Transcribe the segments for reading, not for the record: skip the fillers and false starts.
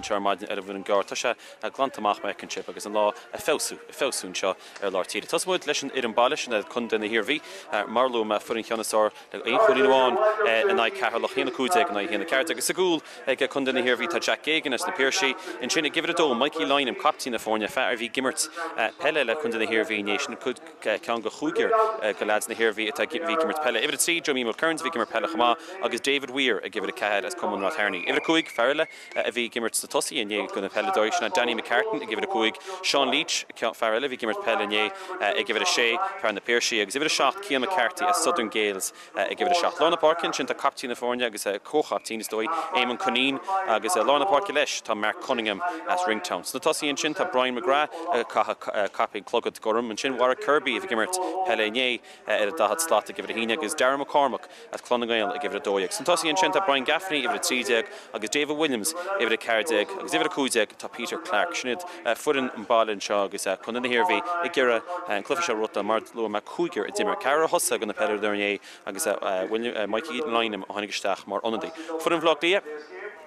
anseo ar maidin ar an Mhuileann gCearr. Tá sé glanta amach mar a fheiceann sibh agus an lá ag feabhsú, ag feabhsú anseo ar lár tíre. Tosóidh muid leis an fhoireann baile, sin iad Contae na hIarmhí. Mar a luaigh mé, fuair an ceann is fearr le aon chúilín amháin in aghaidh Ceatharlach, 1-15 in aghaidh 1-14. Agus sa gcúl ag Contae na hIarmhí tá Jack Geoghegan as na Piarsaigh. Ansin ag uimhir a dó, Mikey Lynam, captaen na foirne, fear a bhí ag imirt peile le Contae na hIarmhí inné. Sin ceann de chúigear de leaids na hIarmhí atá bhí ag imirt peile. Uimhir a 3, Joe Mulkerrins a bhí ag imirt peile chomh maith agus David Weir ag uimhir a 4 as Cumann Ráth Cearnaigh. Uimhir a 5, fear eile a bhí ag imirt sna tosaithe inné do na peileadóirí, sin é Danny McCartan ag uimhir a 5, Seán Leach, fear eile a bhí ag imirt peile inné ag uimhir a 6, fear na Piarsaigh, agus uimhir a 7, Cian McCarthy as Southern Gaels ag uimhir a 7. Lár na páirce ansin tá caiptín na foirne agus comhchaiptín is dóigh, Éamonn Cunneen agus i lár na páirce leis tá Mark Cunningham as Ringtown. Sna tosaithe ansin tá Brian McGrath ag caitheamh caipín clogad gorm. Ansin Warwick Kirby a bhí ag imirt peile inné ar an 40 slat ag uimhir a haon agus Darragh McCormack as Clann na nGael ag uimhir 12. Sna tosaithe ansin tá Brian Gaffney, uimhir 13, agus David Williams, uimhir 14, agus uimhir 15 tá Peter Clarke. Sin iad foireann an baile anseo agus Contae na hIarmhí ag iarraidh an cluiche seo a bhuachtáil. Mar a luaigh mé, cúigear a d'imir, ceathrar a thosaigh do na peileadóirí inné agus Mikey Lynam a tháinig isteach mar ionadaí. Foireann Bhaile Átha Cliath.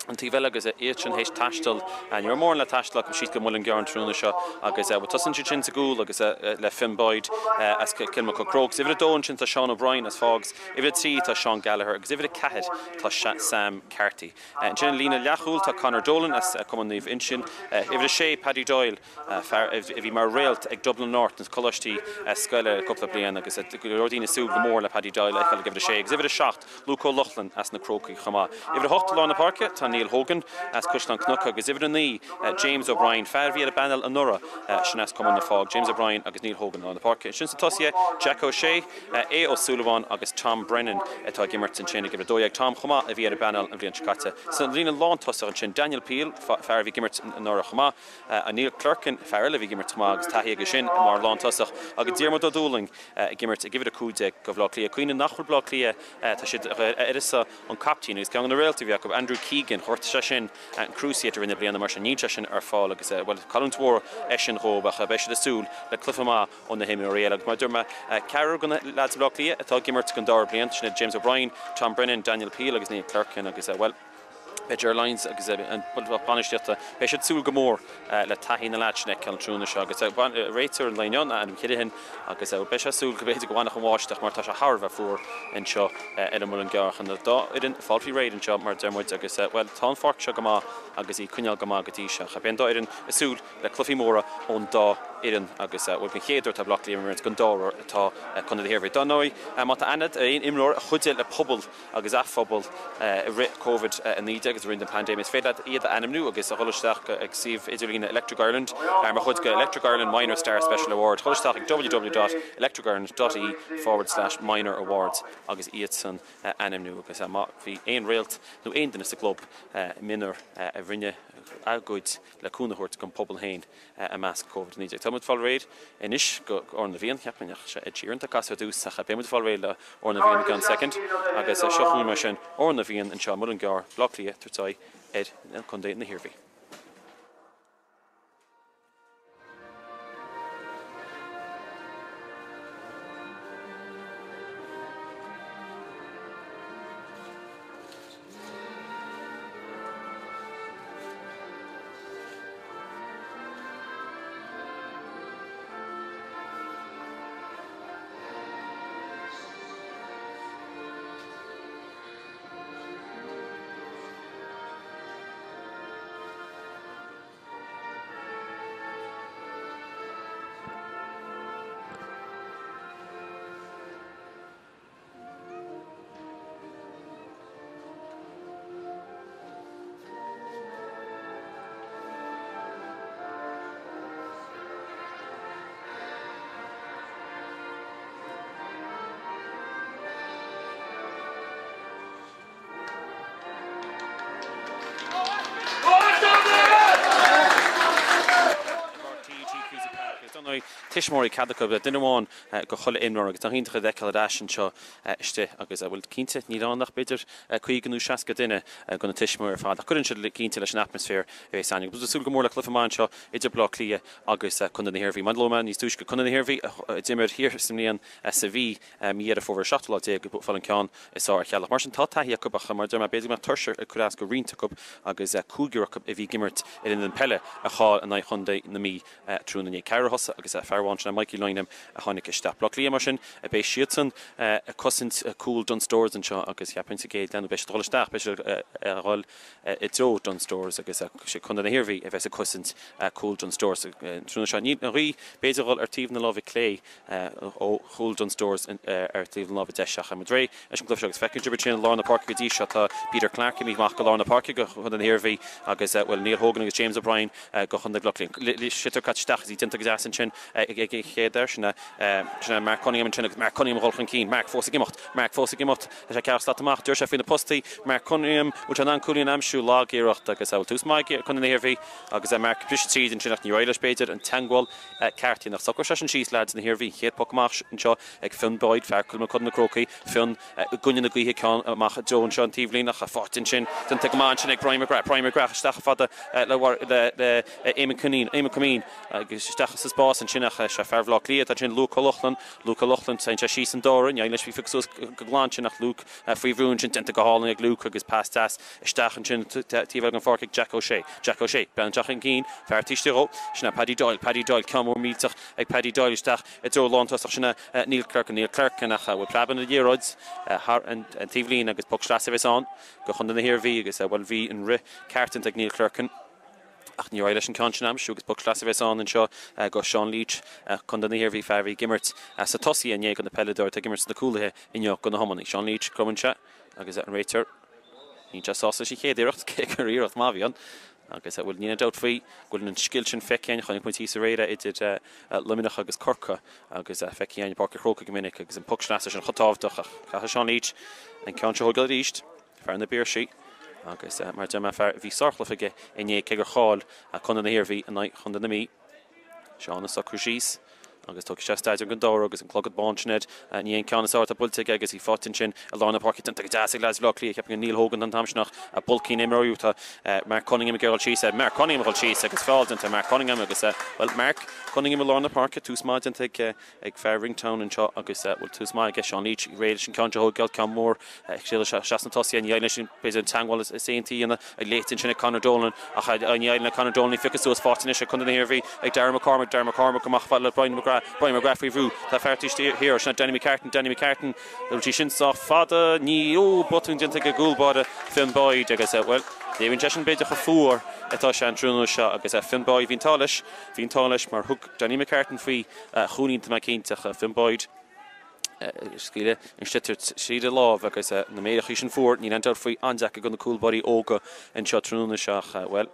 An taobh eile agus iad sin théis taisteal, ní raibh mórán le taisteal acu síos go Muileann gCearr an tráthnóna seo agus tosaíonn siad sin sa gcúl agus le Finn Boyd as Kilmacud Crokes. Uimhir a dó ansin tá Seán O'Brien as Faughs, uimhir a 3 tá Seán Gallagher agus uimhir a 4 tá Sam Carthy. Ansin i líne leathchúil tá Conor Dolan as Cumann Naomh Uinseann, uimhir a 6 Paddy Doyle, fear a bhí mar réalt ag Dublin North na coláistí scoile cúpla bliain agus go leor daoine ag súil go mór le Paddy Doyle a fheiceáil ag uimhir a 6 agus uimhir a 7 Luke O'Loughlin as na Crócaigh chomh maith. Uimhir a 8 i lár na páirce tá Neil Hogan as Caisleán Cnoc agus uimhir a 9 James O'Brien, fear a bhí ar an bpainéal anuraidh, sin as Cumann na Fág. James O'Brien agus Neil Hogan i lár na páirce. Ansin sna tosaithe Jack O'Shea, Aodh Ó Súilleabháin agus Tom Brennan atá ag imirt ansin ag uimhir 12. Tom chomh maith a bhí ar an bpainéal an bhliain seo caite. Sa líne lántosach ansin Daniel Peel, fear a bhí ag imirt anuraidh chomh maith. Neil Clerkin, fear eile a bhí ag imirt chomh maith agus taithí aige sin mar lántosach, agus Diarmuid Ó Dúlaing ag imirt ag uimhir 15 do Bhaile Átha Cliath. Cuimhnigh nach bhfuil Baile Átha Cliath, tá siad ar uireasa an captaen agus ceann de na réaltaí a bhí acu, Andrew Keegan, ghortaigh sé sin an cruciate i rith na bliana, mar sin níl sé sin ar fáil agus, bhuel, cailliúint mhór é sin dhóibh ach beidh siad ag súil le cluiche maith ó na himreoirí eile. Agus mar a dúirt mé, ceathrar de na leaids i Baile Átha Cliath atá ag imirt don dara bliain, sin iad James O'Brien, Tom Brennan, Daniel Peel agus Neil Clerkin agus, bhuel, Beidh Ger Lyons agus an lucht bainistíochta, beidh siad ag súil go mór le taithí na leaids sin a fheiceáil an tráthnóna seo agus réiteoir an lae inniu, Adam Kirihan, agus beidh sé ag súil go mb'fhéidir go bhfanfadh an bháisteach mar tá sé thar a bheith fuar anseo ar an Muileann gCearr. An dá fhoireann ag fáil faoi réir anseo mar a deir muid agus, bhuel, tá an pháirc seo go maith agus í ag coinneáil go maith go dtí seo. Beidh an dá fhoireann ag súil le cluichí móra ón dá fhoireann agus, bhuel, den chéad uair atá Baile Átha Cliath ag imirt, den dara huair atá Contae na hIarmhí. Dar ndóigh, má tá aithne ar aon imreoir a chuidigh le pobal agus a phobal i rith Covid-19 agus i rith na paindéime. Is féidir leat iad a ainmniú agus a dhul isteach ag suíomh idirlíne Electric Ireland mar chuid de Electric Ireland Minor Star Special Award. Dul isteach ag www.electricireland.ie forward slash minor awards agus iadsan a ainmniú agus má bhí aon réalt nó aon duine sa gclub mionúir a rinne a gcuid le cúnamh a thabhairt don phobal féin i measc Covid-19. Tá muid ag fáil réidh anois go Ár na bhFiann, cheapfainn ach sé Ed Sheeran atá ag casadh ar dtús ach beidh muid ag fáil réidh le Ár na bhFiann i gceann soicind agus seo chugainn mar sin Ár na bhFiann anseo i Muileann gCearr, Baile Átha Cliath, tabhairt aghaidh ar Contae na hIarmhí. dar ndóigh, tuismitheoirí cead acu duine amháin go chuile imreoir agus tá iontach iad a fheiceáil ar ais anseo istigh agus, bhuel, cinnte, níl ann ach b'fhéidir 50 nó 60 duine go na tuismitheoirí ar fad ach cuireann siad cinnte leis an atmaisféar a bheas ann. Agus súil go mór le cluiche maith anseo idir Baile Átha Cliath agus Contae na hIarmhí. Mar a luaigh mé níos túisce, Contae na hIarmhí a d'imir thiar sa mbliain sa Mhí, mí Dheireadh Fómhair, 17 lá ag fáil an ceann is fearr ar Cheatharlach. Mar sin tá taithí acu ach mar a deir mé b'fhéidir go mbeadh tuirse ag cur as go roinnt acu agus cúigear acu a bhí ag imirt ar an bhfoireann peile a chaill in aghaidh Chontae na Mí tráthnóna inné. Ceathrar a thosaigh agus fear amháin sin Mikey Lynam a tháinig isteach. Baile Átha Cliath mar sin beidh siadsan ag cosaint cúl Dunnes Stores anseo agus cheapfainn sa gcéad leath nó beidh siad ag dul isteach, beidh siad ag dul i dtreo Dunnes Stores agus sé Contae na hIarmhí a bheas ag cosaint cúl Dunnes Stores an tráthnóna seo. Níl an ghaoth b'fhéidir a dhul ar taobh na láimhe clé ó chúl Dunnes Stores ar taobh na láimhe deise ach muid réidh leis an gcluiche seo agus feiceann sibh ansin i lár na páirce go dtí seo tá Peter Clarke imithe amach go lár na páirce go Chontae na hIarmhí agus bhuel Neil Hogan agus James O'Brien go Chontae Bhaile Átha Cliath. Sliotar caite isteach agus í déanta go deas ansin ag an chéad fhear sin sin Mark Cunningham ansin agus Mark Cunningham ag dul chun cinn. Mark fós ag imeacht. Mark fós ag imeacht. Tá sé ceathracha slat amach. Deir sé faoi na postaí. Mark Cunningham bhfuil sé in ann cúilín a aimsiú lag-iarracht agus bhuel tús maith ag Contae na hIarmhí agus Mark ag briseadh tríd ansin ach níor éirigh leis b'fhéidir an teagmháil ceart a dhéanamh. Socróidh seisean síos leaids na hIarmhí. Chéad poc amach anseo ag Fionn Boyd, fear Kilmacud na Crócaigh. Fionn i gcoinne na gaoithe, ceann amach i dtreo anseo an taobhlíne ach faighte ansin. Déanta go maith ansin ag Brian McGrath. Brian McGrath isteach fada le Eamon Cunneen. Eamon Cummeen agus isteach sa spás ansin ach sé fear Bhaile Átha Cliath atá ansin, Luke O'Loughlin. Luke O'Loughlin, téann sé síos an dara. Ní éiríonn leis í a phiocadh suas go glan sin ach Luke faoi bhrú ansin. Déanta go hálainn ag Luke agus pas deas isteach ansin taobh eile den pháirc ag Jack O'Shea. Jack O'Shea, breathnaíonn sé chun cinn, fear taobh istigh dhó. Sin é Paddy Doyle. Paddy Doyle, ceann mór millteach ag Paddy Doyle isteach i dtreo lántosach. Sin é Neil Clerkin. Neil Clerkin ach bhuel preabann an liathróid thar an taobhlíne agus poc sleasa a bheas ann go Chontae na hIarmhí agus bhuel bhí an rith ceart déanta ag Neil Clerkin ach níor éirigh leis an ceann sin a aimsiú agus poc sleasa a bheas ann anseo go Seán Leach, Contae na hIarmhí, fear a bhí ag imirt sa tosaí inné go na peileadóirí atá ag imirt sna cúlaithe inniu go na hiománaí. Seán Leach, cromann sé agus an réiteoir Níl sé sásta leis an chéad iarracht, cé gur iarracht maith a bhí ann. Agus, bhuel, níl aon dabht faoi go bhfuil an scil sin feicthe againn. Chonaic muid thíos aréir é idir Luimneach agus Corcaigh agus feicthe againn i bPáirc an Chrócaigh go minic agus an poc sleasa sin chomh tábhachtach ach caithfidh Seán Leach an ceann seo a thógáil arís, fear na bPiarsaigh agus, mar a deir mé, fear a bhí sárchluiche aige inné cé gur chaill Contae na hIarmhí in aghaidh Chontae na Mí. Seán ag socrú síos agus tógfaidh sé staidéar den dara agus an clogad bán sin air. Ní hé an ceann is fearr atá buailte aige agus í faighte ansin i lár na páirce. Déanta go deas ag leaids Bhaile Átha Cliath. Cheapfainn gur Neil Hogan an t-am sin ach bulcín imreoirí. Tá Mark Cunningham ag iarraidh dul síos air. Mark Cunningham ag dul síos agus feall déanta ar Mark Cunningham agus, bhuel, Mark Cunningham i lár na páirce. Tús maith déanta ag ag fear Ringtown anseo agus, bhuel, tús maith aige Seán Leach réidh leis an ceann seo a thógáil, ceann mór ag siúl isteach sna tosaithe. Ní éiríonn leis an, b'fhéidir, an teagmháil is aontaí a dhéanamh ag léite ansin ag Conor Dolan ach ní éiríonn le Conor Dolan í a phiocadh suas. Faighte anois ag Contae na hIarmhí ag Darragh McCormack, Darragh McCormack amach fad le Brian McGrath, Brian McGrath faoi bhrú. Tá fear taobh thiar, sin Danny McCartan, Danny McCartan, bhfuil sí sin sách fada? Ní, ó, botún déanta ag an gcúl báire Fionn Boyd agus, bhuel, léiríonn sé sin b'fhéidir chomh fuar atá sé an tráthnóna seo agus Fionn Boyd, bhí an t-ádh leis, bhí an t-ádh leis mar thug Danny McCartan faoi chúilín tá mé cinnte ach Fionn Boyd ag scaoileadh an sliotar tríd a lámh agus na méarachaí sin fuar, níl aon dabht faoi, an-deacair do na cúlbáirí óga anseo tráthnóna seo ach, bhuel,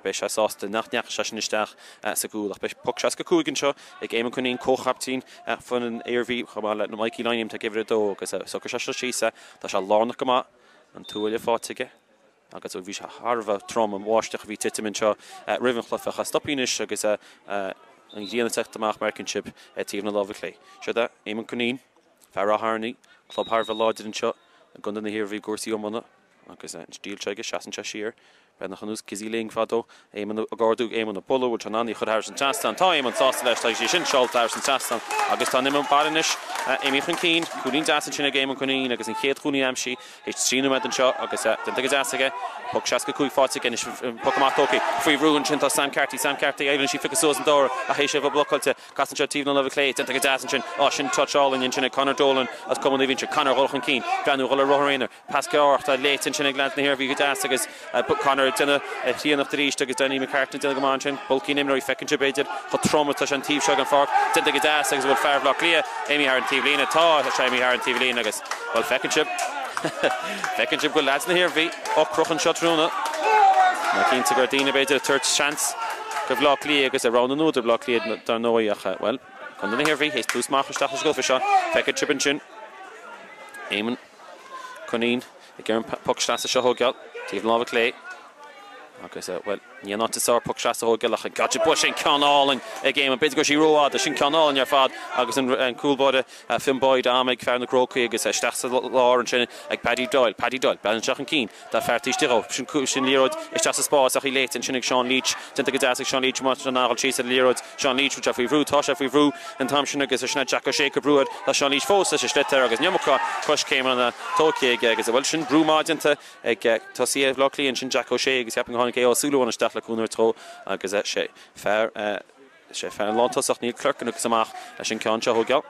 beidh sé sásta nach ndeachaigh sé sin isteach sa gcúl. Ach beidh poc 65 anseo ag Éamonn Cunneen, comhchaiptín foireann Iarmhí chomh maith le Mikey Lynam atá ag uimhir 2 agus socróidh sé seo síos é, tá sé lárnach go maith, an tuaille faighte aige. Agus bhí sé thar a bheith trom, an bháisteach a bhí ag titim anseo roimh an chluiche. Ach stoptha anois agus an ghrian ag teacht amach mar a fheiceann sibh ar taobh na láimhe clé. Siod é Éamonn Cunneen, fear Ráth Airní, club thar a bheith láidir anseo i gContae na hIarmhí i gcúrsaí iomána. Agus an stíl seo aige, seasann sé siar, breathnach ar nós Kizzy Ling fadó. Éamonn ag ardú, Éamonn ag bualadh, bhfuil sé in ann í a chur thairis an trasnán? Tá Éamonn sásta leis, tá sí sin seolta thairis an trasnán agus tá an iomaíocht anois imithe chun cinn. Cúilín deas ansin ag Éamonn Cunneen agus an chéad chúilín aimsithe. Théis 3 nóiméad anseo agus déanta go deas aige. Poc 65 faighte aige anois, poc amach tógtha faoi bhrú ansin tá Sam Carty, Sam Carty éiríonn leis í a phiocadh suas an dara ach théis é a bheith blocáilte. Casann sé taobh na láimhe clé, déanta go deas ansin. Á, sin touch álainn ansin ag Conor Dolan as Cumann Naomh Uinseann. Conor ag dul chun cinn, breathnú dhul ar rothar aonair. Pas gearr ach tá léite ansin ag leaids na hIarmhí go deas agus Conor ag déanamh a chríonnacht arís agus Danny McCartan ag déanamh go maith ansin. Bulcín imreoirí, feiceann sibh b'fhéidir chomh trom atá sé an taobh seo den pháirc. Déanta go deas agus an bhfuil fear Bhaile Átha Cliath imithe thar an taobhlíne? Tá sé imithe thar an taobhlíne agus, bhuel, feiceann sibh, feiceann sibh go bhfuil leaids na hIarmhí ocrach anseo tráthnóna. Ná cinnte go raibh daoine b'fhéidir ag tabhairt seans go Bhaile Átha Cliath agus ag roghnú do Bhaile Átha Cliath dar ndóigh ach, bhuel, Contae na hIarmhí théis tús maith isteach leis an gcluiche seo. Feiceann sibh ansin Éamonn Cunneen ag iarraidh an poc sleasa seo a thógáil taobh na láimhe clé agus, bhuel, Ní an áit is fearr poc trasna a thógáil ach an ceann sin, sin ceann álainn ag Éamonn. B'fhéidir go raibh sí rófhada. Sin ceann álainn ar fad agus an cúl báire Fionn Boyd am ag fear na gCrócaigh agus isteach sa lár ansin ag Paddy Doyle. Paddy Doyle, breathnaíonn sé chun cinn. Tá fear taobh istigh dhó. Sin liathróid isteach sa spás ach í léite ansin ag Seán Leach. Déanta go deas ag Seán Leach má tá an dul síos ar an liathróid. Seán Leach, bhfuil sé faoi bhrú? Tá sé faoi bhrú an t-am sin agus sin é Jack O'Shea ag cur brú air. Tá Seán Leach fós leis an sliotar agus an iomarca coiscéimeanna tógtha aige agus, bhuel, sin brú maith déanta ag tosaí Bhaile Átha Cliath ansin Jack O'Shea agus ceapaim gur tháinig Aodh Ó Súilleabháin isteach le cúnamh a thabhairt dó agus sé fear sé fear an lántosach Neil Clerkin a thiocfas amach leis an ceann seo a thógáil.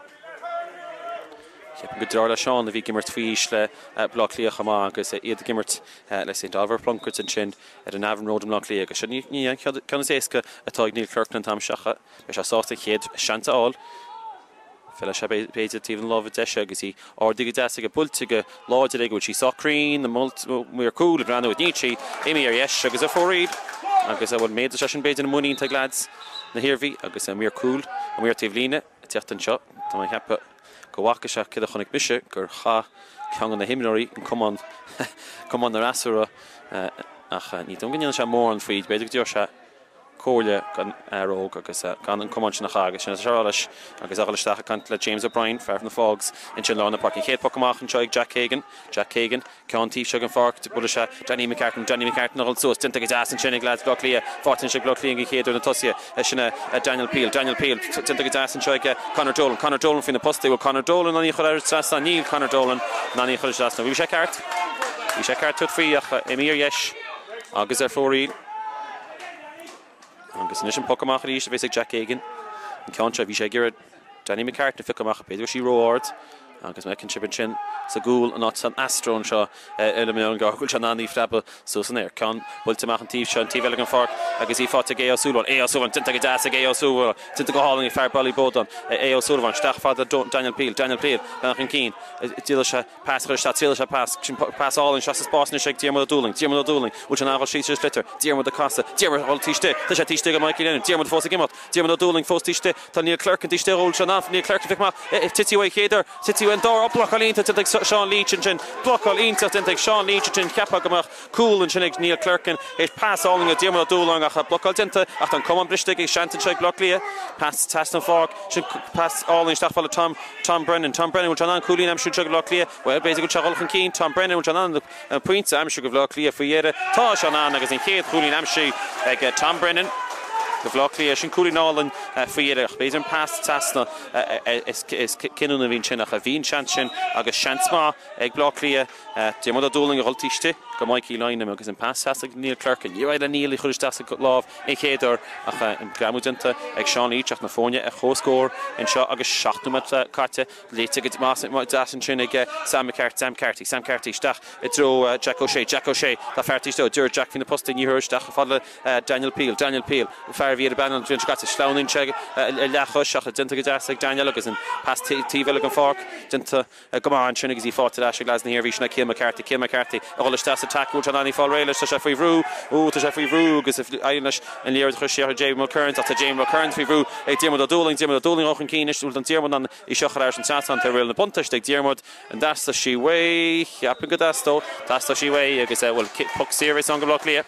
Ceapaim gur deartháir le Seán a bhí ag imirt faoi aois le Baile Átha Cliath chomh maith agus iad ag imirt le St Oliver Plunkett ansin ar an Navan Road i mBleá Cliath agus sin ní an ceann is éasca atá ag Neil Clerkin an t-am seo ach beidh sé sásta an chéad seans a fháil. Fillfidh sé b'fhéidir taobh na láimhe deise agus í ardaithe go deas aige, buailte go láidir aige, bhfuil sí sách cruinn, an maor cúil ag breathnú, níl sí, imithe ar dheis agus ar fóraoil agus bhuel méadóidh sé sin b'fhéidir an muinín atá ag leaids na hIarmhí agus an maor cúil, an maor taobh líne ag teacht anseo. Tá mé ag ceapadh go bhfaca sé céard a chonaic mise gur chaith ceann de na himreoirí an camán, camán an fhreasúra ach ní dóigh liom go ndéanfaidh sé mórán faoi, b'fhéidir go dtabharfaidh sé comhairle don fhear óg agus gan an camán sin a chaitheamh agus sin atá sé a rá leis agus a dhul isteach ag caint le James O'Brien, fear na Faughs, ansin lár na páirce. An chéad phoc amach anseo ag Jack Keegan, Jack Keegan, ceann taobh seo den pháirc, buailfidh sé Danny McCartan, Danny McCartan a dhul suas, déanta go deas ansin ag leaids Bhaile Átha Cliath, faighte anois ag Bleá Cliath den chéad uair na tosaithe, sin é Daniel Peel, Daniel Peel, déanta go deas anseo ag Conor Dolan, Conor Dolan faoi na postaí, bhfuil Conor Dolan in ann í a chur thar an trasnán? Níl Conor Dolan in ann í a chur trasna. Bhí sé ceart, bhí sé ceart tabhairt faoi ach imithe ar dheis agus ar fóraoil. Agus anois an poc amach arís a bheas ag Jack Geoghegan. An ceann seo, bhí sé ag iarraidh Danny McCartan a phiocadh amach, b'fhéidir go raibh sí ró-ard agus má fheiceann sibh ansin sa gcúl an áit an Astro anseo ar an Oileán Gearr go bhfuil sé in ann í phreabadh suas san aer. Ceann buailte amach an taobh seo, an taobh eile den pháirc agus í faighte ag Aodh Ó Súilleabháin. Aodh Ó Súilleabháin, déanta go deas ag Aodh Ó Súilleabháin, déanta go hálainn ag fear Ballyboden. Aodh Ó Súilleabháin, isteach fada Daniel Peel, Daniel Peel, bealach chun cinn, d'fhéadfadh sé Pas a chur isteach, triailfidh sé pas, sin pas álainn isteach sa spás anois ag Diarmuid Ó Dúlaing, Diarmuid Ó Dúlaing, bhfuil sé in ann a dhul síos ar an sliotar, Diarmuid ag casadh, Diarmuid ag dul taobh istigh, tá sé taobh istigh ag Mikey Lennon, Diarmuid fós ag imeacht, Diarmuid Ó Dúlaing fós taobh istigh, tá Neil Clerkin taobh istigh, bhfuil sé in ann Neil Clerkin a phiocadh amach, titfidh uaidh chéad uair, titfidh uaidh an dara, blocáil iontach déanta ag Seán Leach ansin, blocáil iontach déanta ag Seán Leach ansin, cheapfá go mbeadh cúl ansin ag Neil Clerkin, théis pas álainn ó Diarmuid Ó Dúlaing ach blocáil déanta ach tá an camán briste ag seans anseo ag Bleá Cliath, pas trasna an pháirc, sin pas álainn isteach fá le Tom Tom Brennan, Tom Brennan, bhfuil sé in ann cúilín a aimsiú anseo do Bhleá Cliath? Bhuel, b'fhéidir go bhfuil sé ag dul chun cinn. Tom Brennan, bhfuil sé in ann an pointe a aimsiú do Bhleá Cliath faoi dheireadh? Tá sé in ann agus an chéad chúilín aimsithe ag Tom Brennan do Bhleá Cliath. Sin cúilín álainn faoi dheireadh ach b'fhéidir an pas trasna is cinniúnaí a bhí ansin ach bhí an seans sin agus seans maith ag Bleá Cliath. Diarmuid Ó Dúlaing a dhul taobh istigh go Mikey Lynam agus an pas trasna ag Neil Clerkin. Níor éirigh le Neil í a chur isteach sa lámh an chéad uair ach an greamú déanta ag Seán Leach ach na foirne ar comhscór anseo agus 7 nóiméad caite. Léite go deas ansin ag Sam McCarthy, Sam Carthy, Sam Carthy isteach i dtreo Jack O'Shea, Jack O'Shea, tá fear taobh istigh, deir Jack faoi na postaí, ní thabharfaidh isteach fad le Daniel Peel, Daniel Peel, fear a bhí ar an bpainéal an bhliain seo caite, sleamhnaíonn sé a leathchois ach déanta go deas ag Daniel agus an pas taobh eile den pháirc déanta go maith ansin agus í faighte ar ais ag leaids na hIarmhí, sin é Cian McCarthy, Cian McCarthy a dhul isteach sa taca, bhfuil sé in ann í fáil réidh leis, tá sé faoi bhrú, ó tá sé faoi bhrú agus éiríonn leis an liathróid a chur siar ar Jamie Mulkerrins ach tá Jamie Mulkerrins faoi bhrú ag Diarmuid Ó Dúlaing, Diarmuid Ó Dúlaing dul chun cinn anois, bhfuil an Diarmuid in ann í seo a chur thar an trasnán, tá riail na buntáiste ag Diarmuid, an dteastódh sí uaidh, cheapfainn go dteastódh, teastóidh sí uaidh agus bhuel poc saor is ann do Bhaile Átha Cliath.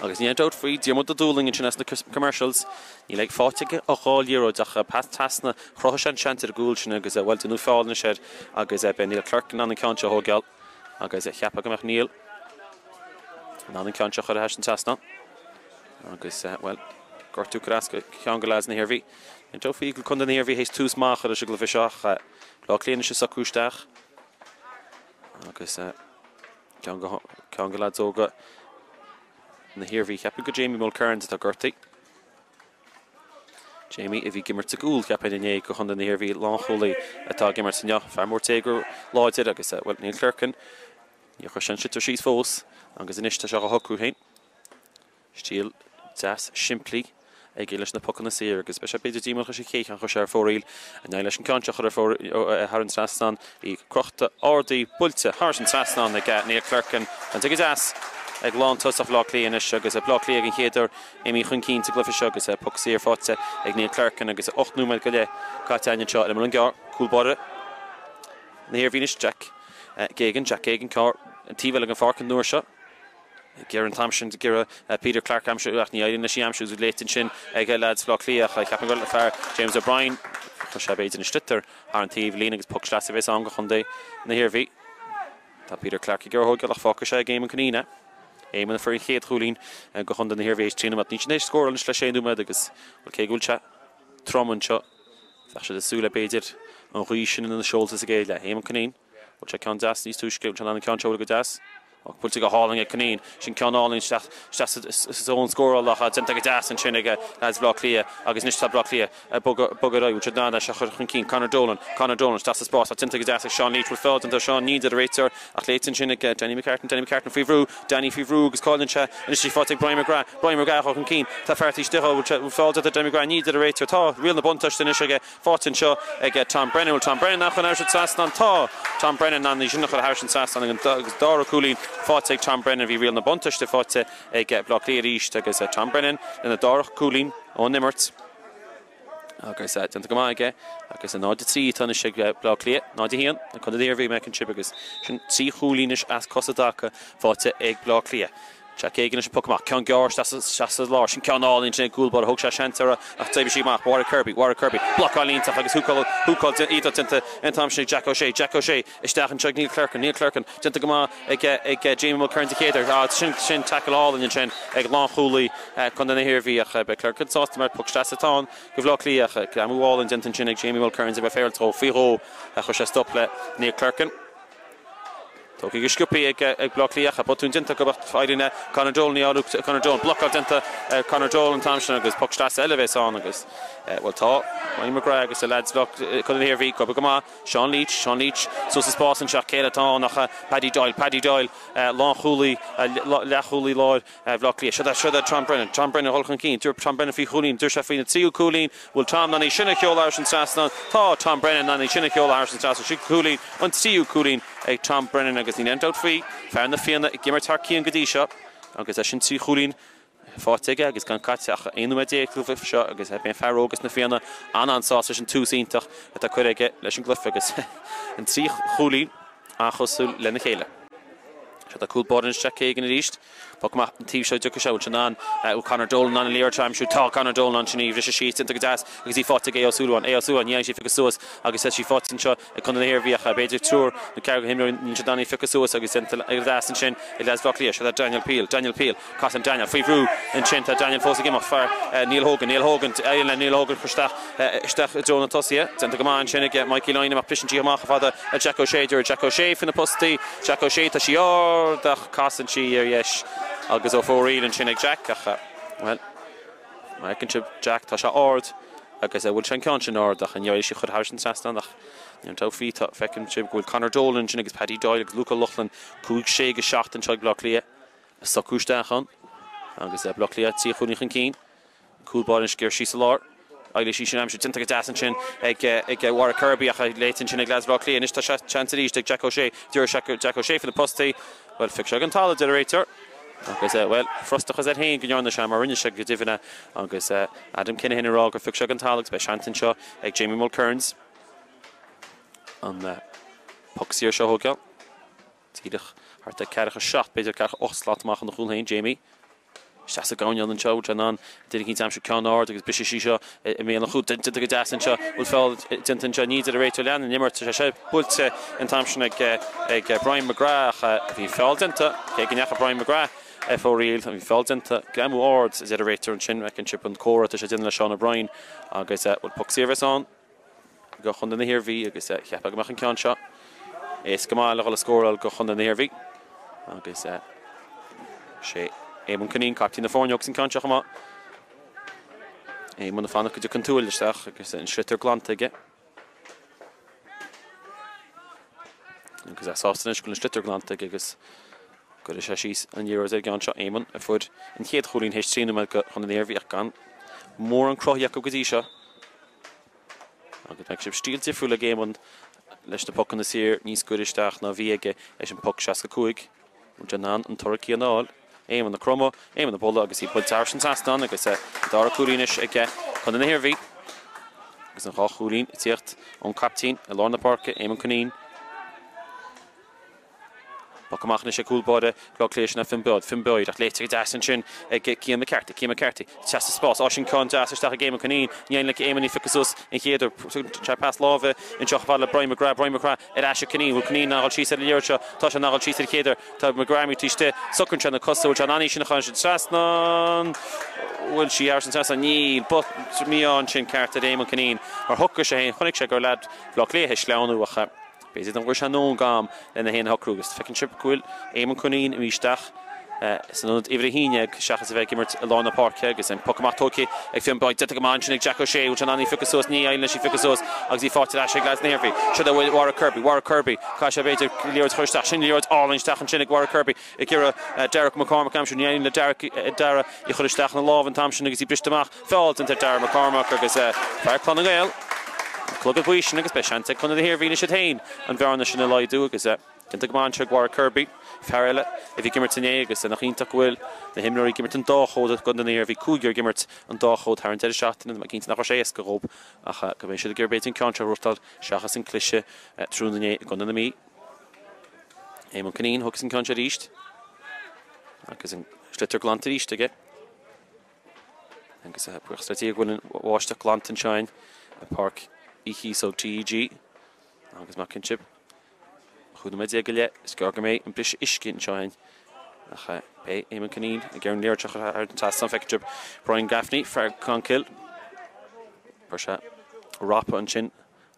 Agus níl aon dabht faoi Diarmuid Ó Dúlaing ansin as na Commercials. Níl ag faighte aige ach dhá liathróid ach pas trasna, chruthaigh sé an seans ar an gcúl sin agus bhuel déanadh feall anois air agus beidh Neil Clerkin in ann an ceann seo a thógáil agus cheapfá go mbeadh Neil in ann an ceann seo a chur thar an trasnán agus bhuel gortú curtha as do cheann de leaids na hIarmhí. Níl dabht faoi go bhfuil Contae na hIarmhí théis tús maith a chur leis an gcluiche seo ach Baile Átha Cliath anois ag socrú isteach agus ceann de leaids óga na hIarmhí. Cheapfainn go Jamie Mulkerrins atá gortaithe. Jamie a bhí ag imirt sa gcúl, cheapfainn inné do Chontae na hIarmhí, lánchúlaí atá ag imirt inniu. Fear mór téagartha láidir agus, bhuel, Neil Clerkin, níor chuir sé an sliotar síos fós agus anois tá sé á shocrú féin. Stíl deas simplí aige leis na pocanna saor agus beidh sé b'fhéidir díomách leis an chéad cheann a chuir sé ar fóraoil. An éirigh leis an ceann seo a chur ar fóraoil thar an trasnán? Í crochta, ardaithe, buailte thar an trasnán ag Neil Clerkin. Déanta go deas ag lántosach Bhaile Átha Cliath anois agus Baile Átha Cliath den chéad uair imithe chun cinn sa gcluiche seo agus poc saor faighte ag Neil Clerkin agus 8 nóiméad go leith caite againn anseo ar an Muileann gCearr. Cúl báire na hIarmhí anois, Jack Geoghegan, Jack Geoghegan, an taobh eile den pháirc an uair seo. Ag iarraidh an t-am sin ag iarraidh Peter Clarke a aimsiú ach ní éiríonn leis í a aimsiú agus léite ansin ag leaids Bhaile Átha Cliath ach ceapaim gur fear James O'Brien chuir sé b'fhéidir an sliotar thar an taobh líne agus poc sleasa a bheas ann do chontae na hIarmhí. Tá Peter Clarke ag iarraidh a thógáil ach fágfaidh sé ag Éamonn Cunneen é. Éamonn a fuair an chéad chúilín do chontae na hIarmhí théis 3 nóiméad. Níl siad théis scóráil anois le 6 nóiméad agus bhuel cé go bhfuil sé trom anseo bheadh siad ag súil le b'fhéidir an ghaoth sin ina seolta sa gcéad leath. Éamonn Cunneen. Bhuail sé ceann deas níos túisce, bhfuil sé in ann an ceann seo a bhualadh go deas? Ach buailte go hálainn ag Cunneen. Sin ceann álainn isteach isteach sa zón scórála ach déanta go deas ansin ag leaids Bhaile Átha Cliath agus anois tá Baile Átha Cliath ag bogadh bogadh ar aghaidh. Bhfuil siad in ann é seo a chur chun cinn? Conor Dolan, Conor Dolan isteach sa spás ach déanta go deas ag Seán Leach. Bhfuil feall déanta ar Seán? Ní, deir an réiteoir ach léite ansin ag Danny McCartan. Danny McCartan faoi bhrú. Danny faoi bhrú agus cailleann sé. Anois í faighte ag Brian McGrath. Brian McGrath dul chun cinn. Tá fear taobh istigh dhó. Bhfuil feall déanta ar Danny McGrath? Ní, deir an réiteoir. Tá riail na buntáiste anois aige. Faighte anseo ag Tom Brennan. Bhfuil Tom Brennan in ann chur thairis an trasnán? Tá Tom Brennan in ann í sin a chur thairis an trasnán agus an dara cúilín faighte ag Tom Brennan. Bhí riail na buntáiste faighte ag Baile Átha Cliath arís agus Tom Brennan lena dara cúilín ón imirt agus déanta go maith aige agus 0-3 atá anois ag Baile Átha Cliath, 0-1 ag Contae na hIarmhí, má fheiceann sibh agus sin trí chúilín anois as cosa i dtaca faighte ag Baile Átha Cliath. Jack Geoghegan leis an bpoc amach. Ceann gearr isteach sa lár. Sin ceann álainn ansin ag an gcúl báire. Thóg sé seans uirthi ach d'oibrigh sí amach. Warwick Kirby. Warwick Kirby. Blocáil iontach agus húcáil húcáil iontach déanta an t-am sin ag Jack O'Shea. Jack O'Shea isteach anseo ag Neil Clerkin. Neil Clerkin déanta go maith ag ag Jamie Mulkerrins an chéad uair. Ah sin sin tackle álainn ansin ag lánchúlaí Contae na hIarmhí ach beidh Clerkin sásta mar poc sleasa atá ann do Bhaile Átha Cliath ach greamú álainn déanta ansin ag Jamie Mulkerrins a bheith féaráilte dhó faoi dhó chuir sé stop le Neil Clerkin. Tógtha go sciobtha ag Baile Átha Cliath. Botún déanta acu ach éiríonn le Conor Dolan í a fháil. Conor Dolan. Blocáil déanta ar Conor Dolan an t-am sin agus poc sleasa eile a bheas ann agus, bhuel tá Ryan McGrath agus a leaids Contae na hIarmhí ag obair go maith. Seán Leach, Seán Leach suas sa spás anseo ach cé eile atá ann ach Paddy Doyle. Paddy Doyle, lánchúlaí, leathchúlaí láir. Bhaile Átha Cliath. Seo é, seo é Tom Brennan. Tom Brennan a dhul chun cinn. Dúirt Tom Brennan faoi chúilín. Dúirt sé faoina tríú cúilín. Bhfuil Tom in ann í sin a sheoladh thairis an trasnán? Tá Tom Brennan in ann í sin a sheoladh thairis an trasnán. Sin cúilín, an tríú cúilín ag Tom Brennan agus níl aon dabht faoi, fear na Fianna ag imirt thar cionn go dtí seo agus é sin 3 chúilín faighte aige agus gan caite ach 11 nóiméad sa gcluiche seo agus beidh an fear óg as na Fianna an-an-sásta leis an tús iontach atá curtha aige leis an gcluiche agus an trí chúilín an-chosúil lena chéile. Seo tá cúl báire anois Jack Keegan arís. Poc amach an taobh seo dtiocfaidh sé bhfuil sé in ann bhfuil Conor Dolan in ann an liathróid a aimsiú. Tá Conor Dolan ansin í a bhriseadh síos déanta go deas agus í faighte ag Aodh Ó Súilleabháin. Aodh Ó Súilleabháin, ní fhaigheann sé í a phiocadh suas agus tá sí faighte anseo ag Contae na hIarmhí ach b'fhéidir triúr nó ceathrar de imreoirí níl siad in ann í a phiocadh suas agus déanta go deas ansin ag leaids Bhaile Átha Cliath. Seo tá Daniel Peel. Daniel Peel. Casann Daniel faoi bhrú ansin. Tá Daniel fós ag imeacht. Fear Neil Hogan. Neil Hogan. Éiríonn le Neil Hogan cur isteach isteach i dtreo na tosaithe. Déanta go maith ansin ag Mikey Lynam ach briseann sí amach chomh fada le Jack O'Shea. Deir Jack O'Shea faoi na postaí. Jack O'Shea tá sí ard ach casann sí ar dheis agus ó fóraoil ansin ag Jack ach, bhuel, má fheiceann sibh Jack tá sé ard agus bhuail sé an ceann sin ard ach ní éirigh sí chur thairis an trasnán ach níl aon dabht faoi tá feiceann sibh go bhfuil Conor Dolan ansin agus Paddy Doyle agus Luke O'Loughlin 5, 6 agus 7 anseo ag Baile Átha Cliath. Ag socrú isteach ann agus Baile Átha Cliath 3 chúilín chun cinn. Cúl báire anois géar síos sa lár. Éireoidh sí sin aimsir déanta go deas ansin ag Warwick Kirby ach léite ansin ag leaids Bhaile Átha Cliath. Anois tá seans arís ag Jack O'Shea. D'iarr Jack O'Shea faoi na postaí. Bhuel, phioc sé den talamh, a deir an réiteoir. Agus, bhuel, frustrachas air féin go ndearna sé mar rinne sé go deimhin é. Agus Adam Kinahan ag rá gur phioc sé den talamh agus beidh seans anseo ag Jamie Mulkerrins an poc saor seo a thógáil. Díreach thart ar ceathracha 7, b'fhéidir ceathracha 8 slat amach óna chúl féin, Jamie. Isteach sa gcoirnéal anseo, bhfuil sé in ann duine eicínt a aimsiú ceann ard agus brisfidh sí seo i mbéal an chúil. Déanta go deas anseo, bhfuil feall déanta anseo, ní deir an réiteoir lean an imirt, tá sé buailte an t-am sin ag ag Brian McGrath ach bhí feall déanta, cé go ndeachaigh Brian McGrath ar fóraoil, bhí feall déanta, greamú ard a deir an réiteoir ansin, feiceann sibh an comhrá atá sé ag déanamh le Seán O'Brien agus bhfuil poc saor a bheas ann. do Chontae na hIarmhí agus cheapfá go mbeadh an ceann seo éasca go maith le dhul a scóráil do Chontae na hIarmhí agus sé Éamonn Cunneen, caiptín na foirne, agus an ceann seo chomh maith. Éamonn ag fanacht go dtiocfaidh an tuaille isteach agus an sliotar glanta aige. Agus é sásta anois go bhfuil an sliotar glanta aige agus cuirfidh sé síos an liathróid ar an gceann seo. Éamonn a fuair an chéad chúilín théis 3 nóiméad do Chontae na hIarmhí ach gan mórán cruthaithe acu go dtí seo. Agus beidh sibh stíl difriúil ag Éamonn leis na pocanna saor níos gaire isteach ná a bhí aige leis an poc 65. Bhfuil sé in ann an toradh céanna a fháil? Éamonn ag cromadh, Éamonn ag bualadh agus í buailte thairis an trasnán agus an dara cúilín anois ag Contae na hIarmhí. Agus an dhá chúilín ag tíocht ón captaen i lár na páirce, Éamonn Cunneen. Poc amach anois ag cúl báire Bhaile Átha Cliath sin é Finn Boyd. Finn Boyd ach léite go deas ansin ag Cian McCarthy. Cian McCarthy trasna spás. Á sin ceann deas isteach ag Éamonn Cunneen. Ní éiríonn le Éamonn í phiocadh suas an chéad uair. Tugann sé pas láimhe anseo chomh fada le Brian McGrath. Brian McGrath ar ais ag Cunneen. Bhfuil Cunneen in ann a dhul síos ar an liathróid seo? Tá sé in ann a dhul síos ar an chéad uair. Tá McGrath imithe istigh. Socraíonn sé na cosa. Bhfuil sé in ann í sin a chur trasna? Bhfuil sí thar an trasnán? Níl. But mí-ádh ansin ceart ar Éamonn Cunneen mar shocraigh sé féin. Chonaic sé go raibh leaid Bhaile Átha Cliath ag sleamhnú ach b'fhéidir nach bhfuair sé ndóthain am lena fhéin a shocrú agus feiceann sibh go bhfuil Éamonn Cunneen imithe isteach san ionad uimhir 11 seachas a bheith ag imirt i lár na páirce agus an poc amach tógtha ag Fionn Boyd. Déanta go maith ansin ag Jack O'Shea. Bhfuil sé in ann í a phiocadh suas? Ní éiríonn leis í a phiocadh suas agus í faighte ar ais ag leaids na hIarmhí. Seo é Warwick Kirby. Warwick Kirby. Caithfidh sé b'fhéidir liathróid a chur isteach. Sin liathróid álainn isteach ansin ag Warwick Kirby ag iarraidh Darragh McCormack a aimsiú. Ní éiríonn le Darragh í a chur isteach ina lámh an t-am sin agus í briste amach. Feall déanta ar Darragh McCormack agus fear Clanna nGael. An clogad buí sin agus beidh seans ag Contae na hIarmhí anois iad féin an bhearna sin a laghdú agus déanta go maith anseo ag Warwick Kirby, fear eile a bhí ag imirt inné agus nach iontach go bhfuil na himreoirí ag imirt an dá chód i gContae na hIarmhí, cúigear ag imirt an dá chód thar an deireadh seachtaine. Tá mé cinnte nach raibh sé éasca dhóibh ach go mbeidh siad ag iarraidh b'fhéidir an ceann seo a ghnóthachtáil seachas an cliseadh tráthnóna inné i gContae na Mí. Éamonn Cunneen, thógfas an ceann seo arís agus an sliotar glanta arís aige. Agus buíochas le Dia go bhfuil an bháisteach glanta anseo againn i Páirc Uí Chíosóg TEG agus mar cinnte 15 nóiméad go leith is gearr go mbeidh an briseadh uisce anseo againn ach beidh Éamonn Cunneen ag iarraidh an liathróid seo a chur thar an trasnán. Feiceann sibh Brian Gaffney, fear Clonkill, fuair sé ropadh ansin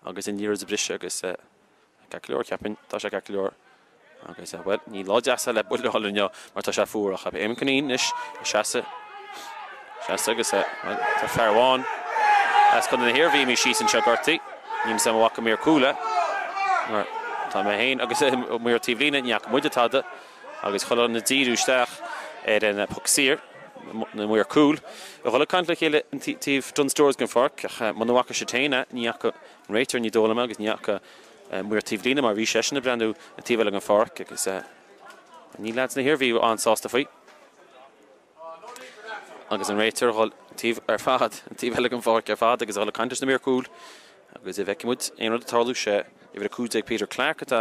agus an liathróid ag briseadh agus Ceart go leor, cheapfainn. Tá sé ceart go leor. Agus, bhuel, ní lá deas é le buille a fháil inniu mar tá sé fuar ach Éamonn Cunneen anois ag seasamh, seasamh agus, bhuel, tá fear amháin as Contae na hIarmhí imithe síos anseo gortaithe. Níl a fhios agam an bhfaca maor cúil é mar tá mé féin agus an maor taobhlíne, ní fhaca muide tada agus chuile dhuine ag díriú isteach ar an poc saor, na maoir cúil. A dhul ag caint le chéile an taobh Dunnes Stores den pháirc ach muna bhfaca siad féin é, ní fhaca an réiteoir, ní dóigh liom agus ní fhaca maor taobhlíne mar bhí seisean ag breathnú an taobh eile den pháirc agus níl leaids na hIarmhí an-sásta faoi. Agus an réiteoir a dhul an taobh ar fad, an taobh eile den pháirc ar fad agus a dhul ag caint leis na maoir cúil agus an bhfeicfidh muid aon rud ag tarlú sé uimhir 15 Peter Clarke atá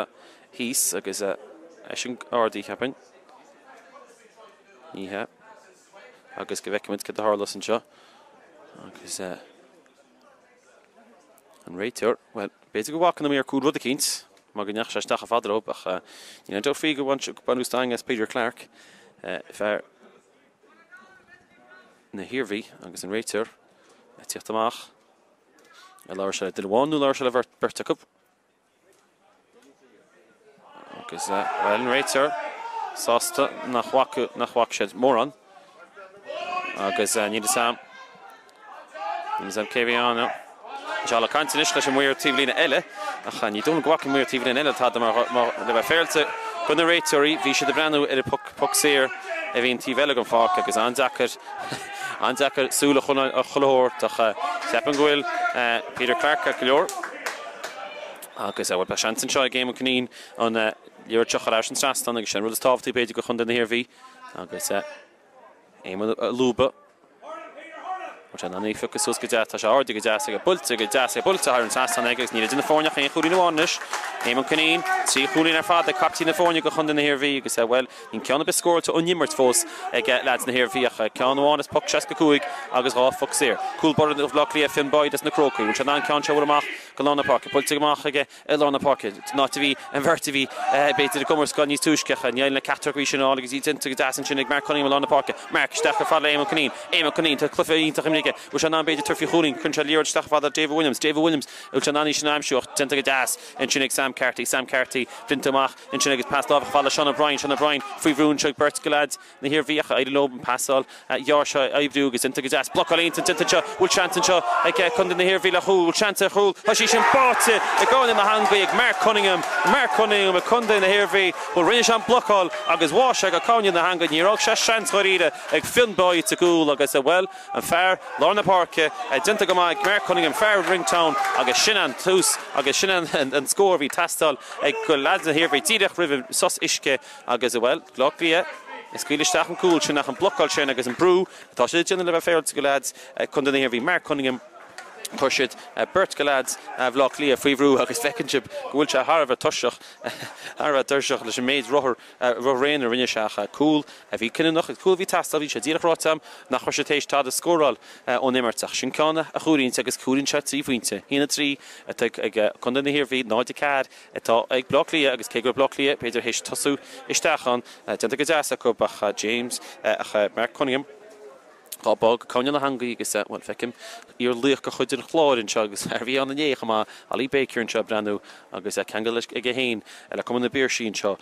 thíos agus eisean ardaithe cheapfainn. Ní hea. Agus go bhfeicfidh muid cad a tharlós anseo agus An réiteoir, bhuel, b'fhéidir go bhfaca na maoir cúil rud eicínt, mar go ndeachaigh sé isteach chomh fada leo, ach níl aon dabht faoi gur baineadh stangadh as Peter Clarke, fear na hIarmhí, agus an réiteoir ag tíocht amach. Ar labhair sé le duine amháin nó labhair sé le beirt acu? Agus bhuel, an réiteoir sásta nach bhfaca, nach bhfaca siad mórán. Agus níl a fhios a'm, níl a fhios a'm cé a bhí ann. Tá sé ag caint anois leis an maor taobhlíne eile, ach ní dóigh liom go bhfaca an maor taobhlíne eile tada mar, mar le bheith féaráilte do na réiteoirí, bhí siad ag breathnú ar an poc, poc saor a bhí an taobh eile den pháirc agus an-deacair, an-deacair súil a choinneáil ar chuile shórt ach ceapaim go bhfuil Peter Clarke ceart go leor. Agus, bhuel, beidh seans anseo ag Éamonn Cunneen an liathróid seo a chur thar an trasnán agus sin an rud is tábhachtaí b'fhéidir do chontae na hIarmhí. Agus Éamonn ag lúbadh. Tá sé in ann í a phiocadh suas go deas, tá sé ardaithe go deas aige, buailte go deas aige, buailte thar an trasnán aige agus níl idir na foirne ach aon chúilín amháin anois. Éamonn Cunneen, 3 chúilín ar fad ag caiptín na foirne do chontae na hIarmhí agus, bhuel, Níl ceann ar bith scóráilte ón imirt fós ag leaids na hIarmhí ach ceann amháin as poc 65 agus 2 phoc saor. Cúl báire Bhaile Átha Cliath, Fionn Boyd as na Crócaigh. Bhfuil sé in ann an ceann seo a bhualadh amach go lár na páirce? Buailte amach aige i lár na páirce, an áit a bhí an bheirt a bhí b'fhéidir i gcomrascáil níos túisce ach ní éiríonn le ceachtar acu í sin a fháil agus í déanta go deas ansin ag Mark Cunningham i lár na páirce. Mark isteach chomh fada le Éamonn Cunneen. Éamonn Cunneen, tá cluiche iontach imeartha aige. Bhfuil sé in ann b'fhéidir tabhairt faoi chúilín? Cuireann sé liathróid isteach chomh fada le David Williams. David Williams, bhfuil sé in ann í sin a aimsiú ach déanta go deas ansin ag Sam Carthy. Sam Carthy déanta amach. Ansin agus pas láimhe chomh fada le Seán O'Brien, Seán O'Brien faoi bhrú anseo ag beirt de leaids na hIarmhí ach éiríonn leo an pasáil ghearr seo a oibriú agus déanta go deas. Blocáil iontach déanta anseo. Bhfuil seans anseo ag contae na hIarmhí le chúl? Bhfuil seans ar chúl? Tá sí sin báite i gcúinne na heangaí ag Mark Cunningham. Mark Cunningham ag contae na hIarmhí. Bhuel rinne sé an blocáil agus bháigh sé go cúinne na heangaí. Níor fhág sé seans dháiríre ag Fionn Boyd sa gcúl agus, bhuel, an fear lár na páirce, déanta go maith ag Mark Cunningham, fear Ringtown agus sin an tús agus sin an scór a bhí ag teastáil ag leaids na hIarmhí díreach roimh an sos uisce agus, bhuel, Bleá Cliath ag scaoileadh isteach an cúl sin ach an blocáil sin agus an brú atá siad ag déanamh le bheith féaráilte do leaids Contae na hIarmhí. Mark Cunningham. Chuir siad beirt de leaids Bhaile Átha Cliath faoi bhrú agus feiceann sibh go bhfuil sé thar a bheith tuirseach, thar a bheith tuirseach leis an méid rothar, rothar aonair a rinne sé ach cúl a bhí cinniúnach agus cúl a bhí ag teastáil, bhí sé díreach ráite agam nach raibh sé tar éis tada a scóráil ón imirt ach sin ceann a chúilín agus cúilín sé 3 phointe, 1-3 atá ag Contae na hIarmhí, 0-4 atá ag Bleá Cliath agus cé go raibh Bleá Cliath b'fhéidir théis tosú isteach ann, déanta go deas acu ach James, ach Mark Cunningham. Dhá bá go coinneal na heangaí agus, bhuel, feicim iar-laoch de chuid an Chláir anseo agus fear a bhí ann inné chomh maith, Ollie Baker anseo ag breathnú agus ceangal leis aige féin le Cumann na bPiarsaigh anseo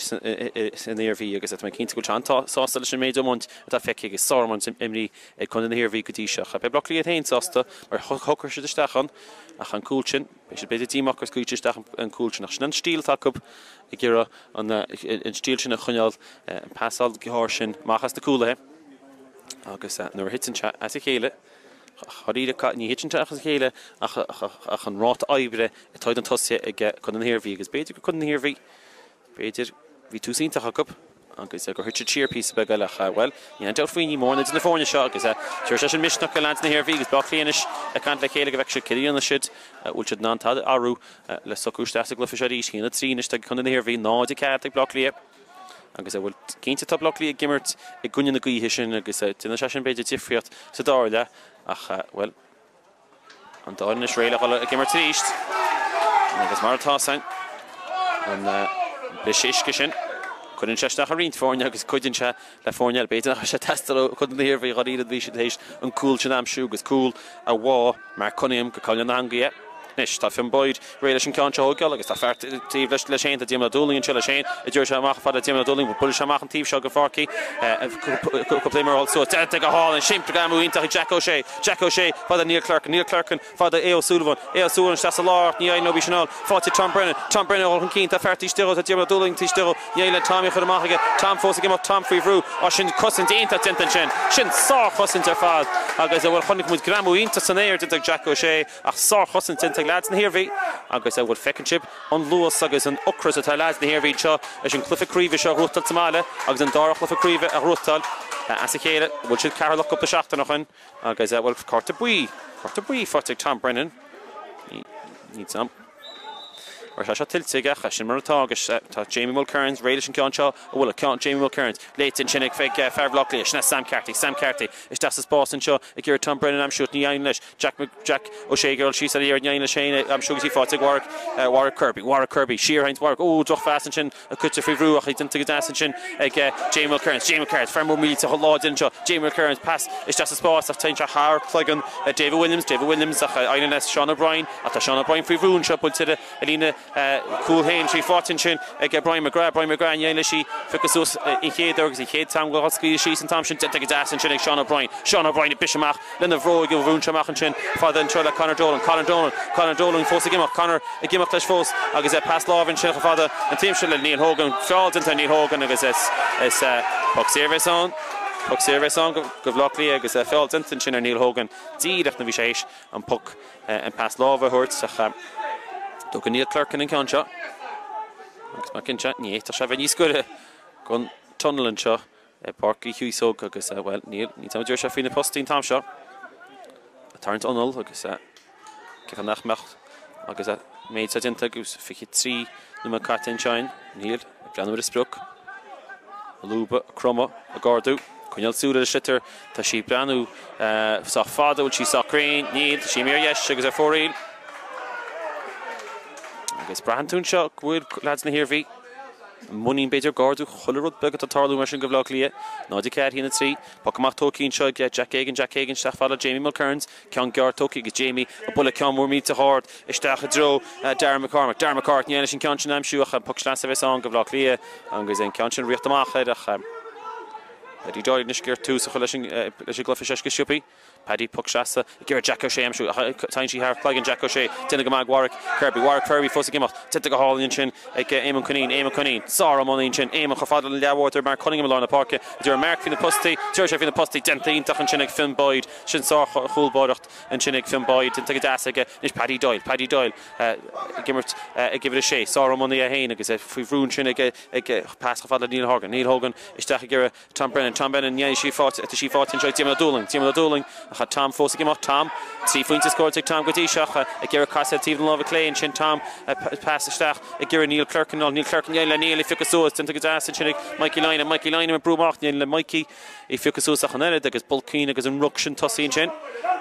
san Iarmhí agus tá mé cinnte go bhfuil sé an-sásta leis an méid iomáint atá feicthe agus sár-iomáint imrithe ag Contae na hIarmhí go dtí seo. Beidh Bleá Cliath féin sásta mar shocraigh siad isteach ann ach an cúl sin, beidh siad b'fhéidir díomách gur scaoil siad isteach an cúl sin ach sin an stíl atá acu ag iarraidh an stíl sin a choinneáil, an pasáil ghearr sin amach as na cúlaithe agus nuair a thiteann sé as a chéile, dháiríre, ní thiteann sé as a chéile ach an ráta oibre atá ag na tosaithe ag Contae na hIarmhí agus b'fhéidir gur Contae na hIarmhí, b'fhéidir, bhí tús iontach acu agus gur thit siad siar píosa beag eile ach, bhuel, níl aon dabht faoi, ní mór idir na foirne seo agus tabharfaidh sé sin misneach do leaids na hIarmhí agus Bleá Cliath anois ag caint le chéile go bhfeicfidh siad céard a dhéanfaidh siad, bhfuil siad in ann tada a athrú. Le socrú isteach sa gcluiche seo arís, 1-3 anois ag Contae na hIarmhí, 0-4 ag Bleá Cliath. Agus bhuel, cinnte tá Bleá Cliath ag imirt i gcoinne na gaoithe sin agus déanfaidh sé sin b'fhéidir difríocht sa dara leath ach, bhuel, an dá fhoireann anois réidh le dhul ag imirt arís. Agus mar atá san, an briseadh uisce sin, cuireann sé isteach ar roinnt foirne agus cuidíonn sé le foirne eile. B'fhéidir nach raibh sé ag teastáil ó Chontae na hIarmhí dháiríre bhí siad théis an cúl sin a aimsiú agus cúl a bhá Mark Cunningham go coinneal na heangaí é. Anois tá Fionn Boyd réidh leis an ceann seo a thógáil agus tá fear taobh leis leis féin, tá Diarmuid Ó Dúlaing anseo leis féin, a d'iarr sé amach fad le Diarmuid Ó Dúlaing, buailfidh sé amach an taobh seo den pháirc í, cúpla imreoir a dhul suas, déanta go hálainn, simply greamú iontach ag Jack O'Shea, Jack O'Shea fada Neil Clerkin, Neil Clerkin fada Aodh O'Sullivan, Aodh O'Sullivan isteach sa lár ach ní éiríonn leo í sin a fháil, faighte Tom Brennan, Tom Brennan a dhul chun cinn, tá fear taobh istigh dhó, tá Diarmuid Ó Dúlaing taobh istigh dhó, Ní éiríonn le Tom í a chur amach aige. Tom fós ag imeacht, Tom faoi bhrú. Á, sin cosaint iontach déanta ansin. Sin sárchosaint ar fad agus, bhuel, chonaic muid greamú iontach san aer déanta ag Jack O'Shea ach sárchosaint déanta ag leaids na hIarmhí agus, bhuel, feiceann sibh an luas agus an ocras atá ar leaids na hIarmhí anseo leis an cluiche craoibhe seo a ghnóthachtáil sa mbaile agus an dara chluiche craoibhe a ghnóthachtáil as a chéile. Bhuail siad Ceatharlach cúpla seachtain ó shin agus, bhuel, cárta buí, cárta buí faighte ag Tom Brennan. Ní, ní, Tá sé seo tuillte aige ach sin mar atá agus tá Jamie Mulkerrins réidh leis an gceann seo a bhualadh. Ceann Jamie Mulkerrins léite ansin ag fear Bhaile Átha Cliath. Sin é Sam Carthy. Sam Carthy isteach sa spás anseo ag iarraidh Tom Brennan a aimsiú. Ní éiríonn leis. Jack Jack O'Shea ag dul síos ar iarraidh. Ní éiríonn leis féin é aimsiú agus í faighte ag Warwick Warwick Kirby. Warwick Kirby siar roinnt Warwick. Ó, drochphas ansin. Caite faoi bhrú ach í déanta go deas ansin ag Jamie Mulkerrins. Jamie Mulkerrins, fear mór millteach láidir anseo. Jamie Mulkerrins, pas isteach sa spás ach téann sé thar cloigeann David Williams. David Williams ach éiríonn le Seán O'Brien ach tá Seán O'Brien faoi bhrú anseo. Buailte ar a líne cúil féin. Í faighte ansin ag Brian McGrath. Brian McGrath ní éiríonn leis í phiocadh suas an chéad uair agus an chéad t-am go scaoileadh síos an t-am sin. Déanta go deas ansin ag Seán O'Brien. Seán O'Brien ag briseadh amach lena bhróig a bhrúnn sé amach ansin fada anseo le Conor Dolan. Conor Dolan. Conor Dolan fós ag imeacht. Conor ag imeacht leis fós agus pas láimhe ansin chomh fada an taobh seo le Neil Hogan. Feall déanta ar Neil Hogan agus is poc saor a bheas ann. Poc saor a bheas ann go Bhaile Átha Cliath agus feall déanta ansin ar Neil Hogan díreach nuair a bhí sé théis an poc an pas láimhe a thabhairt ach tógann Neil Clerkin an ceann seo agus mar cinnte ní fhéadfadh sé bheith níos gaire don tunnel anseo. I bPáirc Uí Chíosóg agus, bhuel, níl, ní tá deir sé faoi na postaí an t-am seo. Ag tarraingt anall agus cé nach mbeadh agus an méid seo déanta agus 23 nóiméad caite ansin, níl, ag breathnú ar a sprioc. A lúba, ag cromadh, ag ardú, coinneáil súil ar an sliotar, tá sí ag breathnú sách fada, bhfuil sí sách cruinn, níl, tá sí imithe ar dheis agus ar fóraoil. Agus braitheann tú anseo go bhfuil leaids na hIarmhí. Muinín, b'fhéidir, ag ardú chuile rud beag atá ag tarlú mar sin go Bhaile Átha Cliath. 0-4, 1-3. Poc amach tógtha anseo ag Jack Geoghegan, Jack Geoghegan isteach fada le Jamie Mulkerrins. Ceann gearr tógtha agus Jamie ag bualadh ceann mór millteach ard isteach i dtreo Darren McCormack. Darren McCormack, ní éiríonn leis an ceann sin a aimsiú ach poc sleasa a bheas ann go Bhaile Átha Cliath agus an ceann sin ag rith amach air ach Paddy Doyle anois ag iarraidh tús a chur leis an gcluiche seo go sciobtha. Paddy poc sleasa ag iarraidh Jack O'Shea a aimsiú ach téann sí thar chloigeann Jack O'Shea. Déanta go maith ag Warwick Kirby. Warwick Kirby fós ag imeacht. Déanta go hálainn ansin ag Éamonn Cunneen. Éamonn Cunneen. Sár-iománaí ansin. Éamonn chomh fada le leathbhord Mark Cunningham i lár na páirce. A d'iarraidh Mark faoi na postaí. D'iarraidh sé faoi na postaí. Déanta iontach ansin ag Fionn Boyd. Sin sár-chúlbáireacht ansin ag Fionn Boyd. Déanta go deas aige. Anois Paddy Doyle. Paddy Doyle ag imirt ag uimhir a sé. Sár-iománaí é féin agus é faoi bhrú ansin ag pas chomh fada le Neil Horgan. Neil Hogan isteach ag iarraidh Tom Brennan, Tom Brennan, ní sí faighte, tá sí faighte anseo ag Diarmuid Ó Dúlaing, Diarmuid Ó Dúlaing, Ach tá Tom fós ag imeacht. Tom. 3 phointe scóráilte ag Tom go dtí seo. Ag iarraidh casadh ar taobh na láimhe clé ansin Tom. Pas isteach ag iarraidh Neil Clerkin. Neil Clerkin ní éiríonn le Neil é a phiocadh suas. Déanta go deas ansin ag Mikey Lynam. Mikey Lynam ag brú amach. Ní éiríonn le Mikey é a phiocadh suas ach an oiread agus Bulkeen agus an ruc sin tosaigh ansin.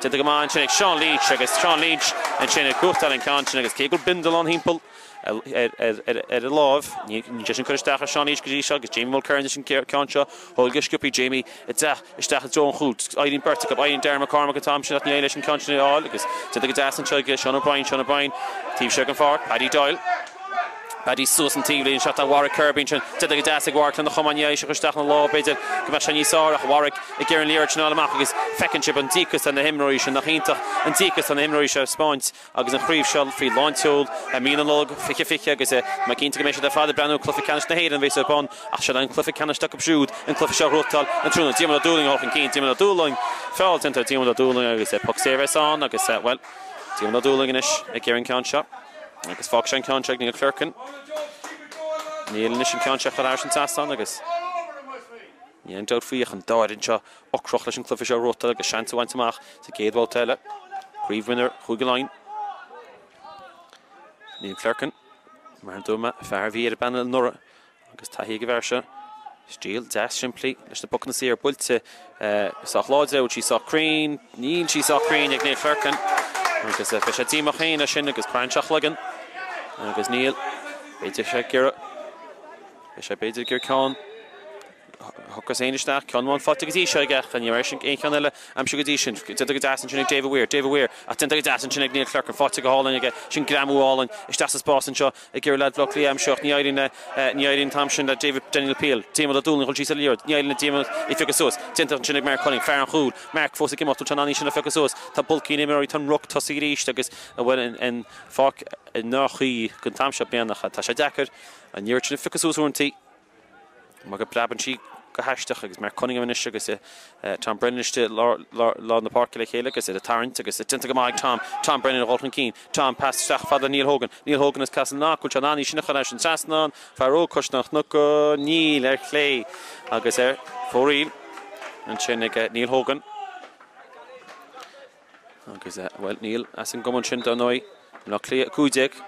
Déanta go maith ansin ag Seán Leach agus Seán Leach ansin ag buachtáil an ceann sin agus cé go bhfuil bindealán thimpeall ar a láimh. Níl sé sin curtha isteach ar Seán Leach go dtí seo agus Jamie Mulkerrin leis an ceann seo. Thóg go sciobtha Jamie i dteach isteach i dtreo an chúil. Éiríonn beirt acu, éiríonn Darren McCormack an t-am sin ach ní éiríonn leis an ceann sin a fháil agus déanta go deas anseo ag Seán O'Brien. Seán O'Brien taobh siar den pháirc. Paddy Doyle. Paddy suas an taobhlíne anseo. Tá Warwick Kirby ansin. Déanta go deas ag Warwick lena chamán. Ní éiríonn sé isteach ina lámh b'fhéidir go mbeadh sé níos fearr ach Warwick ag iarraidh an liathróid sin a fháil amach agus feiceann sibh an díocas ar na himreoirí sin. Nach iontach an díocas ar na himreoirí seo a 'spáint. Agus an chraobh seo faoi lánseol i mí na Nollag 2020 agus tá mé cinnte go mbeidh siad ar fad ag breathnú ar cluiche ceannais na hÉireann a bheas ar bun ach seo an cluiche ceannais acu siúd an cluiche seo a ghnóthachtáil an tráthnóna. Diarmuid Ó Dúlaing a dhul chun cinn, Diarmuid Ó Dúlaing, feall déanta ar Diarmuid Ó Dúlaing agus poc saor a bheas ann agus, bhuel, Diarmuid Ó Dúlaing anois ag iarraidh an ceann seo agus fágfaidh sé an ceann seo ag Neil Clerkin. Neil anois an ceann seo a chur thairis an trasnán agus níl aon dabht faoi ach an dá fhoireann seo ocrach leis an cluiche seo a ghnóthachtáil agus seans a bhaint amach sa gcéad bhabhta eile. Craobh Winner Chúige Laighean. Neil Clerkin, mar a dúirt mé, fear a bhí ar an bpainéal anuraidh agus taithí ag an bhfear seo. Stíl deas simplí leis na pocanna saor buailte sách láidir, bhfuil sí sách cruinn? Níl sí sách cruinn ag Neil Clerkin agus beidh sé díomách féin as sin agus croitheann sé a chloigeann agus Neil, b'fhéidir sé ag iarraidh, beidh sé b'fhéidir ag iarraidh ceann Thugthas aon isteach, ceann amháin faighte go dtí seo aige ach ní raibh aon cheann eile aimsithe go dtí sin. Déanta go deas ansin ag David Weir, David Weir, ach déanta go deas ansin ag Neil Clerkin, faighte go hálainn aige, sin greamú álainn isteach sa spás anseo ag iarraidh leaid Bhaile Átha Cliath a aimsiú ach ní éiríonn le, ní éiríonn an t-am sin le David, Daniel Peel, Diarmuid Ó Dúlaing dhul síos ar an liathróid, ní éiríonn le Diarmuid í phiocadh suas, déanta ansin ag Mark Cunningham, fear an chúil, Mark fós ag imeacht, bhfuil sé in ann í sin a phiocadh suas, tá bulcaí na n-imreoirí, tá an ruc tosaigh arís agus bhuel an pháirc i ndroch-chaoi don t-am seo bliana ach tá sé deacair an liathróid sin a phiocadh suas uaireanta. Mar go bpreabann sí go haisteach agus Mark Cunningham anois agus Tom Brennan istigh i lár na páirce le chéile agus iad ag tarraingt agus déanta go maith ag Tom, Tom Brennan a dhul chun cinn, Tom pas isteach fad le Neil Hogan, Neil Hogan as Castleknock, bhfuil sé in ann í sin a chur thar an trasnán, fear óg Caisleán an Chnoic, níl, ar chlé agus ar fóraoil ansin ag Neil Hogan. Agus, bhuel, Neil as an gcumann sin, dar ndóigh, Bleá Cliath 15,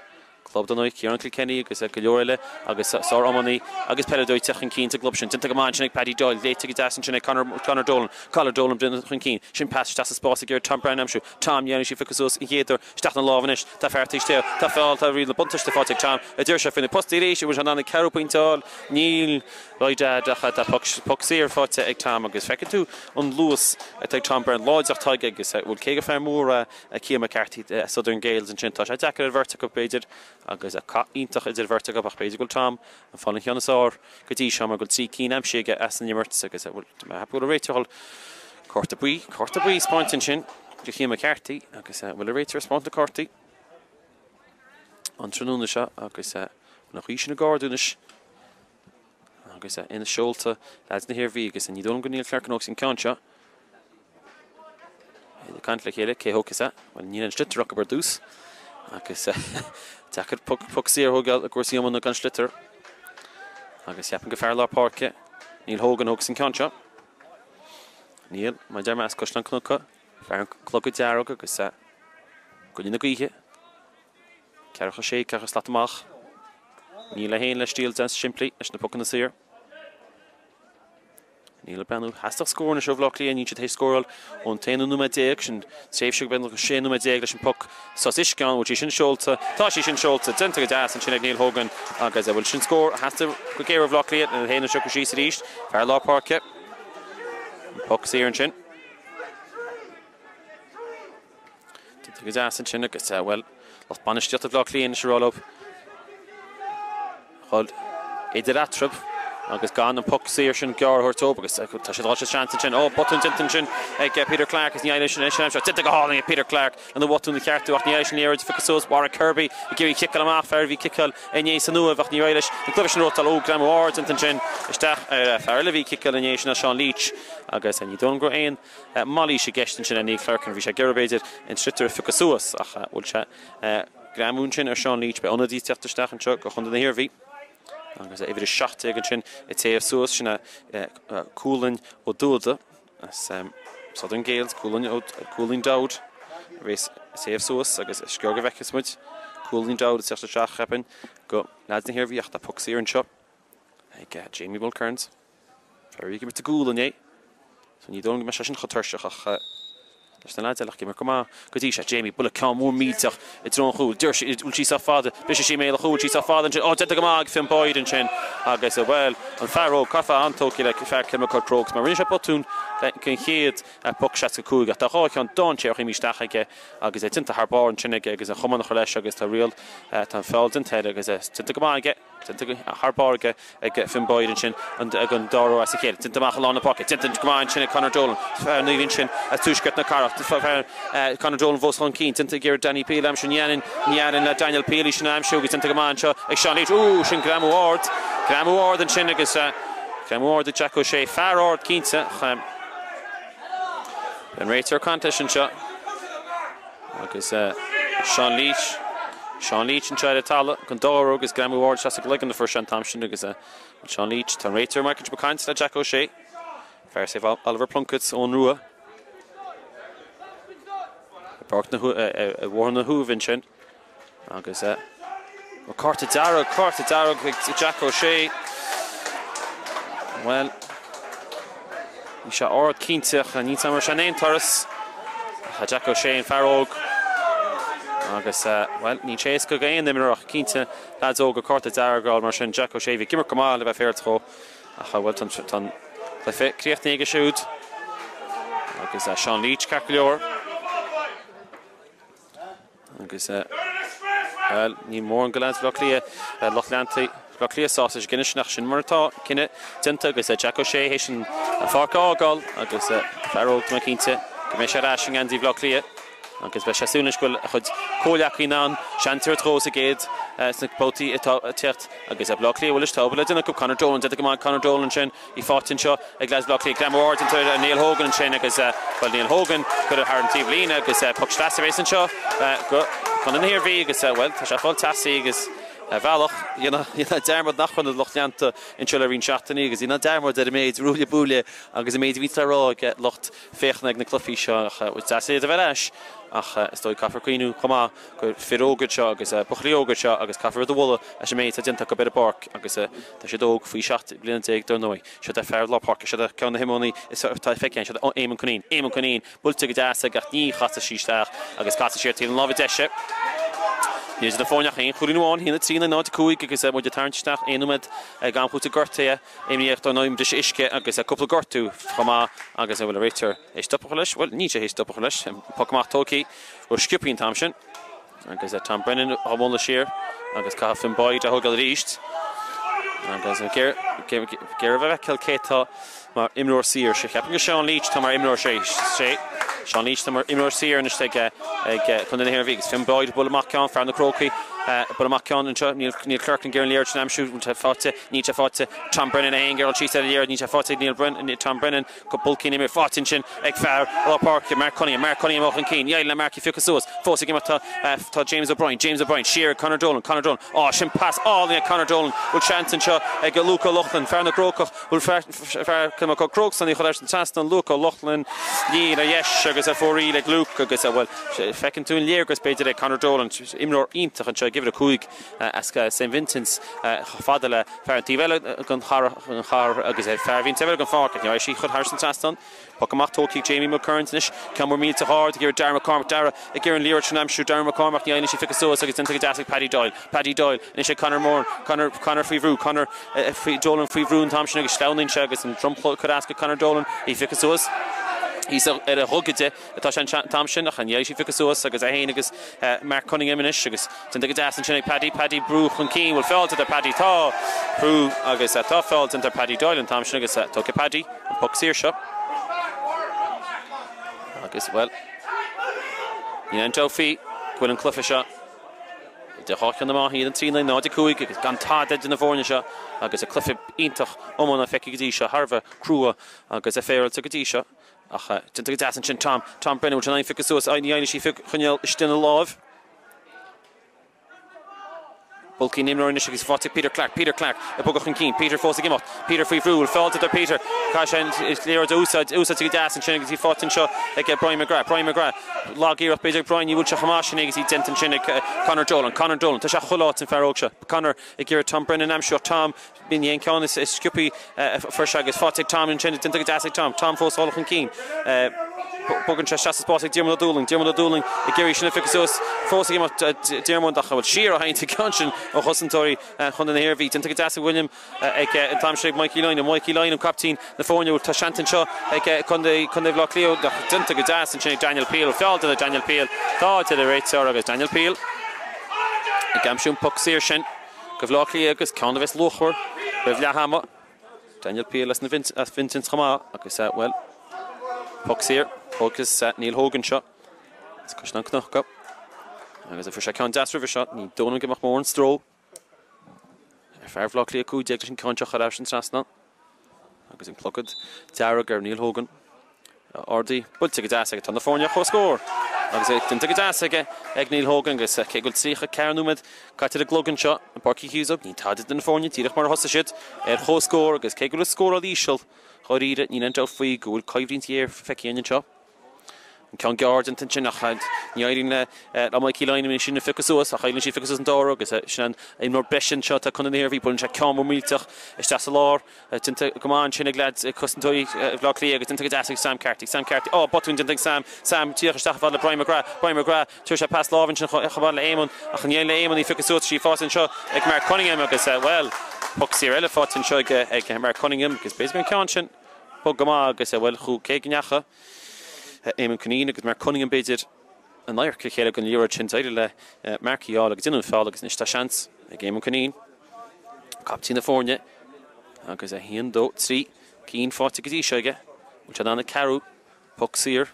club dar ndóigh, Ciarán Kilkenny agus go leor eile agus sár-iománaí agus peileadóir ag teacht chun cinn sa gclub sin. Déanta go maith ansin ag Paddy Doyle, léite go deas ansin ag Conor, Conor Dolan, Conor Dolan ag dul chun cinn. Sin pas isteach sa spás ag iarraidh Tom Brennan a aimsiú. Tom, ní éiríonn sí phiocadh suas an chéad uair, isteach na lámha anois. Tá fear taobh istigh, tá feall, tá riail na buntáiste faighte ag Tom, a deir sé faoi na postaí arís, an bhfuil sé in ann an ceathrú pointe a fháil? Níl. Right ach tá poc saor faighte ag Tom agus feiceann tú an luas atá ag Tom Brennan, láidreacht atá aige agus bhuel cé gur fear mór é Cian McCarthy Southern Gaels ansin tá sé deacair ar bheirt acu b'fhéidir agus cath iontach idir an bheirt acu ach b'fhéidir go bhfuil Tom ag fáil an cheann is fearr go dtí seo mar go bhfuil 3 cinn aimsithe aige as an imirt agus bhuel tá mé ag ceapadh go bhfuil an réiteoir cárta buí, cárta buí 'spáint ansin do Chian McCarthy agus bhfuil an réiteoir ag 'spáint na cártaí an tráthnóna seo agus an chaoi sin ag ardú anois. Agus ina seolta leaids na hIarmhí agus ní dóigh liom go Neil Clerkin a thógfas an ceann seo. Iad ag caint le chéile, cé thógfas é? Bhuel, níl an sliotar acu ar dtús agus deacair poc saor a thógáil i gcúrsaí iomána gan sliotar. Agus cheapfainn gur fear lár páirce Neil Hogan a thógfas an ceann seo. Neil, mar a deir mé, as Caisleán Cnucha, fear an clogad dearg agus i gcoinne na gaoithe. Ceathracha sé, ceathracha slat amach. Neil é féin le stíl deas simplí leis na pocanna saor. Neil ag breathnú. Theastaigh scór anois ó Bhaile Átha Cliath, níl siad théis scóráil ón t-aonú nóiméad déag, sin tréimhse beagnach 16 nóiméad leis an poc sos uisce ann. Bhfuil sí sin seolta? Tá sí sin seolta. Déanta go deas ansin ag Neil Hogan agus bhfuil sin scór a theastaigh go géar ó Bhaile Átha Cliath. Neil féin anseo síos arís. Fear lár páirce. An poc saor ansin. Déanta go deas ansin agus, bhuel, lucht bainistíochta Bhaile Átha Cliath anois ag rá leo dhul idir eatarthu agus gan an poc saor sin gearr a thabhairt dóibh agus tá siad dhá seans ansin. Ó, botún déanta ansin ag Peter Clarke agus ní éiríonn sin anois an aimsir. Déanta go hálainn ag Peter Clarke lena bhotún a cheartú ach ní éiríonn sin liathróid a phiocadh suas. Warwick Kirby ag iarraidh ciceáil amach, fear a bhí ag ciceáil inné san Uaimh ach ní éirigh leis an cluiche sin a ghnóthachtáil. Ó, greamú ard déanta ansin isteach ar fear eile a bhí ag ciceáil inné sin Sean Leach agus ní dóigh liom go raibh aon Mailís i gceist ansin ar Neil Clerkin. Bhí sé ag iarraidh, b'fhéidir, an sliotar a phiocadh suas ach bhfuil sé greamú ansin ar Sean Leach. Beidh ionadaí ag teacht isteach anseo go Chontae na hIarmhí agus uimhir 17 ansin ag téamh suas. Sin é Cualann Ó Dúda as. Southern Gaels, cúilín Dowd a bheas ag téamh suas agus is gearr go bhfeicfeas muid cúilín Dowd ag teacht isteach, cheapfainn, go leaids na hIarmhí ach tá poc saor anseo ag Jamie Mulkerrins. Fear a bhí ag imirt i gcúl inné, so ní dóigh liom go mbeidh sé sin chomh tuirseach ach leis na leaids eile ach ag imirt go maith go dtí seo. Jamie, buille ceann mór millteach i dtreo an chúil. Deir sí, bhfuil sí sách fada, briseann sí i mbéal an chúil, sí sách fada ansin. Ó, déanta go maith ag Fionn Boyd ansin agus, bhuel, an fear óg, caithfear an-tógtha le fear Kilmacud Crokes mar rinne sé botún den chéad poc 65 ach tá 2 cheann dainséarach imithe isteach aige agus é déanta thar barr ansin aige agus an chamán a chur leis agus tá riail, tá an feall déanta air agus é déanta go maith aige. Déanta thar barr ag Fionn Boyd ansin ag an dá ró as a chéile. Déanta amach i lár na páirce. Déanta go maith ansin ag Conor Dolan. Fear an ansin as tuaisceart na cathrach. Fear Conor Dolan fós chun cinn. Déanta ag iarraidh Danny Peel a aimsiú. Ní fhanann, ní fhanann le Daniel Peel í sin a aimsiú agus déanta go maith anseo ag Sean Leach. Ooh, sin greamú ard. Greamú ard ansin agus greamú ard ag Jack O'Shea. Fear ard cinnte. An réiteoir ag caint leis anseo. Agus Sean Leach, Sean Leach anseo ar an talamh den dá ró agus greamú ard isteach sa gcloigeann a fuair sé an t-am sin agus Sean Leach, tá an réiteoir Michael ag caint le Jack O'Shea, fear safe Oliver Plunkett ón Rua. I bPáirc na i bhFóthar na hUaimhe ansin. Agus cárta dearg, cárta dearg ag Jack O'Shea. Bhuel, bhí sé ard cinnte ach ní raibh sé in aon turas. Ach Jack O'Shea, an fear óg. Agus, bhuel, níl sé éasca ag aon imreoir ach cinnte leaids óga cárta dearg a fháil mar sin. Jack O'Shea, bhí ag imirt go maith le bheith féaráilte dhó. Ach, bhuel, tá an cluiche críochnaithe aige siúd. Agus Sean Leach ceart go leor. Agus, bhuel, ní mórán de leaids Bhaile Átha Cliath, lucht leanta Bhaile Átha Cliath sásta leis an gcinneadh sin ach sin mar atá, cinneadh déanta agus Jack O'Shea théis an pháirc a fhágáil agus fear óg, tá mé cinnte go mbeidh sé ar ais i ngeansaí Bhaile Átha Cliath agus beidh sé ag súil anois go bhfuil a chuid comhghleacaithe in ann seans a thabhairt dhó sa gcéad sna babhtaí atá ag teacht agus Baile Átha Cliath, bhuel, is tá obair le déanamh acu, Conor Dolan, déanta go maith ag Conor Dolan ansin. Í faighte anseo ag leaids Bhaile Átha Cliath. Greamú ard déanta ar Niall Hogan ansin agus, bhuel, Niall Hogan curtha thar an taobh líne agus poc sleasa a bhéas anseo go Contae na hIarmhí agus, bhuel, tá sé ag fáil teasaí agus ar bhealach, dhéanfá dearmad nach raibh na lucht leanta anseo le roinnt seachtainí agus dhéanfá dearmad ar an méid ruaille buaille agus an méid a bhíonns le rá ag lucht féachana ag na cluichí seo ach, bhuel, deas iad a bheith ar ais ach is dóigh caithfear cuimhniú chomh maith gur fir óga iad seo agus buachaillí óga iad seo agus caithfear iad a mholadh as an méid atá déanta acu ar an bpáirc agus tá siad óg, faoi 17 bliana dar ndóigh. Seo é fear lár páirce, seo é ceann de na hiománaí is fearr atá feicthe againn, seo é Éamonn Cunneen. Éamonn Cunneen, buailte go deas aige ach ní chasfaidh sí isteach agus casfaidh sí ar taobh na láimhe deise. Níl idir na foirne ach aon chúilín amháin, 1-3 in aghaidh 0-5 agus muid ag tarraingt isteach aon nóiméad ag am chúiteamh gortaithe, imníoch dar ndóigh, briseadh uisce agus cúpla gortú chomh maith agus an bhfuil an réiteoir théis stop a chur leis? Bhuel, níl sé théis stop a chur leis. Poc amach tógtha ró-sciobtha an t-am sin. Agus Tom Brennan á mbualadh siar agus caithfidh Finn Boyd a thógáil arís. Agus ag iarraidh a fheiceáil cé atá mar imreoir saor. Sé cheapfainn gur Sean Leach atá mar imreoir sé. Sean Leach atá mar imreoir saor anois ag Contae na hIarmhí agus Finn Boyd ag bualadh amach ceann, fear na Crócaigh ag bualadh amach ceann anseo. Níl Neil Clerkin ag iarraidh an liathróid sin a aimsiú, níl sé faighte, níl sé faighte. Tom Brennan é féin ag iarraidh síos ar an liathróid, níl sé faighte ag Neil Brennan, Tom Brennan. Cúpla cinn imithe faighte ansin ag fear lár páirce, Mark Cunningham. Mark Cunningham ó chun cinn. Ní éiríonn le Mark í a phiocadh suas. Fós ag imeacht tá tá James O'Brien. James O'Brien siar ag Conor Dolan. Conor Dolan. Á, sin pas álainn ag Conor Dolan. Bhfuil seans anseo ag Luke O'Loughlin, fear na gCrócach. Bhfuil fear fear Kilmacud Crokes in ann í a chur thar an trasnán. Luke O'Loughlin. Níl ar dheis agus ar fóraoil ag Luke agus, bhuel, feiceann tú an léargas b'fhéidir ag Conor Dolan. Imreoir iontach anseo ag uimhir 5 as St Vincent's chomh fada le Fear an taobh eile den chathair agus fear a bhí an taobh eile den pháirc ach ní raibh sí chun thar an trasnán. Poc amach tógtha ag Jamie Mulkerrins anois. Ceann mór millteach ard ag iarraidh Darragh McCormack. Darragh ag iarraidh an liathróid sin a aimsiú. Darragh McCormack ní fhaigheann sí phiocadh suas agus déanta go deas ag Paddy Doyle. Paddy Doyle anois ag Conor Moran. Conor Conor faoi bhrú. Conor faoi Dolan faoi bhrú an t-am sin agus sleamhnaíonn sé agus an dromchla curtha as go Conor Dolan í phiocadh suas. Thíos ar a ghogaide. atá sé an t-am sin ach ní fhaigheann sí phiocadh suas agus é féin agus Mark Cunningham anois agus déanta go deas ansin ag Paddy. Paddy brú chun cinn. Bhfuil feall déanta ar Paddy? Tá brú agus tá feall déanta ar Paddy Doyle an t-am sin agus tógfaidh Paddy an poc saor seo. Agus, bhuel, níl aon dabht faoi go bhfuil an cluiche seo idir dhá cheann na meá, 1, 3, 9, 0, 5 agus gan tada idir na foirne seo agus an cluiche iontach iomána feicthe go dtí seo, thar a bheith crua agus féaráilte go dtí seo. Ach déanta go deas ansin Tom, Tom Brennan, bhfuil sé in ann í a phiocadh suas, ní fhaigheann sí a choinneáil istigh ina láimh. Bulcaí na n-imreoirí anois agus faighte ag Peter Clarke. Peter Clarke ag bogadh chun cinn. Peter fós ag imeacht. Peter faoi bhrú. Bhfuil feall déanta ar Peter? Caithfidh sé an liathróid a úsáid. Úsáidte go deas ansin agus í faighte anseo ag Brian McGrath. Brian McGrath. Lag-iarracht b'fhéidir ag Brian. Ní bhfuil sé chomh maith sin agus í déanta ansin ag Conor Dolan. Conor Dolan. Tá sé chuile áit an fear óg seo. Conor ag iarraidh Tom Brennan a aimsiú ach Tom Ní hé an ceann is sciobthaí a fuair sé agus faighte ag Tom ansin, déanta go deas ag Tom. Tom fós ag dul chun cinn. Bogann sé isteach sa spás ag Diarmuid Ó Dúlaing. Diarmuid Ó Dúlaing ag iarraidh sin a phiocadh suas. Fós ag imeacht Diarmuid ach an bhfuil siar ó thaobh an ceann sin ó chosantóirí Chontae na hIarmhí. Déanta go deas ag William ag an t-am sin ag Mikey Lynam. Mikey Lynam captaen na foirne. Bhfuil tá seans anseo ag Contae Bhaile Átha Cliath ach déanta go deas ansin ag Daniel Peel. Feall déanta ag Daniel Peel. Tá a deir an réiteoir agus Daniel Peel ag aimsiú an poc saor sin. Do Bhaile Átha Cliath agus ceann a bheas luachmhar roimh leath ama. Daniel Peel as na as Vincent's chomh maith agus, bhuel, poc saor agus Neil Hogan seo as Caisleán Cnucha agus a fuair sé ceann deas roimhe seo. Ní dóigh liom go mbeadh mórán stró ar fear Bhaile Átha Cliath 15 leis an ceann seo a chur thar an trasnán. Agus an clogad dearg ar Neil Hogan. Ardaithe, buailte go deas aige. Tá na foirne ar comhscór agus é déanta go deas aige ag Neil Hogan agus cé go bhfuil 34 nóiméad caite ar an gclog anseo i bPáirc Uí Chíosóg, níl tada idir na foirne díreach mar a thosaigh siad ar comhscór agus cé go bhfuil an scóráil íseal dháiríre, níl aon dabht faoi go bhfuil coimhlint ghéar feicthe againn anseo. An ceann gearr déanta ansin ach ní éiríonn le Mikey Lynam é sin a phiocadh suas ach éiríonn sé phiocadh suas an dara agus sin an imreoir breise anseo atá Contae na hIarmhí. Buaileann sé ceann mór millteach isteach sa lár. Déanta go maith ansin ag leaids cosantóirí Bhaile Átha Cliath agus déanta go deas ag Sam Carty. Sam Carty, oh botún déanta ag Sam. Sam díreach isteach fad le Brian McGrath. Brian McGrath, tabharfaidh sé pas láimhe ansin chomh fada le Éamonn ach ní éiríonn le Éamonn í phiocadh suas. Sí faighte anseo ag Mark Cunningham agus bhuel, poc saor eile faighte anseo ag Mark Cunningham agus b'fhéidir go an ceann sin bog go maith agus bhuel, cé go ndeacha Éamonn Cunneen agus Mark Cunningham b'fhéidir in adharca a chéile don liathróid sin. D'éirigh le Mark í a fháil agus déanadh an feall agus anois tá seans ag Éamonn Cunneen, captaen na foirne, agus 1, 2, 3 cinn faighte go dtí seo aige. Bhfuil sé in ann an ceathrú poc saor,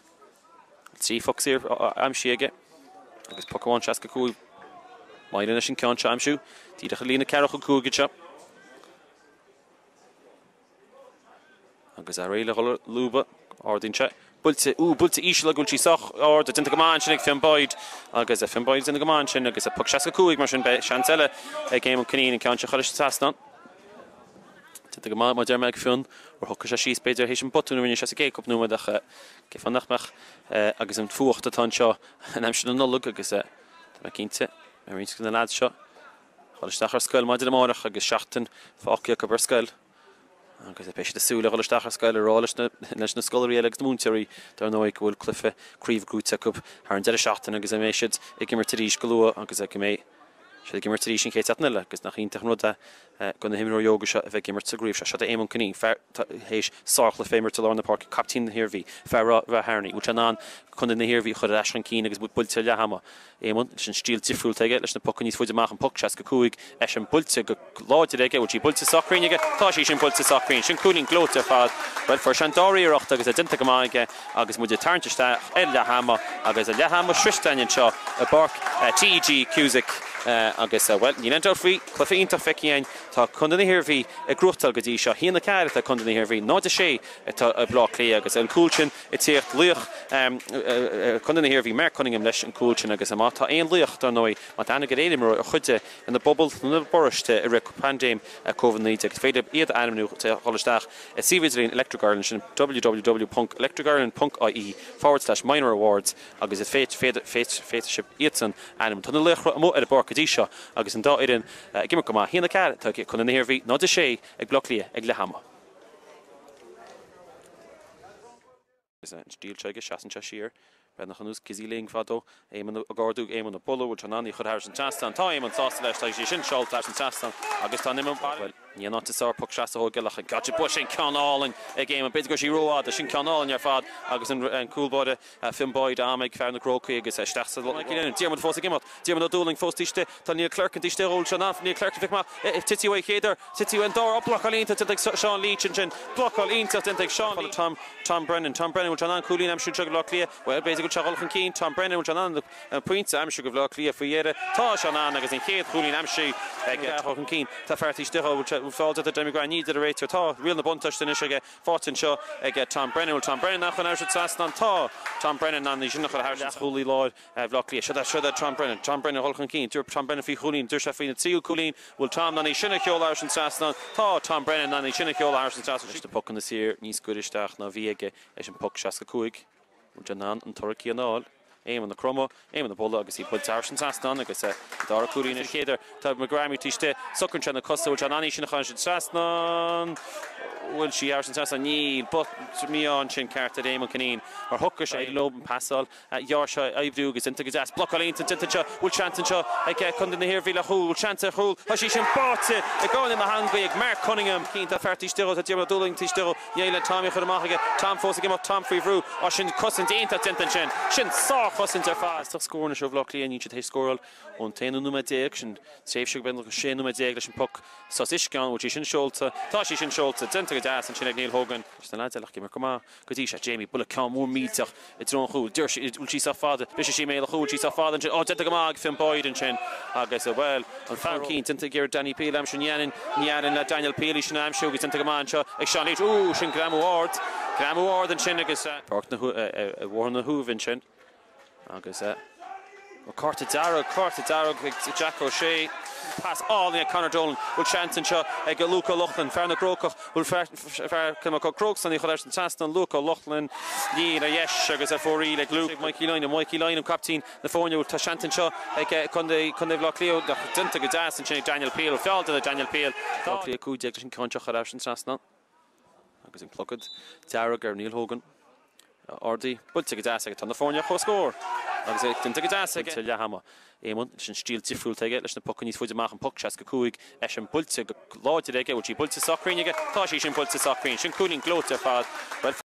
3 phoc saor aimsithe aige agus poc amháin 65. Maidir leis an ceann seo a aimsiú díreach ar líne 45 anseo. Agus ar aghaidh le dhul ar lúbadh, ardaíonn sé. Buailte, ú, buailte íseal ach go bhfuil sí sách ard, déanta go maith ansin ag Fionn Boyd. Agus Fionn Boyd déanta go maith ansin agus poc 65 mar sin beidh seans eile ag Éamonn Cunneen an ceann seo a chur leis an trasnán. Déanta go maith mar deir mé ag Fionn, gur shocraigh sé síos b'fhéidir théis an botún a rinne sé sa gcéad cúpla nóiméad ach cén fáth nach mbeadh agus an fuacht atá anseo in aimsir na Nollag agus tá mé cinnte mbeidh roinnt de na leaids seo Dhul isteach ar scoil maidin amárach agus seachtain fágtha acu ar scoil agus beidh siad ag súil le dhul isteach ar scoil a rá leis na leis na scoláirí eile agus na múinteoirí dar ndóigh go bhfuil cluiche craoibhe gnóite acu thar an deireadh seachtaine agus go mbeidh siad ag imirt arís go luath agus go mbeidh siad ag imirt arís an chéad seachtain eile agus nach iontach an rud é do na himreoirí óga seo a bheith ag imirt sa gcraobh seo. Seo d'Éamonn Cunneen, fear atá théis sárchluiche a imirt i lár na páirce, caiptín na hIarmhí, fear Ráth Fhearnaí. Bhfuil sé in ann Contae na hIarmhí a chur ar ais chun cinn agus buailte ar leath ama? Éamonn, leis an stíl difriúil atá aige, leis na pocanna níos faide amach, an poc 65, eisean buailte go láidir aige, bhfuil sí buailte sách cruinn aige? Tá sí sin buailte sách cruinn. Sin cúilín gleoite ar fad. Bhuel, fuair sé an dara iarracht agus é déanta go maith aige agus muid ag tarraingt isteach ar leath ama agus leath ama sroichte againn anseo i bPáirc TEG Cusack agus, bhuel, níl aon dabht faoi, cluiche iontach feicthe againn. Tá Contae na hIarmhí ag gnóthachtáil go dtí seo. 1-4 atá Contae na hIarmhí, 0-6 atá Baile Átha Cliath agus an cúl sin ag tíocht laoch Chontae na hIarmhí, Mark Cunningham leis an gcúl sin agus má tá aon laoch, dar ndóigh, má tá aithne agat ar aon imreoir a chuidigh ina bpobal nó ina bparóiste i rith paindéim Covid-19, is féidir iad a ainmniú trí dhul isteach i suíomh idirlín Electric Ireland, sin www.electricireland.ie forward slash minor awards agus is féadfaidh sibh iadsan a ainmniú. Tá na laochra amuigh ar an bpáirc go dtí seo agus an dá fhoireann ag imirt go maith. 1-4 atá ag Contae na hIarmhí, 0-6 ag Baile Átha Cliath ag leath ama. Agus an stíl seo aige, seasann sé siar, breathnach anuas, Gizzy Ling fadó, Éamonn ag ardú, Éamonn ag bualadh, bhfuil sé in ann í a chur thairis an trasnán? Tá Éamonn sásta leis, tá sí sin seolta thairis an trasnán agus tá an imreoir baile. Bhuel, ní an áit is fearr poc seasta a thógáil ach gotcha, buail sin ceann álainn ag Éamonn, b'fhéidir go raibh sí rófhada, sin ceann álainn ar fad agus an cúl báire Fionn Boyd am ag fear na gCrócaigh agus isteach sa Diarmuid fós ag imeacht, Diarmuid Ó Dúlaing fós taobh istigh, tá Neil Clerkin taobh istigh, bhfuil sé in ann Neil Clerkin a phiocadh amach, tití uaidh chéad uair, tití uaidh an dara, blocáil iontach déanta ag Seán Leach ansin, blocáil iontach déanta ag Seán Leach. Tom Tom Brennan, Tom Brennan, bhfuil sé in ann cúilín a aimsiú anseo do Bhaile Átha Cliath? Bhuel, b'fhéidir go. go bhfuil sé ag dul chun cinn. Tom Brennan, bhfuil sé in ann an pointe a aimsiú do Bhaile Átha Cliath faoi dheireadh? Tá sé in ann agus an chéad chúilín aimsithe aige. Dul chun cinn. Tá fear taobh istigh dhó. Bhfuil feall déanta ar Jamie McGrath? Níl, deir an réiteoir. Tá riail na buntáiste anois aige. Faighte anseo ag Tom Brennan. Bhfuil Tom Brennan in ann chun thairis an trasnán? Tá Tom Brennan in ann í sin a chur thairis an leathchúlaí láir Bhaile Átha Cliath. Siod é, siod é Tom Brennan. Tom Brennan ag dul chun cinn. Dúirt Tom Brennan faoi chúilín. Dúirt sé faoina tríú cúilín. Bhfuil Tom in ann í sin a sheoladh thairis an trasnán? Tá Tom Brennan in ann í sin a sheoladh thairis an trasnán. Leis na pocanna saor níos gaire isteach ná bhí aige leis an poc 65. Bhfuil sé in ann an toradh céanna a fháil? Éamonn ag cromadh, Éamonn ag bualadh agus í buailte thairis an trasnán agus an dara cúilín ar chéad uair. Tá McGrath taobh istigh, socraíonn sé na cosa, bhfuil sé in ann í sin a chur thairis an trasnán? Bhfuil sí thairis an trasnán? Níl. Mí-ádh ansin ceart ar Éamonn Cunneen mar shocraigh sé leo an pasáil ghearr seo a oibriú agus déanta go deas. Blocáil iontach déanta anseo. Bhfuil seans anseo ag Contae na hIarmhí le chúl? Bhfuil seans ar chúl? Tá sí sin báite i gcúinne na heangaí ag Mark Cunningham. Cinnte tá fear taobh istigh dhó, tá Diarmuid Ó Dúlaing taobh istigh dhó. Níl le Tommy a chur amach aige. Tom fós ag imeacht, Tom faoi bhrú. Á sin cosaint iontach déanta ansin. Sin sárchosaint ar fad. Teastaíonn scór anois ó Bhaile Átha Cliath, níl siad théis scóráil ón t-aonú nóiméad déag. Sin tréimhse beagnach 16 nóiméad leis an bpoc sos uisce ann. Bhfuil sí sin seolta? Tá sí sin seolta. Déanta go deas ansin ag Neil Hogan. Leis na leaids eile ach ag imirt go maith. Go dtí seo, Jamie, buille ceann mór millteach i dtreo an chúil. Deir sí, bhfuil sí sách fada? Briseann sí i mbéal an chúil, sí sách fada ansin. Ó, déanta go maith ag Fionn Boyd ansin. Agus, bhuel, an fear cinn déanta ag iarraidh Danny Peel a aimsiú. Ní fhanann, ní fhanann le Daniel Peel í sin a aimsiú agus déanta go maith anseo ag Seán Leach. Ooh, sin greamú ard. Greamú ard ansin agus. Páirc na, ar Bhóthar na hUaimhe ansin. Agus cárta dearg, cárta dearg ag Jack O'Shea. Pas álainn ag Conor Dolan. Bhfuil seans anseo ag Luke O'Loughlin, fear na gCrócach. Bhfuil fear na Crokes in ann í a chur thairis an trasnán? Luke O'Loughlin. Níl, ar dheis agus ar fóraoil ag Luke. Mikey Lynam, Mikey Lynam, captaen na foirne. Bhfuil tá seans anseo ag Contae Bhaile Átha Cliath. Déanta go deas ansin ag Daniel Peel. Feall déanta ag Daniel Peel. Átha Cliath 15 leis an ceann seo a chur thairis an trasnán. Agus an clogad dearg ar Neil Hogan. Ardaithe, buailte go deas aige. Tá na foirne ar comhscór agus é déanta go deas aige. Leath ama. Éamonn leis an stíl difriúil aige leis na pocanna níos faide amach, an poc 65, eisean buailte go láidir aige. Bhfuil sí buailte sách cruinn aige? Tá sí sin buailte sách cruinn. Sin cúilín gleoite ar fad. Bhuel.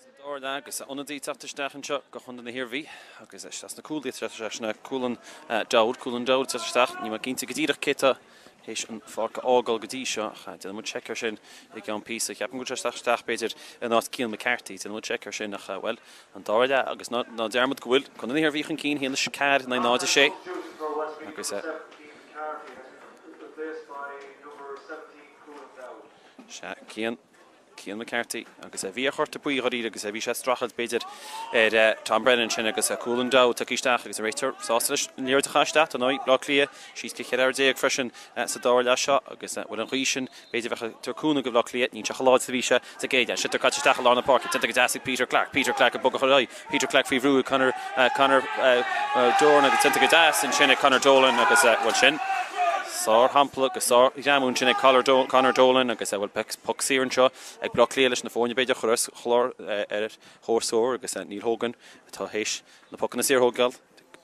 Agus an dara leath agus ionadaí ag teacht isteach anseo do Chontae na hIarmhí agus isteach sna cúlaí ag teacht isteach sin Cúlann Dowd, Cúlann Dowd ag teacht isteach. Níl mé cinnte go díreach cé atá théis an pháirc a fhágáil go dtí seo ach déanfaidh muid seic air sin i gceann píosa. Ceapaim go bhfuil sé ag teacht isteach b'fhéidir in áit Cian McCarthy. Déanfaidh muid seic air sin ach bhuel an dara leath agus ná ná dearmad go bhfuil Contae na hIarmhí chun cinn 1-4 in aghaidh 0-6 agus Sea, Cian. Cian McCarthy agus bhí ar chárta buí dháiríre agus bhí sé ag streachailt b'fhéidir ar Tom Brennan ansin agus Cúlann Dowd tagtha isteach agus an réiteoir sásta leis an liathróid a chaitheamh isteach dar ndóigh Bleá Cliath síos go 14 fhear freisin sa dara leath seo agus bhuel an ghaoth sin b'fhéidir bheadh ag tabhairt cúnamh do Bhleá Cliath níl sé chomh láidir is a bhí sé sa gcéad leath. Sliotar caite isteach i lár na páirce déanta go deas ag Peter Clarke. Peter Clarke ag bogadh ar aghaidh. Peter Clarke faoi bhrú ag Conor Conor Doran agus déanta go deas ansin ag Conor Dolan agus bhuel sin sár-shampla go sár-ghreamú ansin ag Conor Dolan agus bhuel poc saor anseo ag Bleá Cliath leis na foirne b'fhéidir a chur ar chlár ar chomhscór agus Neil Hogan atá théis na pocanna saor a thógáil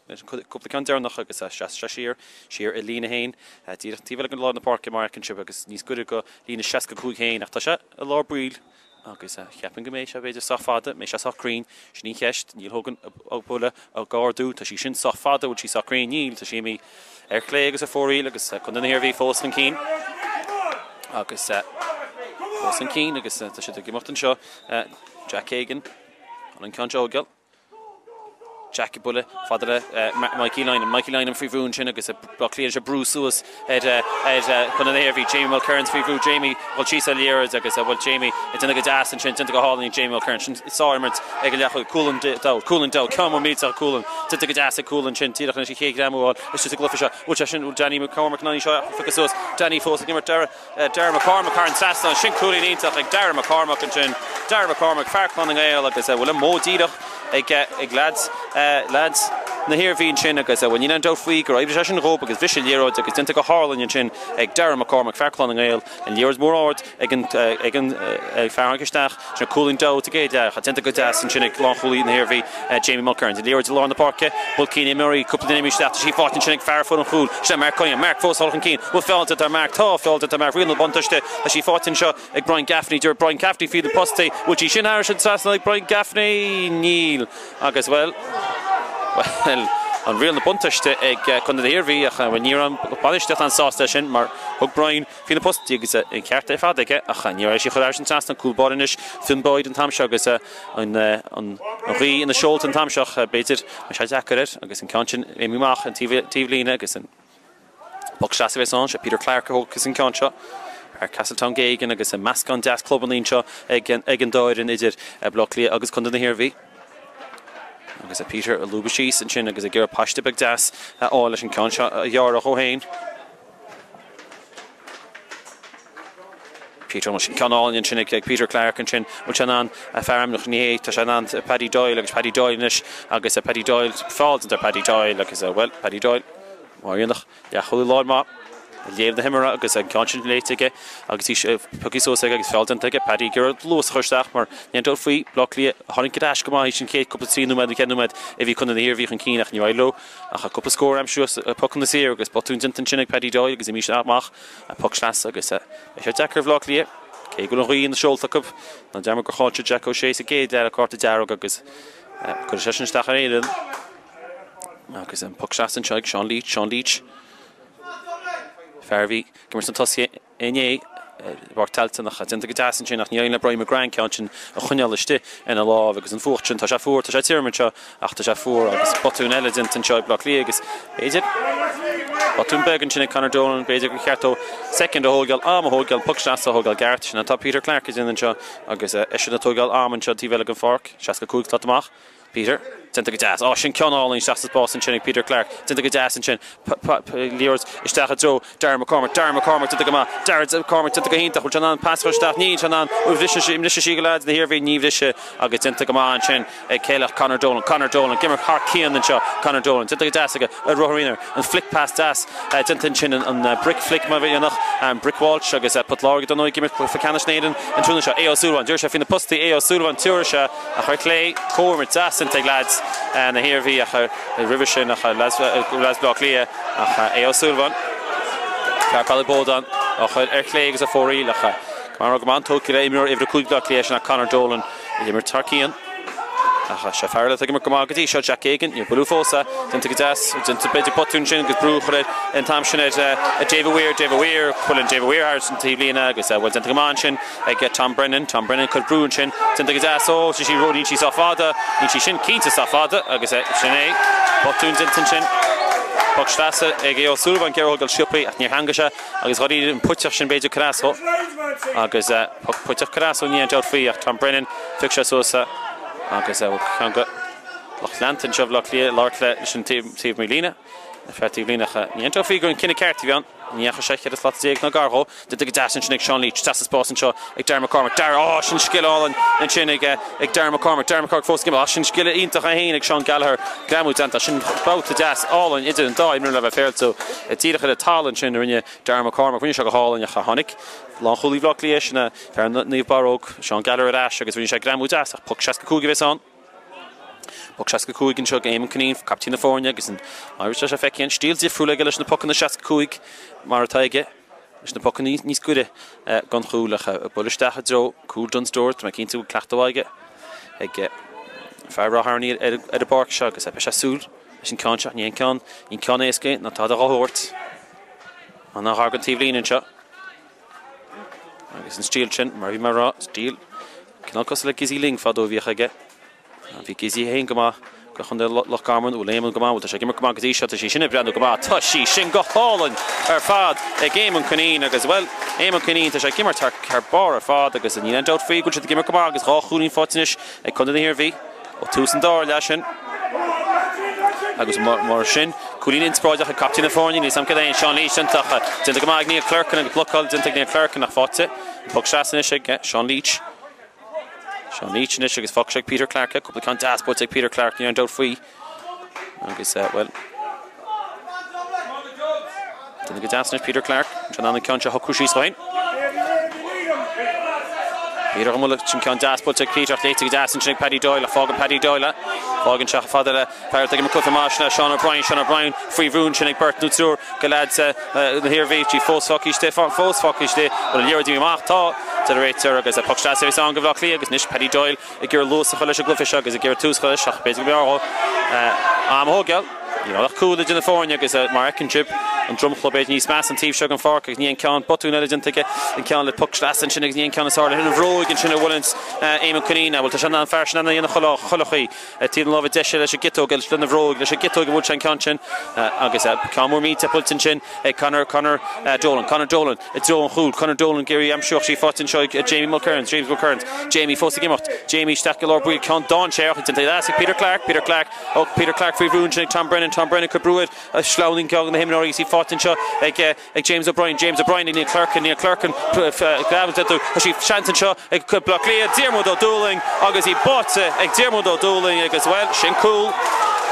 leis an cúpla ceann deireanach agus seas sé siar siar i líne féin díreach taobh eile den lár na páirce mar a fheiceann sibh agus níos gaire go líne 65 féin ach tá sé i lár baill Agus cheapfainn go mbeidh sé, b'fhéidir, sách fada, mbeidh sé sách cruinn, sin í an cheist. Neil Hogan ag buille, ag ardú, tá sí sin sách fada, bhfuil sí sách cruinn? Níl, tá sí imithe ar chlé agus ar fóraoil agus Contae na hIarmhí fós chun cinn. Agus fós chun cinn agus tá siad ag imeacht anseo. Jack Hagan, an ceann seo a thógáil. Jack ag buille fada le Mikey Lynam. Mikey Lynam faoi bhrú ansin agus Bleá Cliath ag brú suas ar Chontae na hIarmhí. Jamie Mulkerrins faoi bhrú. Jamie ag dul síos ar liathróid agus bhuel Jamie ag déanamh go deas ansin, déanta go hálainn ag Jamie Mulkerrins. Sin sár-imirt ag an leathchúlaí. Cúlann Dowd. Cúlann Dowd. Ceann mór millteach ag Cúlann. Déanta go deas ag Cúlann ansin. Díreach anois an chéad ghreamú a fháil istigh sa gcluiche seo. Bhfuil sé sin, bhfuil Danny McCormack in ann í seo a phiocadh suas. Danny fós ag imirt deireadh. Darragh McCormack thar an trasnán. Sin cúilín iontach ag Darragh McCormack ansin. Darragh McCormack, fear Clann na nGael agus bhfuil an modh díreach ag ag leaids leaids na hIarmhí ansin agus bhuel níl aon dabht faoi gur oibrigh sé sin dhób agus bhris an liathróid agus déanta go hálainn ansin ag Darragh McCormack, fear Clann na nGael. An liathróid mór ard ag an ag an fear a tháinig isteach. Sin cúilín Dowd sa gcéad leath. Déanta go deas ansin ag lánchúlaí na hIarmhí, Jamie Mulkerrins. An liathróid i lár na páirce. Bulcín imreoirí, cúpla duine imithe isteach. Tá sí faighte ansin ag fear foireann chúil. Sin Mark Cunningham. Mark fós dul chun cinn. Bhfuil feall déanta ar Mark? Tá feall déanta ar Mark. Riail na buntáiste. Tá sí faighte anseo ag Brian Gaffney. Deir Brian Gaffney faoi na postaí. Bhfuil sí sin thairis an trasnán ag Brian Gaffney? Níl. Agus, bhuel, bhuel, an riail na buntáiste ag Contae na hIarmhí ach, bhuel, ní raibh an bainistíocht an-sásta leis sin mar thug Brian Faoi na postaí agus an ceart ar fad aige ach ní raibh sí chur thairis an trasnán. Cúl báire anois, Fionn Boyd an t-am seo agus an ghaoth ina seolta an t-am seo ach b'fhéidir mbeidh sé deacair air agus an ceann sin imithe amach an taobh líne agus an poc sleasa a bheas ann. Sé Peter Clarke a thógfas an ceann seo. Fear Castletown Geoghegan agus an meascán deas clubanna anseo ag an dá fhoireann idir Baile Átha Cliath agus Contae na hIarmhí. Agus Peter ag lúbadh síos ansin agus ag iarraidh paiste beag deas a fháil leis an ceann seo a ghearradh dhó féin. Peter Sin ceann álainn ansin ag Peter Clarke ansin bhfuil sé in ann fear ainmneach ní hé tá sé in ann Paddy Doyle agus Paddy Doyle anois agus Paddy Doyle feall déanta ar Paddy Doyle agus bhuel Paddy Doyle mar dhéanach leathchúlaí láir maith léamh na himeartha agus an ceann sin léite aige agus í pioctha suas aige agus feall déanta aige Paddy ag iarraidh luas a chur isteach mar níl aon dabht faoi Bleá Cliath a tháinig ar ais go maith an chéad cúpla 3 nóiméad nó 4 nóiméad a bhí Contae na hIarmhí chun cinn ach ní raibh leo Ach cúpla scór a aimsiú as pocanna saor agus botún déanta ansin ag Paddy Doyle agus imithe amach poc sleasa agus beidh sé deacair ar Bhaile Átha Cliath, cé go bhfuil an ghaoth ina seolta acu. Ná dearmad gur chaill siad Jack O'Shea sa gcéad leath le cárta dearg agus cuirfidh sé sin isteach ar aon fhoireann. Agus an poc sleasa anseo ag Seán Leach, Seán Leach, fear a bhí ag imirt sna tosaithe inné i bPáirc Tailteann ach déanta go deas ansin ach ní éiríonn le Brian McGrath an ceann sin a choinneáil istigh ina lámh agus an fuacht sin, tá sé fuar, tá sé tirim anseo ach tá sé fuar agus botún eile déanta anseo ag Baile Átha Cliath agus b'fhéidir botún beag ansin ag Conor Dolan, b'fhéidir gur cheart dó soicind a thógáil, am a thógáil, poc sleasa a thógáil i gceart, sin atá Peter Clarke ag déanamh anseo agus eisean ag tógáil am anseo taobh eile den pháirc, 65 slat amach. Peter, déanta go deas. Á, sin ceann álainn isteach sa spás ansin ag Peter Clarke. Déanta go deas ansin. Liathróid isteach i dtreo Darragh McCormack. Darragh McCormack déanta go maith. Darragh McCormack déanta go hiontach. Bhfuil sé in ann pas a chur isteach? Níl sé in ann. Bhrisfidh sí, mbrisfidh sí go leaids na hIarmhí? Ní bhrisfidh. Agus déanta go maith ansin ag Céileach Conor Dolan. Conor Dolan. Ag imirt thar cionn anseo. Conor Dolan. Déanta go deas aige. Ar rothar aonair. An flick pass deas déanta ansin. An brick flick mar a dhéanfadh. An Brick Walsh agus Port Láirge dar ndóigh ag imirt cluiche ceannais na hÉireann an tráthnóna seo. Aodh Ó Súilleabháin. D'éirigh sé faoi na postaí. Aodh Ó Súilleabháin. Tabharfaidh sé. Ach ar chlé, comhimirt deas déanta ag leaids na hIarmhí ach roimhe sin ach leaids Bhaile Átha Cliath ach Aodh Ó Súilleabháin, fear Ballyboden, á chur ar chlé agus ar fóraoil ach mar go maith tógtha le imreoir uimhir 5 Bhaile Átha Cliath sin ach Conor Dolan. Ag imirt thar cionn. Ach sé fear eile atá ag imirt go maith go dtí seo, Jack Geoghegan. Níor buaileadh fós é. Déanta go deas. Déanta b'fhéidir botún ansin agus brú a chur air an t-am sin ar David Weir. David Weir. Buaileann David Weir thar an taobhlíne agus bhuel déanta go maith ansin ag Tom Brennan. Tom Brennan ag cur brú ansin. Déanta go deas. Ó, tá sí ró, níl sí sách fada. Níl sí sin cinnte sách fada agus sin é. Botún déanta ansin. Poc sleasa ag Aodh Ó Súilleabháin ag iarraidh a thógáil sciobthaí ach níor theangaigh sé agus dháiríre an puiteach sin b'fhéidir cur as dhó. Agus poc puiteach cur as dhó ní aon dabht faoi ach Tom Brennan phioc sé suas é agus ceann de lucht leanta anseo Bhaile Átha Cliath ag labhairt leis an taobh líne, an fear taobh líne ach ní aon dabht faoi gur an cinneadh ceart a bhí ann. Ní dheachaigh sé 14 slat ná gar dhó. Déanta go deas ansin ag Sean Leach. Isteach sa spás anseo ag Darragh McCormack. Darragh, á, sin scil álainn ansin ag ag Darragh McCormack. Darragh McCormack fós ag imirt. Á, sin scil iontach é féin ag Sean Gallagher. Greamú déanta. Sin babhta deas álainn idir an dá imreoir le bheith féaráilte. Díreach ar an talamh ansin a rinne Darragh McCormack. Rinne sé go hálainn ach tháinig lánchúlaí Bhaile Átha Cliath, sin é fear Naomh Barróg, Sean Gallagher ar ais agus rinne sé greamú deas ach poc 65 a bheas ann. Poc 65 anseo ag Éamonn Cunneen, caiptín na foirne agus an mar atá sé feicthe an stíl difriúil aige leis na pocanna 65 mar atá aige leis na pocanna níos gaire don chúl ach ag bualadh isteach i dtreo cúl Dunnes Stores. Tá mé cinnte go bhfuil cleachtadh aige ag fear Ráth Fhearnaí ar an bpáirc seo agus beidh sé ag súil leis an ceann seo. Ní an ceann, ní an ceann éasca é ná tada dhá thabhairt. An-ghar don taobhlíne anseo. Agus an stíl sin, mar a bhí mé a rá, stíl cineál cosúil le Gizzy Ling fadó a bhíodh aige. Bhí Gizzy féin go maith do chontae Loch Garman, bhfuil Éamonn go maith, bhuel tá sé ag imirt go maith go dtí seo, tá sí sin ag breathnú go maith, tá sí sin go hálainn ar fad ag Éamonn Cunneen agus, bhuel, Éamonn Cunneen, tá sé ag imirt thar barr ar fad agus níl aon dabht faoi go bhfuil siad ag imirt go maith agus dhá chúilín faighte anois ag contae na hIarmhí. Ó tús an dara leath sin agus mar sin, cúilín inspioráideach ag captaen na foirne, níl 's a'm céard é an Sean Leach iontach, déanta go maith ag Neil Clerkin agus blocáil déanta ag Neil Clerkin ach faighte an poc trasna anois ag Sean Leach. Sean Leach anois agus fágtha sé ag Peter Clarke, cúpla ceann deas buailte ag Peter Clarke, níl aon dabht faoi. Agus, bhuel, déanta go deas anois Peter Clarke, an an ceann seo a shocrú síos féin. Peter an bhfuil sin ceann deas buailte ag Peter ach léite go deas ansin ag Paddy Doyle ach fágann Paddy Doyle fágann sé fada le fear ag an cluiche maith sin Sean O'Brien Sean O'Brien faoi bhrú ansin ag beirt nó triúr de leaids na hIarmhí sí fós fágtha istigh fós fágtha istigh bhfuil an liathróid amach tá deir an réiteoir agus poc sleasa a bhí ann do Bhaile Átha Cliath agus anois Paddy Doyle ag iarraidh luas a chur leis an gcluiche seo agus ag iarraidh tús a chur leis ach b'fhéidir go mb'fhearr dhó am a thógáil. Ní raibh ach cúl idir na foirne agus mar a fheiceann sibh an dromchla b'fhéidir níos measa an taobh seo den pháirc agus ní an ceann botún eile déanta aige an ceann le poc sleasa ansin agus ní an ceann is fearr le an bhróig ansin a bhuaileann Éamonn Cunneen. Bhuel tá sé in ann an fear sin in ann a dhéanamh chuile chuile chaoi. Taobh na láimhe deise leis an gciotóg lena bhróig leis an gciotóg a bhuail sé an ceann sin agus ceann mór millteach buailte ansin ag Conor Conor Dolan Conor Dolan i dtreo an chúil. Conor Dolan ag iarraidh aimsiú ach sí faighte anseo ag Jamie Mulkerrins. James Mulkerrins. Jamie fós ag imeacht. Jamie isteach i lár baill. Ceann dainséarach déanta deas ag Peter Clarke. Peter Clarke. Ó Peter Clarke faoi bhrú ansin ag Tom Brennan. Tom Brennan ag cur brú air. Sleamhnaíonn ceann de na himreoirí agus í faighte anseo ag ag James O'Brien. James O'Brien ag Neil Clerkin. Neil Clerkin. Tá sí seans anseo ag Baile Átha Cliath. Diarmuid Ó Dúlaing agus í báite ag Diarmuid Ó Dúlaing agus, bhuel, sin cúl